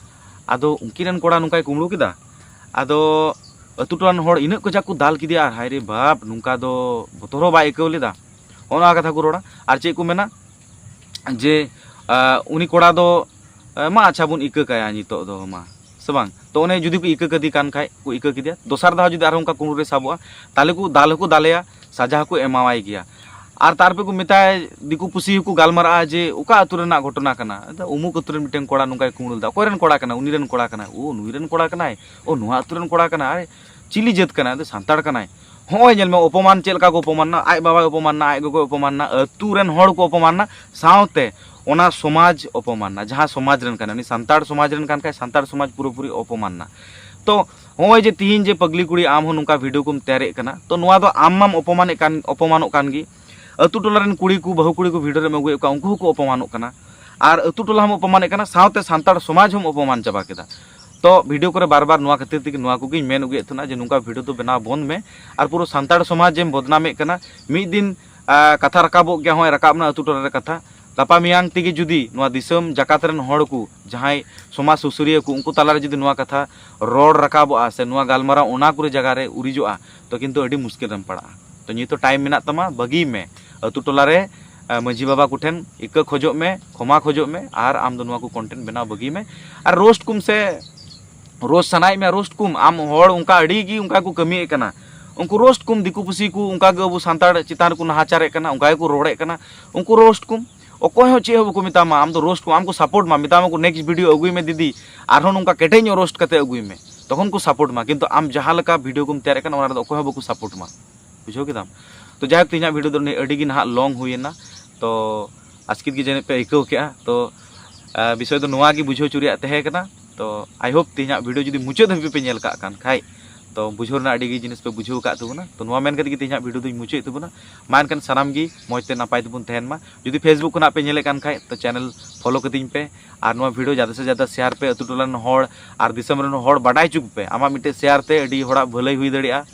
ᱟᱫᱚ ᱩᱱᱠᱤᱱ ᱨᱮᱱ ᱠᱚᱲᱟ ᱱᱚᱝᱠᱟᱭ ᱠᱩᱢᱵᱽᱲᱩ ᱠᱮᱫᱟ᱾ ᱟᱫᱚ ᱟᱹᱛᱩ ᱴᱚᱞᱟ ᱨᱮᱱ ᱦᱚᱲ ᱤᱱᱟᱹᱜ ᱠᱟᱡᱟᱠ ᱠᱚ ᱫᱟᱞ ᱠᱮᱫᱮᱭᱟ, ᱟᱨ ᱦᱟᱭ ᱨᱮ ᱵᱟᱯ, ᱱᱚᱝᱠᱟ ᱫᱚ ᱵᱚᱛᱚᱨ ᱦᱚᱸ ᱵᱟᱭ ᱟᱹᱭᱠᱟᱹᱣ ᱞᱮᱫᱟ᱾ ᱚᱱᱟ ᱠᱟᱛᱷᱟ ᱠᱚ ᱨᱚᱲᱟ᱾ ᱟᱨ ᱪᱮᱫ ᱠᱚ ᱢᱮᱱᱟ ᱡᱮ, ᱟ, ᱩᱱᱤ ᱠᱚᱲᱟ ᱫᱚ, ᱟ, ᱢᱟ ᱟᱪᱪᱷᱟ ᱵᱚᱱ ᱤᱠᱟᱹ ᱠᱟᱭᱟ ᱱᱤᱛᱚᱜ ᱫᱚ, ᱢᱟ, ᱥᱮ ᱵᱟᱝ? ᱛᱚ ᱚᱱᱮ ᱡᱩᱫᱤ ᱠᱚ ᱤᱠᱟᱹ ᱠᱟᱫᱮ ᱠᱟᱱ ᱠᱷᱟᱡ, ᱠᱚ ᱤᱠᱟᱹ ᱠᱮᱫᱮᱭᱟ, ᱫᱚᱥᱟᱨ ᱫᱷᱟᱣ ᱡᱩᱫᱤ ᱟᱨᱦᱚᱸ ᱚᱱᱠᱟ ᱠᱩᱢᱵᱽᱲᱩ ᱨᱮ ᱥᱟᱵᱚᱜᱼᱟ, ᱛᱟᱦᱞᱮ ᱠᱚ ᱫᱟᱞ ᱦᱚᱸᱠᱚ ᱫᱟᱞᱮᱭᱟ, ᱥᱟᱡᱟ ᱦᱚᱸᱠᱚ ᱮᱢᱟᱣᱟᱭ ᱜᱮᱭᱟ᱾ ᱟᱨ ᱛᱟᱨᱯᱚᱨᱮ ᱠᱚ ᱢᱮᱛᱟᱭᱟ, ᱫᱤᱠᱩ ᱯᱩᱥᱤ ᱦᱚᱸᱠᱚ ᱜᱟᱞᱢᱟᱨᱟᱜᱼᱟ ᱡᱮ ᱚᱠᱟ ᱟᱹᱛᱩ ᱨᱮᱱᱟᱜ ᱜᱷᱚᱴᱚᱱᱟ ᱠᱟᱱᱟ? ᱟᱫᱚ ᱩᱢᱩᱠ ᱟᱹᱛᱩ ᱨᱮᱱ ᱢᱤᱫᱴᱮᱱ ᱠᱚᱲᱟ ᱱᱚᱝᱠᱟᱭ ᱠᱩᱢᱵᱽᱲᱩ ᱞᱮᱫᱟ᱾ ᱚᱠᱚᱭ ᱨᱮᱱ ᱠᱚᱲᱟ ᱠᱟᱱᱟᱭ? ᱩᱱᱤ ᱨᱮᱱ ᱠᱚᱲᱟ ᱠᱟᱱᱟᱭ᱾ ᱳ, ᱱᱩᱭ ᱨᱮᱱ ᱠᱚᱲᱟ ᱠᱟᱱᱟᱭ? ᱳ, ᱱᱚᱣᱟ ᱟᱹᱛᱩ ᱨᱮᱱ ᱠᱚᱲᱟ ᱠᱟᱱᱟᱭ᱾ ᱟᱨᱮ, ᱪᱤᱞᱤ ᱡᱟᱹᱛ ᱠᱟᱱᱟᱭ? ᱟᱫᱚ ᱥᱟᱱᱛᱟᱲ ᱠᱟᱱᱟᱭ᱾ ᱦᱚᱸᱜᱼᱚᱭ ᱧᱮᱞ ᱢᱮ, ᱚᱯᱚᱢᱟᱱ ᱪᱮᱫ ᱞᱮᱠᱟ ᱠᱚ ᱚᱯᱚᱢᱟᱱ ᱱᱟ, ᱟᱡ ᱵᱟᱵᱟᱭ ᱚᱯᱚᱢᱟᱱ ᱱᱟ, ᱟᱡ ᱜᱚᱜᱚᱭ ᱚᱯᱚᱢᱟᱱ ᱱᱟ, ᱟᱹᱛᱩ ᱨᱮᱱ ᱦᱚᱲ ᱠᱚ ᱚᱯᱚᱢᱟᱱ ᱱᱟ, ᱥᱟᱶᱛᱮ ᱚᱱᱟ ᱥᱚᱢᱟᱡᱽ ᱚᱯᱚᱢᱟᱱ ᱱᱟ, ᱡᱟᱦᱟᱸ ᱥᱚᱢᱟᱡᱽ ᱨᱮᱱ ᱠᱟᱱᱟᱭ, ᱩᱱᱤ ᱥᱟᱱᱛᱟᱲ ᱥᱚᱢᱟᱡᱽ ᱨᱮᱱ ᱠᱟᱱ ᱠᱷᱟᱡ ᱥᱟᱱᱛᱟᱲ ᱥᱚᱢᱟᱡᱽ ᱯᱩᱨᱟᱹᱯᱩᱨᱤ ᱚᱯᱚᱢᱟᱱ ᱱᱟ᱾ ᱛᱚ ᱦᱚᱸᱜᱼᱚᱭ ᱡᱮ ᱛᱤᱦᱤᱧ ᱡᱮ ᱯᱟᱜᱽᱞᱤ ᱠᱩᱲᱤ ᱟᱢ ᱦᱚᱸ ᱱᱚᱝᱠᱟ ᱵᱷᱤᱰᱤᱭᱳ ᱠᱚᱢ ᱛᱮᱭᱟᱨᱮᱫ ᱠᱟᱱᱟ, ᱛᱚ ᱱᱚᱣᱟ ᱫᱚ ᱟᱢ ᱢᱟᱢ ᱚᱯᱚᱢᱟᱱᱮᱫ ᱠᱟᱱ, ᱚᱯᱚᱢᱟᱱᱚᱜ ᱠᱟᱱ ᱜᱮ᱾ ᱟᱹᱛᱩ ᱴᱚᱞᱟ ᱨᱮᱱ ᱠᱩᱲᱤ ᱠᱚ, ᱵᱟᱹᱦᱩ ᱠᱩᱲᱤ ᱠᱚ ᱵᱷᱤᱰᱤᱭᱳ ᱨᱮᱢ ᱟᱹᱜᱩᱭᱮᱫ ᱠᱚᱣᱟ, ᱩᱱᱠᱩ ᱦᱚᱸᱠᱚ ᱚᱯᱚᱢᱟᱱᱚᱜ ᱠᱟᱱᱟ᱾ ᱟᱨ ᱟᱹᱛᱩ ᱴᱚᱞᱟ ᱦᱚᱸᱢ ᱚᱯᱚᱢᱟᱱᱮᱫ ᱠᱟᱱᱟ, ᱥᱟᱶᱛᱮ ᱥᱟᱱᱛᱟᱲ ᱥᱚᱢᱟᱡᱽ ᱦᱚᱸᱢ ᱚᱯᱚᱢᱟᱱ ᱪᱟᱵᱟ ᱠᱮᱫᱟ᱾ ᱛᱚ ᱵᱷᱤᱰᱤᱭᱳ ᱠᱚᱨᱮ ᱵᱟᱨ ᱵᱟᱨ ᱱᱚᱣᱟ ᱠᱷᱟᱹᱛᱤᱨ ᱛᱮᱜᱮ ᱱᱚᱣᱟ ᱠᱚᱜᱮᱧ ᱢᱮᱱ ᱟᱹᱜᱩᱭᱮᱫ ᱛᱟᱦᱮᱱᱟ ᱡᱮ ᱱᱚᱝᱠᱟ ᱵᱷᱤᱰᱤᱭᱳ ᱫᱚ ᱵᱮᱱᱟᱣ ᱵᱚᱱᱫ ᱢᱮ᱾ ᱟᱨ ᱯᱩᱨᱟᱹ ᱥᱟᱱᱛᱟᱲ ᱥᱚᱢᱟᱡᱽ ᱮᱢ ᱵᱚᱫᱱᱟᱢᱮᱫ ᱠᱟᱱᱟ᱾ ᱢᱤᱫ ᱫᱤᱱ, ᱟ, ᱠᱟᱛᱷᱟ ᱨᱟᱠᱟᱵᱚᱜ ᱜᱮᱭᱟ, ᱦᱚᱸᱜᱼᱚᱭ ᱨᱟᱠᱟᱵ ᱮᱱᱟ ᱟᱹᱛᱩ ᱴᱚᱞᱟ ᱨᱮ ᱠᱟᱛᱷᱟ᱾ ᱜᱟᱯᱟ ᱢᱮᱭᱟᱝ ᱛᱮᱜᱮ ᱡᱩᱫᱤ ᱱᱚᱣᱟ ᱫᱤᱥᱚᱢ ᱡᱟᱠᱟᱛ ᱨᱮᱱ ᱦᱚᱲ ᱠᱚ, ᱡᱟᱦᱟᱸᱭ ᱥᱚᱢᱟᱡᱽ ᱥᱩᱥᱟᱹᱨᱤᱭᱟᱹ ᱠᱚ, ᱩᱱᱠᱩ ᱛᱟᱞᱟᱨᱮ ᱡᱩᱫᱤ ᱱᱚᱣᱟ ᱠᱟᱛᱷᱟ ᱨᱚᱲ ᱨᱟᱠᱟᱵᱚᱜᱼᱟ ᱥᱮ ᱱᱚᱣᱟ ᱜᱟᱞᱢᱟᱨᱟᱣ ᱚᱱᱟ ᱠᱚᱨᱮ ᱡᱟᱭᱜᱟ ᱨᱮ ᱩᱨᱤᱡᱚᱜᱼᱟ, ᱛᱚ ᱠᱤᱱᱛᱩ ᱟᱹᱰᱤ ᱢᱩᱥᱠᱤᱞ ᱨᱮᱢ ᱯᱟᱲᱟᱜᱼᱟ᱾ ᱛᱚ ᱱᱤᱛ ᱦᱚᱸ ᱴᱟᱭᱤᱢ ᱢᱮᱱᱟᱜ ᱛᱟᱢᱟ, ᱵᱟᱹᱜᱤᱭ ᱢᱮ᱾ ᱟᱹᱛᱩ ᱴᱚᱞᱟ ᱨᱮ, ᱟ, ᱢᱟᱹᱡᱷᱤ ᱵᱟᱵᱟ ᱠᱚᱴᱷᱮᱱ ᱤᱠᱟᱹ ᱠᱷᱚᱡᱚᱜ ᱢᱮ, ᱠᱷᱚᱢᱟ ᱠᱷᱚᱡᱚᱜ ᱢᱮ, ᱟᱨ ᱟᱢ ᱫᱚ ᱱᱚᱣᱟ ᱠᱚ ᱠᱚᱱᱴᱮᱱᱴ ᱵᱮᱱᱟᱣ ᱵᱟᱹᱜᱤᱭ ᱢᱮ᱾ ᱟᱨ ᱨᱳᱥᱴ ᱠᱚᱢ ᱥᱮ, ᱨᱳᱥᱴ ᱥᱟᱱᱟᱭᱮᱫ ᱢᱮᱭᱟ, ᱨᱳᱥᱴ ᱠᱚᱢ᱾ ᱟᱢ ᱦᱚᱲ ᱚᱱᱠᱟ ᱟᱹᱰᱤ ᱜᱮ ᱚᱱᱠᱟ ᱠᱚ ᱠᱟᱹᱢᱤᱭᱮᱫ ᱠᱟᱱᱟ, ᱩᱱᱠᱩ ᱨᱳᱥᱴ ᱠᱚᱢ᱾ ᱫᱤᱠᱩ ᱯᱩᱥᱤ ᱠᱚ ᱚᱱᱠᱟ ᱜᱮ ᱟᱵᱚ ᱥᱟᱱᱛᱟᱲ ᱪᱮᱛᱟᱱ ᱨᱮᱠᱚ ᱱᱟᱦᱟᱪᱟᱨᱮᱫ ᱠᱟᱱᱟ, ᱚᱱᱠᱟ ᱜᱮᱠᱚ ᱨᱚᱲᱮᱫ ᱠᱟᱱᱟ, ᱩᱱᱠᱩ ᱨᱳᱥᱴ ᱠᱚᱢ᱾ ᱚᱠᱚᱭ ᱦᱚᱸ ᱪᱮᱫ ᱦᱚᱸ ᱵᱟᱠᱚ ᱢᱮᱛᱟᱢᱟ᱾ ᱟᱢ ᱫᱚ ᱨᱳᱥᱴ ᱠᱚᱢ, ᱟᱢ ᱠᱚ ᱥᱟᱯᱳᱨᱴ ᱢᱟ, ᱢᱮᱛᱟᱢᱟ ᱠᱚ, "ᱱᱮᱠᱥᱴ ᱵᱷᱤᱰᱤᱭᱳ ᱟᱹᱜᱩᱭ ᱢᱮ ᱫᱤᱫᱤ, ᱟᱨᱦᱚᱸ ᱱᱚᱝᱠᱟ ᱠᱮᱴᱮᱡ ᱧᱚᱜ ᱨᱳᱥᱴ ᱠᱟᱛᱮ ᱟᱹᱜᱩᱭ ᱢᱮ", ᱛᱚᱠᱷᱚᱱ ᱠᱚ ᱥᱟᱯᱳᱨᱴ ᱢᱟ᱾ ᱠᱤᱱᱛᱩ ᱟᱢ ᱡᱟᱦᱟᱸ ᱞᱮᱠᱟ ᱵᱷᱤᱰᱤᱭᱳ ᱠᱚᱢ ᱛᱮᱭᱟᱨᱮᱫ ᱠᱟᱱᱟ, ᱚᱱᱟ ᱨᱮᱫᱚ ᱚᱠᱚᱭ ᱦᱚᱸ ᱵᱟᱠᱚ ᱥᱟᱯᱳᱨᱴ ᱢᱟ᱾ ᱵᱩᱡᱷᱟᱹᱣ ᱠᱮᱫᱟᱢ? ᱛᱚ ᱡᱟᱭᱦᱳᱠ, ᱛᱮᱦᱮᱧᱟᱜ ᱵᱷᱤᱰᱤᱭᱳ ᱫᱚ ᱱᱤᱭᱟᱹ ᱟᱹᱰᱤ ᱜᱮ ᱱᱟᱦᱟᱜ ᱞᱚᱝ ᱦᱩᱭᱮᱱᱟ, ᱛᱚ ᱟᱥᱠᱮᱛ ᱜᱮ ᱡᱟᱹᱱᱤᱡ ᱯᱮ ᱟᱹᱭᱠᱟᱹᱣ ᱠᱮᱜᱼᱟ᱾ ᱛᱚ, ᱟ, ᱵᱤᱥᱚᱭ ᱫᱚ ᱱᱚᱣᱟ ᱜᱮ ᱵᱩᱡᱷᱟᱹᱣ ᱦᱚᱪᱚ ᱨᱮᱭᱟᱜ ᱛᱟᱦᱮᱸ ᱠᱟᱱᱟ᱾ ᱛᱚ I hope ᱛᱮᱦᱮᱧᱟᱜ ᱵᱷᱤᱰᱤᱭᱳ ᱡᱩᱫᱤ ᱢᱩᱪᱟᱹᱫ ᱫᱷᱟᱹᱵᱤᱡ ᱯᱮ ᱧᱮᱞ ᱠᱟᱜ ᱠᱟᱱ ᱠᱷᱟᱡ, ᱛᱚ ᱵᱩᱡᱷᱟᱹᱣ ᱨᱮᱱᱟᱜ ᱟᱹᱰᱤ ᱜᱮ ᱡᱤᱱᱤᱥ ᱯᱮ ᱵᱩᱡᱷᱟᱹᱣ ᱟᱠᱟᱫ ᱛᱟᱵᱚᱱᱟ᱾ ᱛᱚ ᱱᱚᱣᱟ ᱢᱮᱱ ᱠᱟᱛᱮ ᱜᱮ ᱛᱮᱦᱮᱧᱟᱜ ᱵᱷᱤᱰᱤᱭᱳ ᱫᱚᱧ ᱢᱩᱪᱟᱹᱫ ᱛᱟᱵᱚᱱᱟ᱾ ᱢᱟ ᱮᱱᱠᱷᱟᱱ ᱥᱟᱱᱟᱢ ᱜᱮ ᱢᱚᱡᱽ ᱛᱮ ᱱᱟᱯᱟᱭ ᱛᱮᱵᱚᱱ ᱛᱟᱦᱮᱱ ᱢᱟ᱾ ᱡᱩᱫᱤ Facebook ᱠᱷᱚᱱᱟᱜ ᱯᱮ ᱧᱮᱞᱮᱫ ᱠᱟᱱ ᱠᱷᱟᱡ, ᱛᱚ ᱪᱮᱱᱮᱞ ᱯᱷᱚᱞᱳ ᱠᱟᱹᱛᱤᱧ ᱯᱮ, ᱟᱨ ᱱᱚᱣᱟ ᱵᱷᱤᱰᱤᱭᱳ ᱡᱟᱫᱟ ᱥᱮ ᱡᱟᱫᱟ ᱥᱮᱭᱟᱨ ᱯᱮ, ᱟᱹᱛᱩ ᱴᱚᱞᱟ ᱨᱮᱱ ᱦᱚᱲ ᱟᱨ ᱫᱤᱥᱚᱢ ᱨᱮᱱ ᱦᱚᱲ ᱵᱟᱰᱟᱭ ᱦᱚᱪᱚ ᱠᱚᱯᱮ᱾ ᱟᱢᱟᱜ ᱢᱤᱫᱴᱮᱡ ᱥᱮᱭᱟᱨ ᱛᱮ ᱟᱹᱰᱤ ᱦᱚᱲᱟᱜ ᱵᱷᱟᱹᱞᱟᱹᱭ ᱦᱩᱭ ᱫᱟᱲᱮᱭᱟᱜᱼᱟ᱾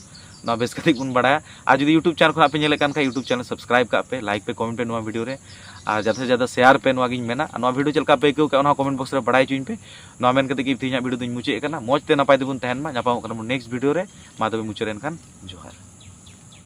ᱱᱚᱣᱟ ᱵᱮᱥ ᱠᱟᱛᱮ ᱵᱚᱱ ᱵᱟᱲᱟᱭᱟ᱾ ᱟᱨ ᱡᱩᱫᱤ YouTube ᱪᱮᱱᱮᱞ ᱠᱷᱚᱱᱟᱜ ᱯᱮ ᱧᱮᱞᱮᱫ ᱠᱟᱱ ᱠᱷᱟᱡ, YouTube ᱪᱮᱱᱮᱞ ᱥᱟᱵᱥᱠᱨᱟᱭᱤᱵ ᱠᱟᱜ ᱯᱮ, ᱞᱟᱭᱤᱠ ᱯᱮ, ᱠᱚᱢᱮᱱᱴ ᱯᱮ ᱱᱚᱣᱟ ᱵᱷᱤᱰᱤᱭᱳ ᱨᱮ, ᱟᱨ ᱡᱟᱫᱟ ᱥᱮ ᱡᱟᱫᱟ ᱥᱮᱭᱟᱨ ᱯᱮ᱾ ᱱᱚᱣᱟ ᱜᱤᱧ ᱢᱮᱱᱟ᱾ ᱟᱨ ᱱᱚᱣᱟ ᱵᱷᱤᱰᱤᱭᱳ ᱪᱮᱫ ᱞᱮᱠᱟ ᱯᱮ ᱟᱹᱭᱠᱟᱹᱣ ᱠᱮᱜᱼᱟ, ᱚᱱᱟ ᱦᱚᱸ ᱠᱚᱢᱮᱱᱴ ᱵᱚᱠᱥ ᱨᱮ ᱵᱟᱲᱟᱭ ᱦᱚᱪᱚᱧ ᱯᱮ᱾ ᱱᱚᱣᱟ ᱢᱮᱱ ᱠᱟᱛᱮ ᱜᱮ ᱛᱮᱦᱮᱧᱟᱜ ᱵᱷᱤᱰᱤᱭᱳ ᱫᱚᱧ ᱢᱩᱪᱟᱹᱫ ᱠᱟᱱᱟ᱾ ᱢᱚᱡᱽ ᱛᱮ ᱱᱟᱯᱟᱭ ᱛᱮᱵᱚᱱ ᱛᱟᱦᱮᱱ ᱢᱟ᱾ ᱧᱟᱯᱟᱢᱚᱜ ᱠᱟᱱᱟ ᱵᱚᱱ ᱱᱮᱠᱥᱴ ᱵᱷᱤᱰᱤᱭᱳ ᱨᱮ᱾ ᱢᱟ ᱛᱚᱵᱮ ᱢᱩᱪᱟᱹᱫ ᱮᱱ ᱠᱷᱟᱱ ᱡᱚᱦᱟᱨ᱾